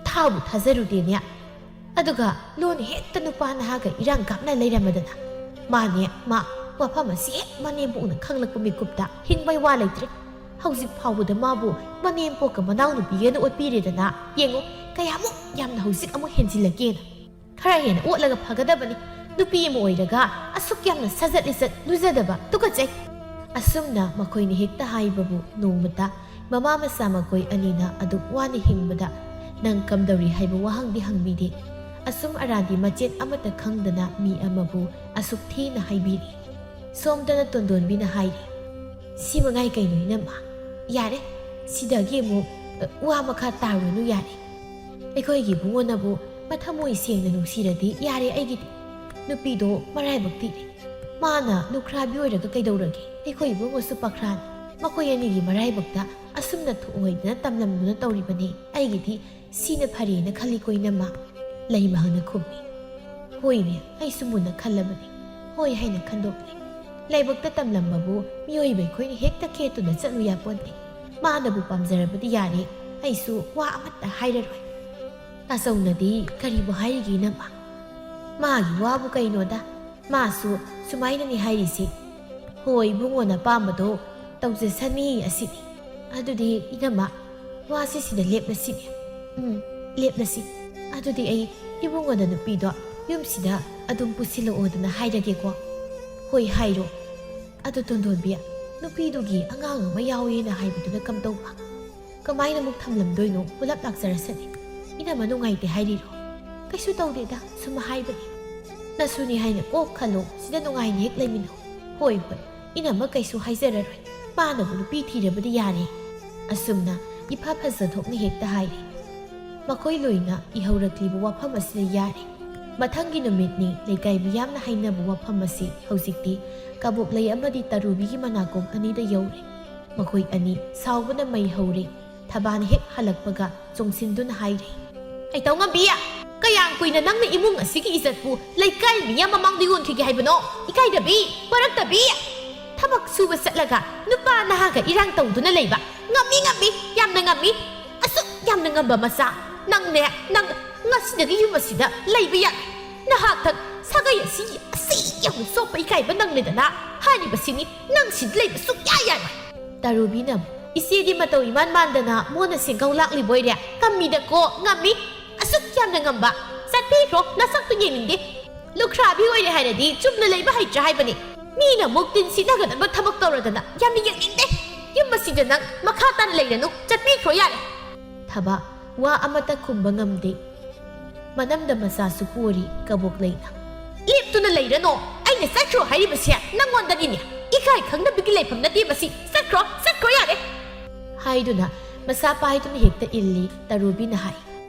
ꯊꯥꯕꯨ ꯊꯥꯖꯔꯨꯗꯦꯅꯦ꯫ ꯑꯗꯨꯒ ꯂꯣꯟ ꯍꯦꯛꯇ ꯅꯨꯄꯥ ꯅꯍꯥꯒ ꯏꯔꯥꯡ ꯀꯥꯞꯅ ꯂꯩꯔꯝꯃꯗꯅ꯫ ꯃꯥꯅꯦ, ꯃꯥ ꯋꯥꯐꯝ ꯑꯁꯤ ꯍꯦꯛ ꯃꯅꯦꯝꯕꯣꯛꯅ ꯈꯪꯂꯛꯄ ꯃꯤꯀꯨꯞꯇ ꯍꯤꯡꯕꯩ ꯋꯥ ꯂꯩꯇ꯭ꯔꯦ꯫ ꯍꯧꯖꯤꯛ ꯐꯥꯎꯕꯗ ꯃꯥꯕꯨ ꯃꯅꯦꯝꯄꯣꯛꯀ ꯃꯅꯥꯎꯅꯨꯄꯤꯒꯅ ꯑꯣꯠꯄꯤꯔꯦꯗꯅ꯫ ꯌꯦꯡꯉꯨ, ꯀꯌꯥꯃꯨꯛ ꯌꯥꯝꯅ ꯍꯧꯖꯤꯛ ꯑꯃꯨꯛ ꯍꯦꯟꯖꯤꯜꯂꯒꯦꯅ꯫ ꯈꯔ ꯍꯦꯟꯅ ꯑꯣꯠꯂꯒ ꯐꯒꯗꯕꯅꯤ꯫ ꯅꯨꯄꯤ ꯑꯃ ꯑꯣꯏꯔꯒ ꯑꯁꯨꯛ ꯌꯥꯝꯅ ꯁꯥꯖꯠ ꯂꯤꯆꯠ ꯂꯨꯖꯗꯕ, ꯇꯨꯀꯠꯆꯩ꯫ ꯑꯁꯨꯝꯅ ꯃꯈꯣꯏꯅ ꯍꯦꯛꯇ ꯍꯥꯏꯕꯕꯨ ꯅꯣꯡꯃꯇ ꯃꯃꯥ ꯃꯆꯥ ꯃꯈꯣꯏ ꯑꯅꯤꯅ ꯑꯗꯨꯛ ꯋꯥꯅ ꯍꯤꯡꯕꯗ ꯅꯪ ꯀꯝꯗꯧꯔꯤ ꯍꯥꯏꯕ ꯋꯥꯍꯪꯗꯤ ꯍꯪꯕꯤꯗꯦ꯫ ꯑꯁꯨꯝ ꯑꯔꯥꯟꯗꯤ ꯃꯆꯦꯠ ꯑꯃꯠꯇ ꯈꯪꯗꯅ ꯃꯤ ꯑꯃꯕꯨ ꯑꯁꯨꯛ ꯊꯤꯅ ꯍꯥꯏꯕꯤꯔꯤ꯫ ꯁꯣꯝꯗꯅ ꯇꯣꯟꯗꯣꯟꯕꯤꯅ ꯍꯥꯏꯔꯤ, "ꯁꯤ ꯃꯉꯥꯏ ꯀꯩꯅꯣ ꯏꯅꯝꯃ? ꯌꯥꯔꯦ, ꯁꯤꯗꯒꯤ ꯑꯃꯨꯛ, ꯑ, ꯋꯥ ꯃꯈꯥ ꯇꯥꯔꯨꯔꯅꯨ ꯌꯥꯔꯦ꯫ ꯑꯩꯈꯣꯏꯒꯤ ꯏꯕꯨꯡꯉꯣꯅꯕꯨ ꯃꯊꯃꯣꯏ ꯁꯦꯡꯅ ꯅꯨꯡꯁꯤꯔꯗꯤ ꯌꯥꯔꯦ ꯑꯩꯒꯤꯗꯤ꯫ ꯅꯨꯄꯤꯗꯣ ꯃꯔꯥꯏꯕꯛ ꯊꯤꯔꯦ꯫ ꯃꯥꯅ ꯂꯨꯈ꯭ꯔꯥꯕꯤ ꯑꯣꯏꯔꯒ ꯀꯩꯗꯧꯔꯒꯦ? ꯑꯩꯈꯣꯏ ꯏꯕꯨꯡꯉꯣꯁꯨ ꯄꯈ꯭ꯔꯥꯅꯤ꯫ ꯃꯈꯣꯏ ꯑꯅꯤꯒꯤ ꯃꯔꯥꯏꯕꯛꯇ ꯑꯁꯨꯝꯅ ꯊꯣꯛꯑꯣꯏꯗꯅ ꯇꯝꯂꯝꯗꯨꯅ ꯇꯧꯔꯤꯕꯅꯤ꯫ ꯑꯩꯒꯤꯗꯤ ꯁꯤꯅ ꯐꯔꯦꯅ ꯈꯜꯂꯤꯀꯣ ꯏꯅꯝꯃ?" ꯂꯩꯃꯍꯪꯅ ꯈꯨꯝꯃꯤ꯫ "ꯍꯣꯏꯅꯦ, ꯑꯩꯁꯨ ꯃꯨꯟꯅ ꯈꯜꯂꯕꯅꯤ꯫ ꯍꯣꯏ ꯍꯥꯏꯅ ꯈꯟꯗꯣꯛꯂꯦ꯫ ꯂꯥꯏꯕꯛꯇ ꯇꯝꯂꯝꯕꯕꯨ ꯃꯤꯑꯣꯏꯕ ꯑꯩꯈꯣꯏꯅ ꯍꯦꯛꯇ ꯈꯦꯠꯇꯨꯅ ꯆꯠꯂꯨ ꯌꯥꯄꯣꯟꯇꯦ꯫ ꯃꯥꯅꯕꯨ ꯄꯥꯝꯖꯔꯕꯗꯤ ꯌꯥꯔꯦ, ꯑꯩꯁꯨ ꯋꯥ ꯑꯃꯠꯇ ꯍꯥꯏꯔꯔꯣꯏ꯫ ꯇꯥꯆꯧꯅꯗꯤ ꯀꯔꯤꯕꯨ ꯍꯥꯏꯔꯤꯒꯦ ꯏꯅꯝꯃ? ꯃꯥꯒꯤ ꯋꯥꯕꯨ ꯀꯩꯅꯣꯗ, ꯃꯥꯁꯨ ꯁꯨꯃꯥꯏꯅꯅꯤ ꯍꯥꯏꯔꯤꯁꯤ꯫ ꯍꯣꯏ, ꯏꯕꯨꯡꯉꯣꯅ ꯑꯄꯥꯝꯕꯗꯣ ꯇꯧꯖꯁꯅꯤ ꯑꯁꯤꯅꯤ꯫ ꯑꯗꯨꯗꯤ ꯏꯅꯝꯃ, ꯋꯥꯁꯤ ꯁꯤꯗ ꯂꯦꯞꯂꯁꯤꯅꯦ꯫ ꯎꯝ, ꯂꯦꯞꯂꯁꯤ꯫ ꯑꯗꯨꯗꯤ ꯑꯩ ꯏꯕꯨꯡꯉꯣꯗ ꯅꯨꯄꯤꯗꯣ ꯌꯨꯝꯁꯤꯗ ꯑꯗꯨꯝ ꯄꯨꯁꯤꯜꯂꯛꯑꯣꯗꯅ ꯍꯥꯏꯔꯒꯦꯀꯣ꯫ ꯍꯣꯏ, ꯍꯥꯏꯔꯣ꯫ ꯑꯗꯨ ꯇꯣꯟꯗꯣꯟꯕꯤ, ꯅꯨꯄꯤꯗꯨꯒꯤ ꯑꯉꯥꯡ ꯑꯃ ꯌꯥꯎꯋꯦꯅ ꯍꯥꯏꯕꯗꯨꯅ ꯀꯝꯗꯧꯕ? ꯀꯃꯥꯏꯅ ꯑꯃꯨꯛ ꯊꯝꯂꯝꯗꯣꯏꯅꯣ? ꯄꯨꯂꯞ ꯂꯥꯛꯆꯔꯁꯅꯤ꯫ ꯏꯅꯝꯃ ꯅꯨꯡꯉꯥꯏꯇꯦ ꯍꯥꯏꯔꯤꯔꯣ? ꯀꯩꯁꯨ ꯇꯧꯗꯦꯗ, ꯁꯨꯝ ꯍꯥꯏꯕꯅꯤ꯫ ꯅꯁꯨꯅꯤ ꯍꯥꯏꯅ ꯀꯣꯛ ꯈꯜꯂꯣ, ꯁꯤꯗ ꯅꯨꯡꯉꯥꯏꯅ ꯍꯦꯛ ꯂꯩꯃꯤꯟꯅꯧ꯫ ꯍꯣꯏ, ꯍꯣꯏ, ꯏꯅꯝꯃ ꯀꯩꯁꯨ ꯍꯥꯏꯖꯔꯔꯣꯏ꯫ ꯃꯥꯅꯕꯨ ꯅꯨꯄꯤ ꯊꯤꯔꯕꯗꯤ ꯌꯥꯔꯦ꯫ ꯑꯁꯨꯝꯅ ꯏꯐ ꯐꯖꯊꯣꯛꯅ ꯍꯦꯛꯇ ꯍꯥꯏꯔꯦ꯫ ꯃꯈꯣꯏ ꯂꯣꯏꯅ ꯏꯍꯧꯔꯛꯂꯤꯕ ꯋꯥꯐꯝ ꯑꯁꯤꯗ ꯌꯥꯔꯦ꯫ ꯃꯊꯪꯒꯤ ꯅꯨꯃꯤꯠꯅꯤ ꯂꯩꯀꯥꯏ ꯃꯤꯌꯥꯝꯅ ꯍꯥꯏꯅꯕ ꯋꯥꯐꯝ ꯑꯁꯤ ꯍꯧꯖꯤꯛꯇꯤ ꯀꯕꯣꯛꯂꯩ ꯑꯃꯗꯤ ꯇꯔꯨꯕꯤꯒꯤ ꯃꯅꯥꯀꯣꯡ ꯑꯅꯤꯗ ꯌꯧꯔꯦ꯫ ꯃꯈꯣꯏ ꯑꯅꯤ ꯁꯥꯎꯕꯅ ꯃꯩ ꯍꯧꯔꯦ꯫ ꯊꯕꯥꯅ ꯍꯦꯛ ꯍꯜꯂꯛꯄꯒ ꯆꯣꯡꯁꯤꯟꯗꯨꯅ ꯍꯥꯏꯔꯦ, "ꯀꯩꯇꯧꯉꯝꯕꯤ, ꯀꯌꯥꯝ ꯀꯨꯏꯅ ꯅꯪꯅ ꯏꯃꯨꯡ ꯑꯁꯤꯒꯤ ꯏꯖꯠꯄꯨ ꯂꯩꯀꯥꯏ ꯃꯤꯌꯥꯝ ꯃꯃꯥꯡꯗ ꯌꯣꯟꯈꯤꯒꯦ ꯍꯥꯏꯕꯅꯣ? ꯏꯀꯥꯏꯗꯕꯤ, ꯄꯔꯛꯇꯕꯤ! ꯊꯕꯛ ꯁꯨꯕ ꯆꯠꯂꯒ ꯅꯨꯄꯥ ꯅꯍꯥꯒ ꯏꯔꯥꯡ ꯇꯧꯗꯨꯅ ꯂꯩꯕ꯫ ꯉꯝꯃꯤ, ꯉꯝꯃꯤ, ꯌꯥꯝꯅ ꯉꯝꯃꯤ꯫ ꯑꯁꯨꯛ ꯌꯥꯝꯅ ꯉꯝꯕ ꯃꯆꯥ꯫ ꯅꯪꯅꯦ, ꯅꯪ ꯉꯁꯤꯗꯒꯤ ꯌꯨꯝ ꯑꯁꯤꯗ ꯂꯩꯕ ꯌꯥꯏ꯫ ꯅꯍꯥꯛꯇ ꯁꯥꯒꯩ ꯑꯁꯤ ꯑꯁꯤ ꯌꯥꯝꯅ ꯆꯣꯞꯄ ꯏꯀꯥꯏꯕ ꯅꯪꯂꯦꯗꯅ ꯍꯥꯏꯔꯤꯕꯁꯤꯅꯤ꯫ ꯅꯪ ꯁꯤꯗ ꯂꯩꯕ ꯁꯨꯛꯌꯥ ꯌꯥꯔꯣꯏ꯫" ꯇꯔꯨꯕꯤꯅ, "ꯏꯆꯦꯗꯤ ꯃꯇꯧ ꯏꯃꯥꯟ ꯃꯥꯟꯗꯅ ꯃꯣꯟꯅ ꯁꯦꯡꯒꯧ ꯂꯥꯛꯂꯤꯕꯣꯏꯔꯦ꯫ ꯉꯝꯃꯤꯗꯀꯣ, ꯉꯝꯃꯤ꯫ ꯑꯁꯨꯛ ꯌꯥꯝꯅ ꯉꯝꯕ꯫ ꯆꯠꯄꯤꯈ꯭ꯔꯣ, ꯅꯁꯛꯇꯨ ꯌꯦꯡꯅꯤꯡꯗꯦ꯫ ꯂꯨꯈ꯭ꯔꯥꯕꯤ ꯑꯣꯏꯔꯦ ꯍꯥꯏꯔꯗꯤ ꯆꯨꯝꯅ ꯂꯩꯕ ꯍꯩꯇ꯭ꯔꯥ ꯍꯥꯏꯕꯅꯤ꯫ ꯃꯤꯅ ꯑꯃꯨꯛ ꯇꯤꯟ ꯁꯤꯠꯅꯒꯗꯕ ꯊꯕꯛ ꯇꯧꯔꯗꯅ ꯌꯥꯝꯅ ꯌꯦꯡꯅꯤꯡꯗꯦ꯫ ꯌꯨꯝ ꯑꯁꯤꯗ ꯅꯪ ꯃꯈꯥ ꯇꯥꯅ ꯂꯩꯔꯅꯨ꯫ ꯆꯠꯄꯤꯈ꯭ꯔꯣ ꯌꯥꯔꯦ꯫" ꯊꯕ, ꯋꯥ ꯑꯃꯠꯇ ꯈꯨꯝꯕ ꯉꯝꯗꯦ꯫ ꯃꯅꯝꯗ ꯃꯆꯥꯁꯨ ꯄꯣꯔꯤ ꯀꯕꯣꯛꯂꯩꯅ꯫ "ꯂꯦꯞꯇꯨꯅ ꯂꯩꯔꯅꯣ, ꯑꯩꯅ ꯆꯠꯈ꯭ꯔꯣ ꯍꯥꯏꯔꯤꯕꯁꯦ ꯅꯪꯉꯣꯟꯗꯒꯤꯅꯦ꯫ ꯏꯀꯥꯏ ꯈꯪꯗꯕꯒꯤ ꯂꯩꯐꯝ ꯅꯠꯇꯦ ꯃꯁꯤ꯫ ꯆꯠꯈ꯭ꯔꯣ, ꯆꯠꯈ꯭ꯔꯣ ꯌꯥꯔꯦ!" ꯍꯥꯏꯗꯨꯅ ꯃꯆꯥ ꯄꯥꯏꯗꯨꯅ ꯍꯦꯛꯇ ꯏꯜꯂꯤ ꯇꯔꯨꯕꯤꯅ ꯍꯥꯏ꯫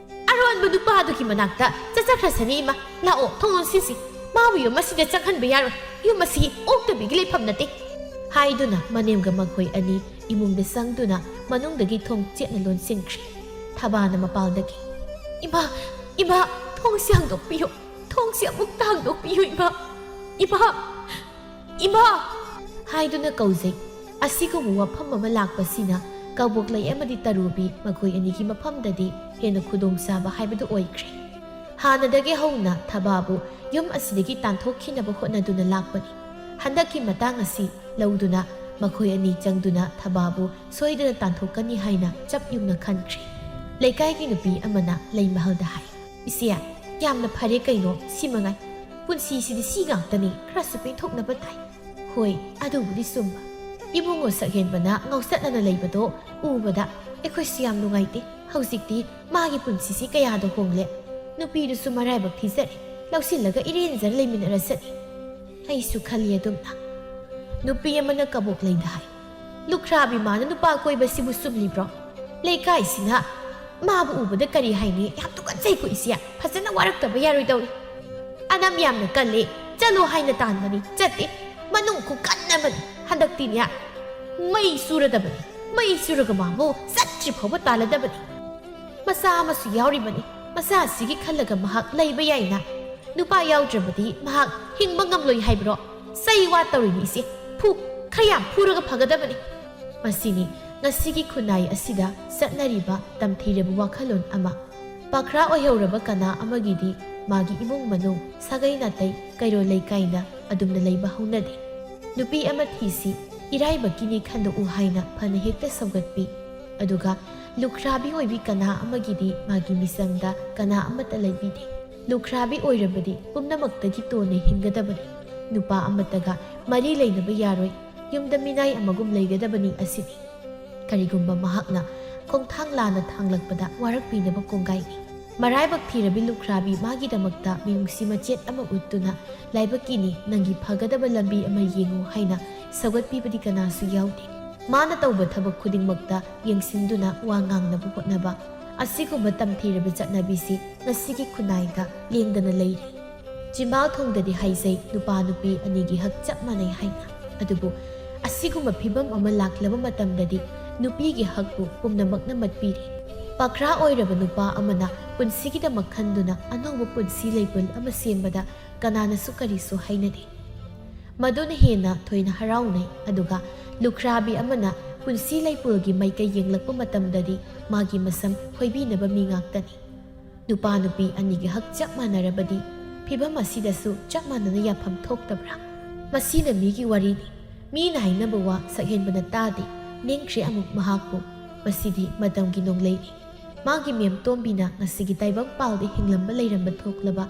"ꯑꯔꯣꯟꯕ ꯅꯨꯄꯥꯗꯨꯒꯤ ꯃꯅꯥꯛꯇ ꯆꯠꯆꯈ꯭ꯔꯁꯅꯤ ꯏꯃꯥ꯫ ꯂꯥꯛꯑꯣ, ꯊꯣꯡ ꯂꯣꯟꯁꯤꯟꯁꯤ꯫ ꯃꯥꯕꯨ ꯌꯨꯝ ꯑꯁꯤꯗ ꯆꯪꯍꯟꯕ ꯌꯥꯔꯣꯏ꯫ ꯌꯨꯝ ꯑꯁꯤ ꯑꯣꯛꯇꯕꯤꯒꯤ ꯂꯩꯐꯝ ꯅꯠꯇꯦ," ꯍꯥꯏꯗꯨꯅ ꯃꯅꯦꯝꯒ ꯃꯈꯣꯏ ꯑꯅꯤ ꯏꯃꯨꯡꯗ ꯆꯪꯗꯨꯅ ꯃꯅꯨꯡꯗꯒꯤ ꯊꯣꯡ ꯆꯦꯠꯅ ꯂꯣꯟꯁꯤꯟꯈ꯭ꯔꯦ꯫ ꯊꯕꯥꯅ ꯃꯄꯥꯟꯗꯒꯤ, "ꯏꯃꯥ, ꯏꯃꯥ, ꯊꯣꯡꯁꯤ ꯍꯥꯡꯗꯣꯛꯄꯤꯌꯨ, ꯊꯣꯡꯁꯤ ꯑꯃꯨꯛꯇ ꯍꯥꯡꯗꯣꯛꯄꯤꯌꯨ ꯏꯃꯥ, ꯏꯃꯥ, ꯏꯃꯥ!" ꯍꯥꯏꯗꯨꯅ ꯀꯧꯖꯩ꯫ ꯑꯁꯤꯒꯨꯝꯕ ꯋꯥꯐꯝ ꯑꯃ ꯂꯥꯛꯄꯁꯤꯅ ꯀꯕꯣꯛꯂꯩ ꯑꯃꯗꯤ ꯇꯔꯨꯕꯤ ꯃꯈꯣꯏ ꯑꯅꯤꯒꯤ ꯃꯐꯝꯗꯗꯤ ꯍꯦꯟꯅ ꯈꯨꯗꯣꯡꯆꯥꯕ ꯍꯥꯏꯕꯗꯨ ꯑꯣꯏꯈ꯭ꯔꯦ꯫ ꯍꯥꯟꯅꯗꯒꯤ ꯍꯧꯅ ꯊꯕꯥꯕꯨ ꯌꯨꯝ ꯑꯁꯤꯗꯒꯤ ꯇꯥꯟꯊꯣꯛꯈꯤꯅꯕ ꯍꯣꯠꯅꯗꯨꯅ ꯂꯥꯛꯄꯅꯤ꯫ ꯍꯟꯗꯛꯀꯤ ꯃꯇꯥꯡ ꯑꯁꯤ ꯂꯧꯗꯨꯅ ꯃꯈꯣꯏ ꯑꯅꯤ ꯆꯪꯗꯨꯅ ꯊꯕꯥꯕꯨ ꯁꯣꯏꯗꯅ ꯇꯥꯟꯊꯣꯛꯀꯅꯤ ꯍꯥꯏꯅ ꯆꯞ ꯌꯨꯡꯅ ꯈꯟꯈ꯭ꯔꯦ꯫ ꯂꯩꯀꯥꯏꯒꯤ ꯅꯨꯄꯤ ꯑꯃꯅ ꯂꯩꯃꯍꯜꯗ ꯍꯥꯏ, "ꯏꯆꯦ, ꯌꯥꯝꯅ ꯐꯔꯦ ꯀꯩꯅꯣ, ꯁꯤ ꯃꯉꯥꯏ꯫ ꯄꯨꯟꯁꯤꯁꯤꯗꯤ ꯁꯤ ꯉꯥꯛꯇꯅꯤ, ꯈꯔꯁꯨ ꯄꯦꯟꯊꯣꯛꯅꯕ ꯇꯥꯏ꯫" "ꯍꯣꯏ, ꯑꯗꯨꯕꯨꯗꯤ ꯆꯨꯝꯕ꯫ ꯏꯕꯨꯡꯉꯣ ꯁꯛꯍꯦꯟꯕꯅ ꯉꯥꯎꯆꯠꯅꯅ ꯂꯩꯕꯗꯣ ꯎꯕꯗ ꯑꯩꯈꯣꯏꯁꯨ ꯌꯥꯝ ꯅꯨꯡꯉꯥꯏꯇꯦ꯫ ꯍꯧꯖꯤꯛꯇꯤ ꯃꯥꯒꯤ ꯄꯨꯟꯁꯤꯁꯤ ꯀꯌꯥꯗ ꯍꯣꯡꯂꯦ꯫ ꯅꯨꯄꯤꯗꯨꯁꯨ ꯃꯔꯥꯏꯕꯛ ꯊꯤꯖꯔꯦ, ꯂꯧꯁꯤꯜꯂꯒ ꯏꯔꯦꯟꯖꯅ ꯂꯩꯃꯤꯟꯅꯔꯁꯅꯤ꯫" ꯑꯩꯁꯨ ꯈꯜꯂꯤ ꯑꯗꯨꯝꯅ꯫ ꯅꯨꯄꯤ ꯑꯃꯅ ꯀꯕꯣꯛꯂꯩꯗ ꯍꯥꯏ, "ꯂꯨꯈ꯭ꯔꯥꯕꯤ ꯃꯥꯅ ꯅꯨꯄꯥ ꯀꯣꯏꯕꯁꯤꯕꯨ ꯆꯨꯝꯂꯤꯕ꯭ꯔꯣ? ꯂꯩꯀꯥꯏꯁꯤꯅ ꯃꯥꯕꯨ ꯎꯕꯗ ꯀꯔꯤ ꯍꯥꯏꯅꯤ? ꯌꯥꯝ ꯇꯨꯀꯠꯆꯩꯀꯣ ꯏꯆꯦ, ꯐꯖꯅ ꯋꯥꯔꯛꯇꯕ ꯌꯥꯔꯣꯏꯗꯧꯔꯤ꯫ ꯑꯅꯝ ꯌꯥꯝꯅ ꯀꯜꯂꯤ, ꯆꯠꯂꯣ ꯍꯥꯏꯅ ꯇꯥꯟꯕꯅꯤ, ꯆꯠꯇꯦ꯫ ꯃꯅꯨꯡ ꯈꯨꯀꯟ ꯑꯃꯅꯤ꯫ ꯍꯟꯗꯛꯇꯤꯅꯦ, ꯃꯩ ꯆꯨꯔꯗꯕꯅꯤ꯫ ꯃꯩ ꯆꯨꯔꯒ ꯃꯥꯕꯨ ꯆꯠꯇ꯭ꯔꯤ ꯐꯥꯎꯕ ꯇꯥꯜꯂꯗꯕꯅꯤ꯫ ꯃꯆꯥ ꯑꯃꯁꯨ ꯌꯥꯎꯔꯤꯕꯅꯤ꯫ ꯃꯆꯥ ꯑꯁꯤꯒꯤ ꯈꯜꯂꯒ ꯃꯍꯥꯛ ꯂꯩꯕ ꯌꯥꯏꯅ꯫ ꯅꯨꯄꯥ ꯌꯥꯎꯗ꯭ꯔꯕꯗꯤ ꯃꯍꯥꯛ ꯍꯤꯡꯕ ꯉꯝꯂꯣꯏ ꯍꯥꯏꯕ꯭ꯔꯣ? ꯆꯩ ꯋꯥ ꯇꯧꯔꯤꯅꯤ ꯏꯆꯦ꯫ ꯐꯨ, ꯈꯔ ꯌꯥꯝ ꯐꯨꯔꯒ ꯐꯒꯗꯕꯅꯤ꯫" ꯃꯁꯤꯅꯤ ꯉꯁꯤꯒꯤ ꯈꯨꯟꯅꯥꯏ ꯑꯁꯤꯗ ꯆꯠꯅꯔꯤꯕ ꯇꯝꯊꯤꯔꯕ ꯋꯥꯈꯜꯂꯣꯟ ꯑꯃ꯫ ꯄꯥꯈ꯭ꯔꯥ ꯑꯣꯏꯍꯧꯔꯕ ꯀꯅꯥ ꯑꯃꯒꯤꯗꯤ ꯃꯥꯒꯤ ꯏꯃꯨꯡ ꯃꯅꯨꯡ, ꯁꯥꯒꯩ ꯅꯥꯇꯩ, ꯀꯩꯔꯣꯜ ꯂꯩꯀꯥꯏꯅ ꯑꯗꯨꯝꯅ ꯂꯩꯕ ꯍꯧꯅꯗꯦ꯫ ꯅꯨꯄꯤ ꯑꯃ ꯊꯤꯁꯤ, ꯏꯔꯥꯏꯕꯛꯀꯤꯅꯤ ꯈꯟꯗꯣꯛꯎ ꯍꯥꯏꯅ ꯐꯅ ꯍꯦꯛꯇ ꯁꯧꯒꯠꯄꯤ꯫ ꯑꯗꯨꯒ ꯂꯨꯈ꯭ꯔꯥꯕꯤ ꯑꯣꯏꯕꯤ ꯀꯅꯥ ꯑꯃꯒꯤꯗꯤ ꯃꯥꯒꯤ ꯃꯤꯆꯪꯗ ꯀꯅꯥ ꯑꯃꯠꯇ ꯂꯩꯕꯤꯗꯦ꯫ ꯂꯨꯈ꯭ꯔꯥꯕꯤ ꯑꯣꯏꯔꯕꯗꯤ ꯄꯨꯝꯅꯃꯛꯇꯒꯤ ꯇꯣꯟꯅ ꯍꯤꯡꯒꯗꯕꯅꯤ꯫ ꯅꯨꯄꯥ ꯑꯃꯠꯇꯒ ꯃꯔꯤ ꯂꯩꯅꯕ ꯌꯥꯔꯣꯏ꯫ ꯌꯨꯝꯗ ꯃꯤꯅꯥꯏ ꯑꯃꯒꯨꯝ ꯂꯩꯒꯗꯕꯅꯤ ꯑꯁꯤꯅꯤ꯫ ꯀꯔꯤꯒꯨꯝꯕ ꯃꯍꯥꯛꯅ ꯈꯣꯡꯊꯥꯡ ꯂꯥꯟꯅ ꯊꯥꯡꯂꯛꯄꯗ ꯋꯥꯔꯛꯄꯤꯅꯕ ꯀꯣꯡꯒꯥꯏꯅꯤ꯫ ꯃꯔꯥꯏꯕꯛ ꯊꯤꯔꯕꯤ ꯂꯨꯈ꯭ꯔꯥꯕꯤ ꯃꯥꯒꯤꯗꯃꯛꯇ ꯃꯤꯅꯨꯡꯁꯤ ꯃꯆꯦꯠ ꯑꯃ ꯎꯠꯇꯨꯅ, "ꯂꯥꯏꯕꯛꯀꯤꯅꯤ, ꯅꯪꯒꯤ ꯐꯒꯗꯕ ꯂꯝꯕꯤ ꯑꯃ ꯌꯦꯡꯉꯨ" ꯍꯥꯏꯅ ꯁꯧꯒꯠꯄꯤꯕꯗꯤ ꯀꯅꯥꯁꯨ ꯌꯥꯎꯗꯦ꯫ ꯃꯥꯅ ꯇꯧꯕ ꯊꯕꯛ ꯈꯨꯗꯤꯡꯃꯛꯇ ꯌꯦꯡꯁꯤꯟꯗꯨꯅ ꯋꯥ ꯉꯥꯡꯅꯕ ꯍꯣꯠꯅꯕ, ꯑꯁꯤꯒꯨꯝꯕ ꯇꯝꯊꯤꯔꯕ ꯆꯠꯅꯕꯤꯁꯤ ꯉꯁꯤꯒꯤ ꯈꯨꯟꯅꯥꯏꯗ ꯂꯦꯡꯗꯅ ꯂꯩꯔꯤ꯫ ꯆꯤꯝꯕꯥꯜ ꯊꯣꯡꯗꯗꯤ ꯍꯥꯏꯖꯩ ꯅꯨꯄꯥ ꯅꯨꯄꯤ ꯑꯅꯤꯒꯤ ꯍꯛ ꯆꯞ ꯃꯥꯟꯅꯩ ꯍꯥꯏꯅ꯫ ꯑꯗꯨꯕꯨ ꯑꯁꯤꯒꯨꯝꯕ ꯐꯤꯕꯝ ꯑꯃ ꯂꯥꯛꯂꯕ ꯃꯇꯝꯗꯗꯤ ꯅꯨꯄꯤꯒꯤ ꯍꯛꯄꯨ ꯄꯨꯝꯅꯃꯛꯅ ꯃꯠꯄꯤꯔꯦ꯫ ꯄꯥꯈ꯭ꯔꯥ ꯑꯣꯏꯔꯕ ꯅꯨꯄꯥ ꯑꯃꯅ ꯄꯨꯟꯁꯤꯒꯤꯗꯃꯛ ꯈꯟꯗꯨꯅ ꯑꯅꯧꯕ ꯄꯨꯟꯁꯤ ꯂꯩꯄꯨꯟ ꯑꯃ ꯁꯦꯝꯕꯗ ꯀꯅꯥꯅꯁꯨ ꯀꯔꯤꯁꯨ ꯍꯥꯏꯅꯗꯦ꯫ ꯃꯗꯨꯅ ꯍꯦꯟꯅ ꯊꯣꯏꯅ ꯍꯔꯥꯎꯅꯩ꯫ ꯑꯗꯨꯒ ꯂꯨꯈ꯭ꯔꯥꯕꯤ ꯑꯃꯅ ꯄꯨꯟꯁꯤ ꯂꯩꯄꯨꯜꯒꯤ ꯃꯥꯏꯀꯩ ꯌꯦꯡꯂꯛꯄ ꯃꯇꯝꯗꯗꯤ ꯃꯥꯒꯤ ꯃꯁꯝ ꯈꯣꯏꯕꯤꯅꯕ ꯃꯤ ꯉꯥꯛꯇꯅꯤ꯫ ꯅꯨꯄꯥ ꯅꯨꯄꯤ ꯑꯅꯤꯒꯤ ꯍꯛ ꯆꯞ ꯃꯥꯟꯅꯔꯕꯗꯤ ꯐꯤꯕꯝ ꯑꯁꯤꯗꯁꯨ ꯆꯞ ꯃꯥꯟꯅꯅ ꯌꯥꯐꯝ ꯊꯣꯛꯇꯕ꯭ꯔꯥ? ꯃꯁꯤꯅ ꯃꯤꯒꯤ ꯋꯥꯔꯤꯅꯤ꯫ ꯃꯤꯅ ꯍꯥꯏꯅꯕ ꯋꯥ ꯁꯛꯍꯦꯟꯕꯅ ꯇꯥꯗꯦ꯫ ꯅꯤꯡꯈ꯭ꯔꯦ ꯑꯃꯨꯛ ꯃꯍꯥꯛꯄꯨ꯫ ꯃꯁꯤꯗꯤ ꯃꯇꯝꯒꯤ ꯅꯣꯡꯂꯩꯅꯤ꯫ ꯃꯥꯒꯤ ꯃꯦꯝꯇꯣꯝꯕꯤꯅ ꯉꯁꯤꯒꯤ ꯇꯥꯏꯕꯪ ꯄꯥꯜꯗ ꯍꯤꯡꯂꯝꯕ ꯂꯩꯔꯝꯕ ꯊꯣꯛꯂꯕ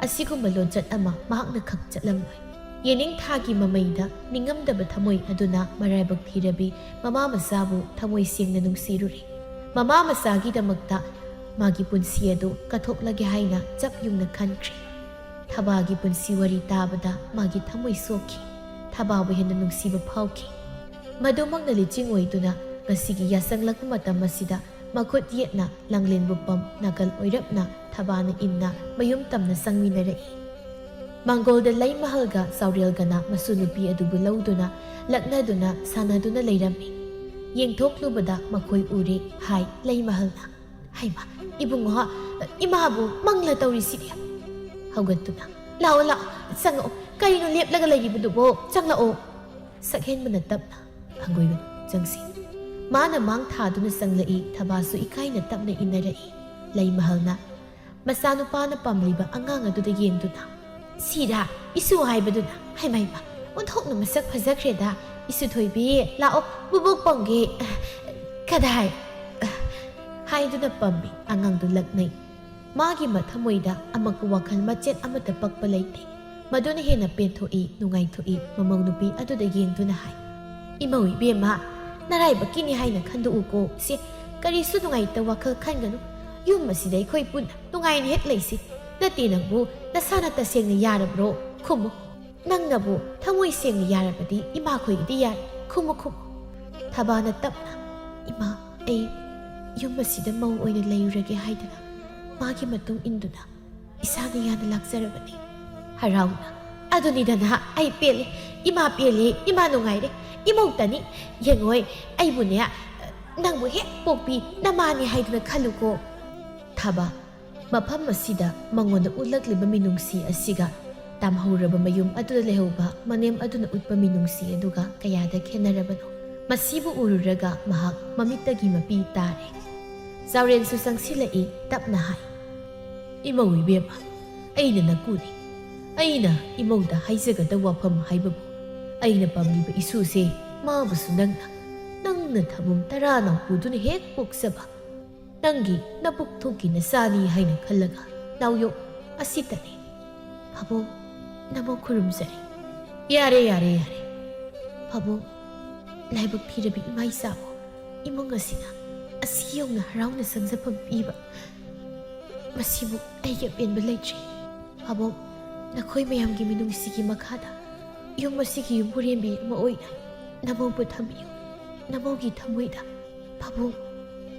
ꯑꯁꯤꯒꯨꯝꯕ ꯂꯣꯟꯆꯠ ꯑꯃ ꯃꯍꯥꯛꯅ ꯈꯛ ꯆꯠꯂꯝꯂꯣꯏ꯫ ꯌꯦꯅꯤꯡꯊꯥꯒꯤ ꯃꯃꯩꯗ ꯅꯤꯡꯉꯝꯗꯕ ꯊꯃꯣꯏ ꯑꯗꯨꯅ ꯃꯔꯥꯏꯕꯛ ꯊꯤꯔꯕꯤ ꯃꯃꯥ ꯃꯆꯥꯕꯨ ꯊꯃꯣꯏ ꯁꯦꯡꯅ ꯅꯨꯡꯁꯤꯔꯨꯔꯦ꯫ ꯃꯃꯥ ꯃꯆꯥꯒꯤꯗꯃꯛꯇ ꯃꯥꯒꯤ ꯄꯨꯟꯁꯤ ꯑꯗꯨ ꯀꯠꯊꯣꯛꯂꯒꯦ ꯍꯥꯏꯅ ꯆꯞ ꯌꯨꯡꯅ ꯈꯟꯈ꯭ꯔꯦ꯫ ꯊꯕꯥꯒꯤ ꯄꯨꯟꯁꯤ ꯋꯥꯔꯤ ꯇꯥꯕꯗ ꯃꯥꯒꯤ ꯊꯃꯣꯏ ꯁꯣꯛꯈꯤ꯫ ꯊꯕꯥꯕꯨ ꯍꯦꯟꯅ ꯅꯨꯡꯁꯤꯕ ꯐꯥꯎꯈꯤ꯫ ꯃꯗꯨꯃꯛꯅ ꯂꯤꯆꯤꯡ ꯑꯣꯏꯗꯨꯅ ꯉꯁꯤꯒꯤ ꯌꯥꯆꯪꯂꯛꯄ ꯃꯇꯝ ꯑꯁꯤꯗ ꯃꯈꯨꯠ ꯌꯦꯠꯅ ꯂꯥꯡꯂꯦꯟꯕꯨ ꯄꯝ, ꯅꯥꯀꯜ ꯑꯣꯏꯔꯞꯅ ꯊꯕꯥꯅ ꯏꯟꯅ ꯃꯌꯨꯝ ꯇꯝꯅ ꯆꯪꯃꯤꯟꯅꯔꯛꯏ꯫ ꯃꯥꯡꯒꯣꯜꯗ ꯂꯩꯃꯍꯜꯒ ꯆꯥꯎꯔꯦꯜꯒꯅ ꯃꯁꯨ ꯅꯨꯄꯤ ꯑꯗꯨꯕꯨ ꯂꯧꯗꯨꯅ ꯂꯛꯅꯗꯨꯅ ꯁꯥꯟꯅꯗꯨꯅ ꯂꯩꯔꯝꯃꯤ꯫ ꯌꯦꯡꯊꯣꯛꯂꯨꯕꯗ ꯃꯈꯣꯏ ꯎꯔꯦ꯫ ꯍꯥꯏ ꯂꯩꯃꯍꯜꯅ, "ꯍꯩꯃꯥ, ꯏꯕꯨꯡꯉꯣ, ꯏꯃꯥꯕꯨ ꯃꯪꯂ ꯇꯧꯔꯤꯁꯤꯗꯤ?" ꯍꯧꯒꯠꯇꯨꯅ, "ꯂꯥꯛꯑꯣ, ꯂꯥꯛꯑꯣ, ꯆꯪꯉꯛꯑꯣ꯫ ꯀꯔꯤꯅꯣ ꯂꯦꯞꯂꯒ ꯂꯩꯔꯤꯕꯗꯨꯕꯣ? ꯆꯪꯂꯛꯑꯣ꯫" ꯁꯛꯍꯦꯟꯕꯅ ꯇꯞꯅ, "ꯍꯪꯒꯣꯏꯒꯅꯨ, ꯆꯪꯁꯤ꯫" ꯃꯥꯅ ꯃꯥꯡ ꯊꯥꯗꯨꯅ ꯆꯪꯂꯛꯏ꯫ ꯊꯕꯥꯁꯨ ꯏꯀꯥꯏꯅ ꯇꯞꯅ ꯏꯟꯅꯔꯛꯏ꯫ ꯂꯩꯃꯍꯜꯅ ꯃꯆꯥꯅꯨꯄꯥꯅ ꯄꯥꯝꯂꯤꯕ ꯑꯉꯥꯡ ꯑꯗꯨꯗ ꯌꯦꯡꯗꯨꯅ, "ꯁꯤꯔꯥ ꯏꯁꯨ ꯍꯥꯏꯕꯗꯨꯅ? ꯍꯩꯃꯥ, ꯍꯩꯃꯥ, ꯑꯣꯟꯊꯣꯛꯅ ꯃꯁꯛ ꯐꯖꯈ꯭ꯔꯦꯗ꯫ ꯏꯁꯨ ꯊꯣꯏꯕꯤ, ꯂꯥꯛꯑꯣ, ꯕꯨꯕꯣꯛ ꯄꯝꯒꯦ꯫" "ꯀꯗꯥꯏ?" ꯍꯥꯏꯗꯨꯅ ꯄꯝꯃꯤ꯫ ꯑꯉꯥꯡꯗꯨ ꯂꯛꯅꯩ꯫ ꯃꯥꯒꯤ ꯃꯊꯃꯣꯏꯗ ꯑꯃꯛꯄ ꯋꯥꯈꯜ ꯃꯆꯦꯠ ꯑꯃꯠꯇ ꯄꯛꯄ ꯂꯩꯇꯦ꯫ ꯃꯗꯨꯅ ꯍꯦꯟꯅ ꯄꯦꯟꯊꯣꯛꯏ, ꯅꯨꯡꯉꯥꯏꯊꯣꯛꯏ꯫ ꯃꯃꯧ ꯅꯨꯄꯤ ꯑꯗꯨꯗ ꯌꯦꯡꯗꯨꯅ ꯍꯥꯏ, "ꯏꯃꯧ ꯏꯕꯦꯝꯃ, ꯅꯔꯥꯏꯕꯛꯀꯤꯅꯤ ꯍꯥꯏꯅ ꯈꯟꯗꯣꯛꯎꯀꯣ꯫ ꯁꯦ, ꯀꯔꯤꯁꯨ ꯅꯨꯡꯉꯥꯏꯇꯕ ꯋꯥꯈꯜ ꯈꯟꯒꯅꯨ꯫ ꯌꯨꯝ ꯑꯁꯤꯗ ꯑꯩꯈꯣꯏ ꯄꯨꯟꯅ ꯅꯨꯡꯉꯥꯏꯅ ꯍꯦꯛ ꯂꯩꯁꯤ꯫ ꯅꯠꯇꯦ, ꯅꯪꯕꯨ ꯅꯁꯥꯅ ꯇꯁꯦꯡꯅ ꯌꯥꯔꯕ꯭ꯔꯣ? ꯈꯨꯝꯃꯨ꯫ ꯅꯪꯅꯕꯨ ꯊꯃꯣꯏ ꯁꯦꯡꯅ ꯌꯥꯔꯕꯗꯤ ꯏꯃꯥꯈꯣꯏꯒꯤꯗꯤ ꯌꯥꯔꯦ꯫ ꯈꯨꯝꯃꯨ, ꯈꯨꯝꯃꯨ꯫ ꯊꯕꯥꯅ ꯇꯞꯅ, "ꯏꯃꯥ, ꯑꯩ ꯌꯨꯝ ꯑꯁꯤꯗ ꯃꯧ ꯑꯣꯏꯅ ꯂꯩꯔꯨꯔꯒꯦ" ꯍꯥꯏꯗꯨꯅ ꯃꯥꯒꯤ ꯃꯇꯨꯡ ꯏꯟꯗꯨꯅ ꯏꯁꯥꯅ ꯌꯥꯅ ꯂꯥꯛꯆꯔꯕꯅꯤ꯫ ꯍꯔꯥꯎꯅ, "ꯑꯗꯨꯅꯤꯗꯅ ꯑꯩ ꯄꯦꯜꯂꯦ, ꯏꯃꯥ ꯄꯦꯜꯂꯦ, ꯏꯃꯥ ꯅꯨꯡꯉꯥꯏꯔꯦ, ꯏꯃꯧꯇꯅꯤ꯫ ꯌꯦꯡꯉꯣꯏ, ꯑꯩꯕꯨꯅꯦ, ꯅꯪꯕꯨ ꯍꯦꯛ ꯄꯣꯛꯄꯤ ꯅꯃꯥꯅꯤ ꯍꯥꯏꯗꯨꯅ ꯈꯜꯂꯨꯀꯣ"꯫ ꯊꯕꯥ, ꯃꯐꯝ ꯑꯁꯤꯗ ꯃꯉꯣꯟꯗ ꯎꯠꯂꯛꯂꯤꯕ ꯃꯤꯅꯨꯡꯁꯤ ꯑꯁꯤꯒ ꯇꯥꯝꯍꯧꯔꯕ ꯃꯌꯨꯝ ꯑꯗꯨꯗ ꯂꯩꯍꯧꯕ ꯃꯅꯦꯝ ꯑꯗꯨꯅ ꯎꯠꯄ ꯃꯤꯅꯨꯡꯁꯤ ꯑꯗꯨꯒ ꯀꯌꯥꯗ ꯈꯦꯠꯅꯔꯕꯅꯣ꯫ ꯃꯁꯤꯕꯨ ꯎꯔꯨꯔꯒ ꯃꯍꯥꯛ ꯃꯃꯤꯠꯇꯒꯤ ꯃꯄꯤ ꯇꯥꯔꯦ꯫ ꯆꯥꯎꯔꯦꯜꯁꯨ ꯆꯪꯁꯤꯜꯂꯛꯏ, ꯇꯞꯅ ꯍꯥꯏ, "ꯏꯃꯧ ꯏꯕꯦꯝꯃ, ꯑꯩꯅ ꯅꯀꯨꯅꯤ꯫ ꯑꯩꯅ ꯏꯃꯧꯗ ꯍꯥꯏꯖꯒꯗꯕ ꯋꯥꯐꯝ ꯍꯥꯏꯕꯕꯨ, ꯑꯩꯅ ꯄꯥꯝꯂꯤꯕ ꯏꯁꯨꯁꯦ ꯃꯥꯕꯨꯁꯨ ꯅꯪꯅ, ꯅꯪꯅ ꯊꯕꯨꯝ ꯇꯔꯥ ꯅꯥꯎꯄꯨꯗꯨꯅ ꯍꯦꯛ ꯄꯣꯛꯆꯕ ꯅꯪꯒꯤ ꯅꯕꯨꯛ ꯊꯣꯛꯀꯤ ꯅꯆꯥꯅꯤ ꯍꯥꯏꯅ ꯈꯜꯂꯒ ꯅꯥꯎꯌꯣꯛ ꯑꯁꯤꯇꯅꯤ"꯫ ꯄꯥꯕꯨꯡ, ꯅꯃꯧ ꯈꯨꯔꯨꯝꯖꯔꯤ꯫ ꯌꯥꯔꯦ, ꯌꯥꯔꯦ, ꯌꯥꯔꯦ꯫ ꯄꯥꯕꯨꯡ, ꯂꯥꯏꯕꯛ ꯊꯤꯔꯕꯤ ꯏꯃꯥ ꯏꯆꯥꯕꯨ ꯏꯃꯨꯡ ꯑꯁꯤꯅ ꯑꯁꯤ ꯌꯧꯅ ꯍꯔꯥꯎꯅ ꯆꯪꯖꯐꯝ ꯄꯤꯕ, ꯃꯁꯤꯕꯨ ꯑꯩꯒꯤ ꯑꯄꯦꯟꯕ ꯂꯩꯇ꯭ꯔꯦ꯫ ꯄꯥꯕꯨꯡ, ꯅꯈꯣꯏ ꯃꯌꯥꯝꯒꯤ ꯃꯤꯅꯨꯡꯁꯤꯒꯤ ꯃꯈꯥꯗ ꯌꯨꯝ ꯑꯁꯤꯒꯤ ꯌꯨꯝꯕꯨꯔꯦꯝꯕꯤ ꯑꯃ ꯑꯣꯏꯅ ꯅꯃꯧꯕꯨ ꯊꯝꯕꯤꯌꯨ꯫ ꯅꯃꯧꯒꯤ ꯊꯃꯣꯏꯗ ꯄꯥꯕꯨꯡ,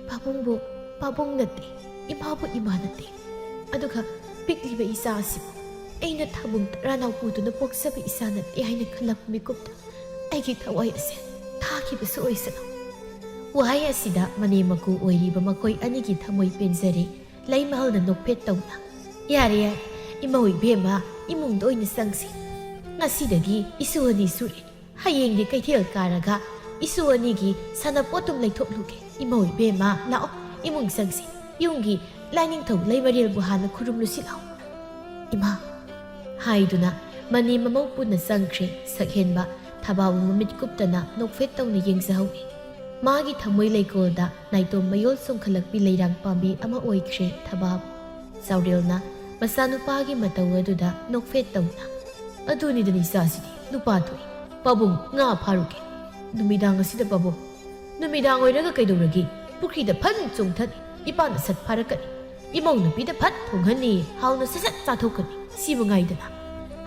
ꯄꯥꯕꯨꯡꯕꯨ ꯄꯥꯕꯨꯡ ꯅꯠꯇꯦ, ꯏꯃꯥꯕꯨ ꯏꯃꯥ ꯅꯠꯇꯦ, ꯑꯗꯨꯒ ꯄꯤꯛꯂꯤꯕ ꯏꯆꯥ ꯑꯁꯤꯕꯨ ꯑꯩꯅ ꯊꯕꯨꯝ ꯇꯔꯥ ꯅꯥꯎꯄꯨꯗꯨꯅ ꯄꯣꯛꯆꯕ ꯏꯆꯥ ꯅꯠꯇꯦ ꯍꯥꯏꯅ ꯈꯜꯂꯛꯄ ꯃꯤꯀꯨꯞꯇ ꯑꯩꯒꯤ ꯊꯋꯥꯏ ꯑꯁꯦ ꯊꯥꯈꯤꯕꯁꯨ ꯑꯣꯏꯁꯅꯨ꯫ ꯋꯥꯍꯩ ꯑꯁꯤꯗ ꯃꯅꯦꯝ ꯃꯀꯨ ꯑꯣꯏꯔꯤꯕ ꯃꯈꯣꯏ ꯑꯅꯤꯒꯤ ꯊꯃꯣꯏ ꯄꯦꯟꯖꯔꯦ꯫ ꯂꯩꯃꯍꯜꯅ ꯅꯣꯛꯐꯦꯠ ꯇꯧꯅ, "ꯌꯥꯔꯦ, ꯌꯥꯔꯦ, ꯏꯃꯧ ꯏꯕꯦꯝꯃ, ꯏꯃꯨꯡꯗ ꯑꯣꯏꯅ ꯆꯪꯁꯤ꯫ ꯉꯁꯤꯗꯒꯤ ꯏꯁꯨ ꯑꯅꯤ ꯁꯨꯔꯦ꯫ ꯍꯌꯦꯡꯗꯤ ꯀꯩꯊꯦꯜ ꯀꯥꯔꯒ ꯏꯁꯨ ꯑꯅꯤꯒꯤ ꯁꯥꯟꯅꯄꯣꯠꯇꯨꯝ ꯂꯩꯊꯣꯛꯂꯨꯒꯦ꯫ ꯏꯃꯧ ꯏꯕꯦꯝꯃ, ꯂꯥꯛꯑꯣ, ꯏꯃꯨꯡ ꯆꯪꯁꯤ꯫ ꯌꯨꯝꯒꯤ ꯂꯥꯏꯅꯤꯡꯊꯧ ꯂꯩꯃꯔꯦꯜꯕꯨ ꯍꯥꯟꯅ ꯈꯨꯔꯨꯝꯂꯨꯁꯤ ꯂꯥꯛꯑꯣ"꯫ "ꯏꯃꯥ!" ꯍꯥꯏꯗꯨꯅ ꯃꯅꯦꯝ ꯃꯃꯧ ꯄꯨꯟꯅ ꯆꯪꯈ꯭ꯔꯦ꯫ ꯁꯛꯍꯦꯟꯕ ꯊꯕꯥꯕꯨ ꯃꯃꯤꯠ ꯀꯨꯞꯇꯅ ꯅꯣꯛꯐꯦꯠ ꯇꯧꯅ ꯌꯦꯡꯖꯍꯧꯏ꯫ ꯃꯥꯒꯤ ꯊꯃꯣꯏ ꯂꯩꯀꯣꯜꯗ ꯅꯥꯏꯇꯣꯝ ꯃꯌꯣꯜ ꯆꯣꯡꯈꯠꯂꯛꯄꯤ ꯂꯩꯔꯥꯡ ꯄꯥꯝꯕꯤ ꯑꯃ ꯑꯣꯏꯈ꯭ꯔꯦ ꯊꯕꯥꯕꯨ꯫ ꯆꯥꯎꯔꯦꯜꯅ ꯃꯆꯥꯅꯨꯄꯥꯒꯤ ꯃꯇꯧ ꯑꯗꯨꯗ ꯅꯣꯛꯐꯦꯠ ꯇꯧꯅ, "ꯑꯗꯨꯅꯤꯗꯅ ꯏꯆꯥꯁꯤꯗꯤ ꯅꯨꯄꯥ ꯊꯣꯛꯏ꯫ ꯄꯥꯕꯨꯡ, ꯉꯥ ꯐꯥꯔꯨꯒꯦ꯫ ꯅꯨꯃꯤꯗꯥꯡ ꯑꯁꯤꯗ ꯄꯥꯕꯨꯡ, ꯅꯨꯃꯤꯗꯥꯡ ꯑꯣꯏꯔꯒ ꯀꯩꯗꯧꯔꯒꯦ? ꯄꯨꯈ꯭ꯔꯤꯗ ꯐꯟ ꯆꯣꯡꯊꯅꯤ, ꯏꯄꯥꯅ ꯁꯠ ꯐꯥꯔꯛꯀꯅꯤ, ꯏꯃꯧ ꯅꯨꯄꯤꯗ ꯐꯠ ꯊꯣꯡꯍꯟꯅꯤ, ꯍꯥꯎꯅ ꯁꯠ ꯁꯠ ꯆꯥꯊꯣꯛꯀꯅꯤ, ꯁꯤ ꯃꯉꯥꯏꯗꯅ"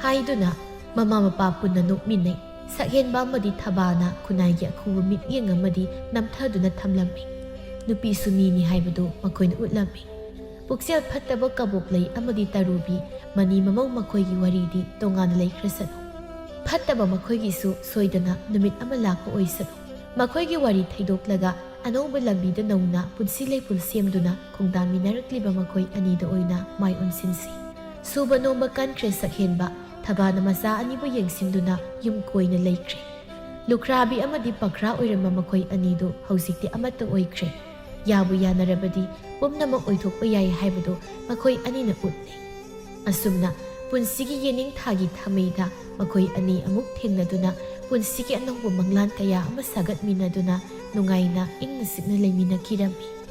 ꯍꯥꯏꯗꯨꯅ ꯃꯃꯥ ꯃꯄꯥ ꯄꯨꯟꯅ ꯅꯣꯛꯃꯤꯟꯅꯩ꯫ ꯁꯛꯍꯦꯟꯕ ꯑꯃꯗꯤ ꯊꯕꯥꯅ ꯈꯨꯟꯅꯥꯏꯒꯤ ꯑꯈꯨꯕ ꯃꯤꯠꯌꯦꯡ ꯑꯃꯗꯤ ꯅꯝꯊꯗꯨꯅ ꯊꯝꯂꯝꯃꯤ꯫ ꯅꯨꯄꯤꯁꯨ ꯃꯤꯅꯤ ꯍꯥꯏꯕꯗꯨ ꯃꯈꯣꯏꯅ ꯎꯠꯂꯝꯃꯤ꯫ ꯄꯨꯛꯆꯦꯜ ꯐꯠꯇꯕ ꯀꯕꯣꯛꯂꯩ ꯑꯃꯗꯤ ꯇꯔꯨꯕꯤ ꯃꯅꯤ ꯃꯃꯧ ꯃꯈꯣꯏꯒꯤ ꯋꯥꯔꯤꯗꯤ ꯇꯣꯉꯥꯟꯅ ꯂꯩꯈ꯭ꯔꯁꯅꯨ꯫ ꯐꯠꯇꯕ ꯃꯈꯣꯏꯒꯤꯁꯨ ꯁꯣꯏꯗꯅ ꯅꯨꯃꯤꯠ ꯑꯃ ꯂꯥꯛꯄ ꯑꯣꯏꯁꯅꯨ꯫ ꯃꯈꯣꯏꯒꯤ ꯋꯥꯔꯤ ꯊꯩꯗꯣꯛꯂꯒ ꯑꯅꯧꯕ ꯂꯝꯕꯤꯗ ꯅꯧꯅ ꯄꯨꯟꯁꯤ ꯂꯩꯄꯨꯟ ꯁꯦꯝꯗꯨꯅ ꯈꯣꯡꯗꯥꯃꯤꯟꯅꯔꯛꯂꯤꯕ ꯃꯈꯣꯏ ꯑꯅꯤꯗ ꯑꯣꯏꯅ ꯃꯥꯏ ꯑꯣꯟꯁꯤꯟꯁꯤ꯫ ꯁꯨꯕ ꯅꯣꯝꯕ ꯀꯟꯈ꯭ꯔꯦ ꯁꯛꯍꯦꯟꯕ꯫ ꯊꯕꯥꯅ ꯃꯆꯥ ꯑꯅꯤꯕꯨ ꯌꯦꯡꯁꯤꯟꯗꯨꯅ ꯌꯨꯝ ꯀꯣꯏꯅ ꯂꯩꯈ꯭ꯔꯦ꯫ ꯂꯨꯈ꯭ꯔꯥꯕꯤ ꯑꯃꯗꯤ ꯄꯈ꯭ꯔꯥ ꯑꯣꯏꯔꯝꯕ ꯃꯈꯣꯏ ꯑꯅꯤꯗꯨ ꯍꯧꯖꯤꯛꯇꯤ ꯑꯃꯠꯇ ꯑꯣꯏꯈ꯭ꯔꯦ꯫ ꯌꯥꯕꯨ ꯌꯥꯅꯔꯕꯗꯤ ꯄꯨꯝꯅꯃꯛ ꯑꯣꯏꯊꯣꯛꯄ ꯌꯥꯏ ꯍꯥꯏꯕꯗꯨ ꯃꯈꯣꯏ ꯑꯅꯤꯅ ꯎꯠꯂꯤ꯫ ꯑꯁꯨꯝꯅ ꯄꯨꯟꯁꯤꯒꯤ ꯌꯦꯅꯤꯡꯊꯥꯒꯤ ꯊꯥꯃꯩꯗ ꯃꯈꯣꯏ ꯑꯅꯤ ꯑꯃꯨꯛ ꯊꯦꯡꯅꯗꯨꯅ ꯄꯨꯟꯁꯤꯒꯤ ꯑꯅꯧꯕ ꯃꯪꯂꯥꯟ ꯀꯌꯥ ꯑꯃ ꯁꯥꯒꯠꯃꯤꯟꯅꯗꯨꯅ ꯅꯨꯡꯉꯥꯏꯅ ꯏꯪꯅ ꯆꯤꯛꯅ ꯂꯩꯃꯤꯟꯅꯈꯤꯔꯝꯃꯤ꯫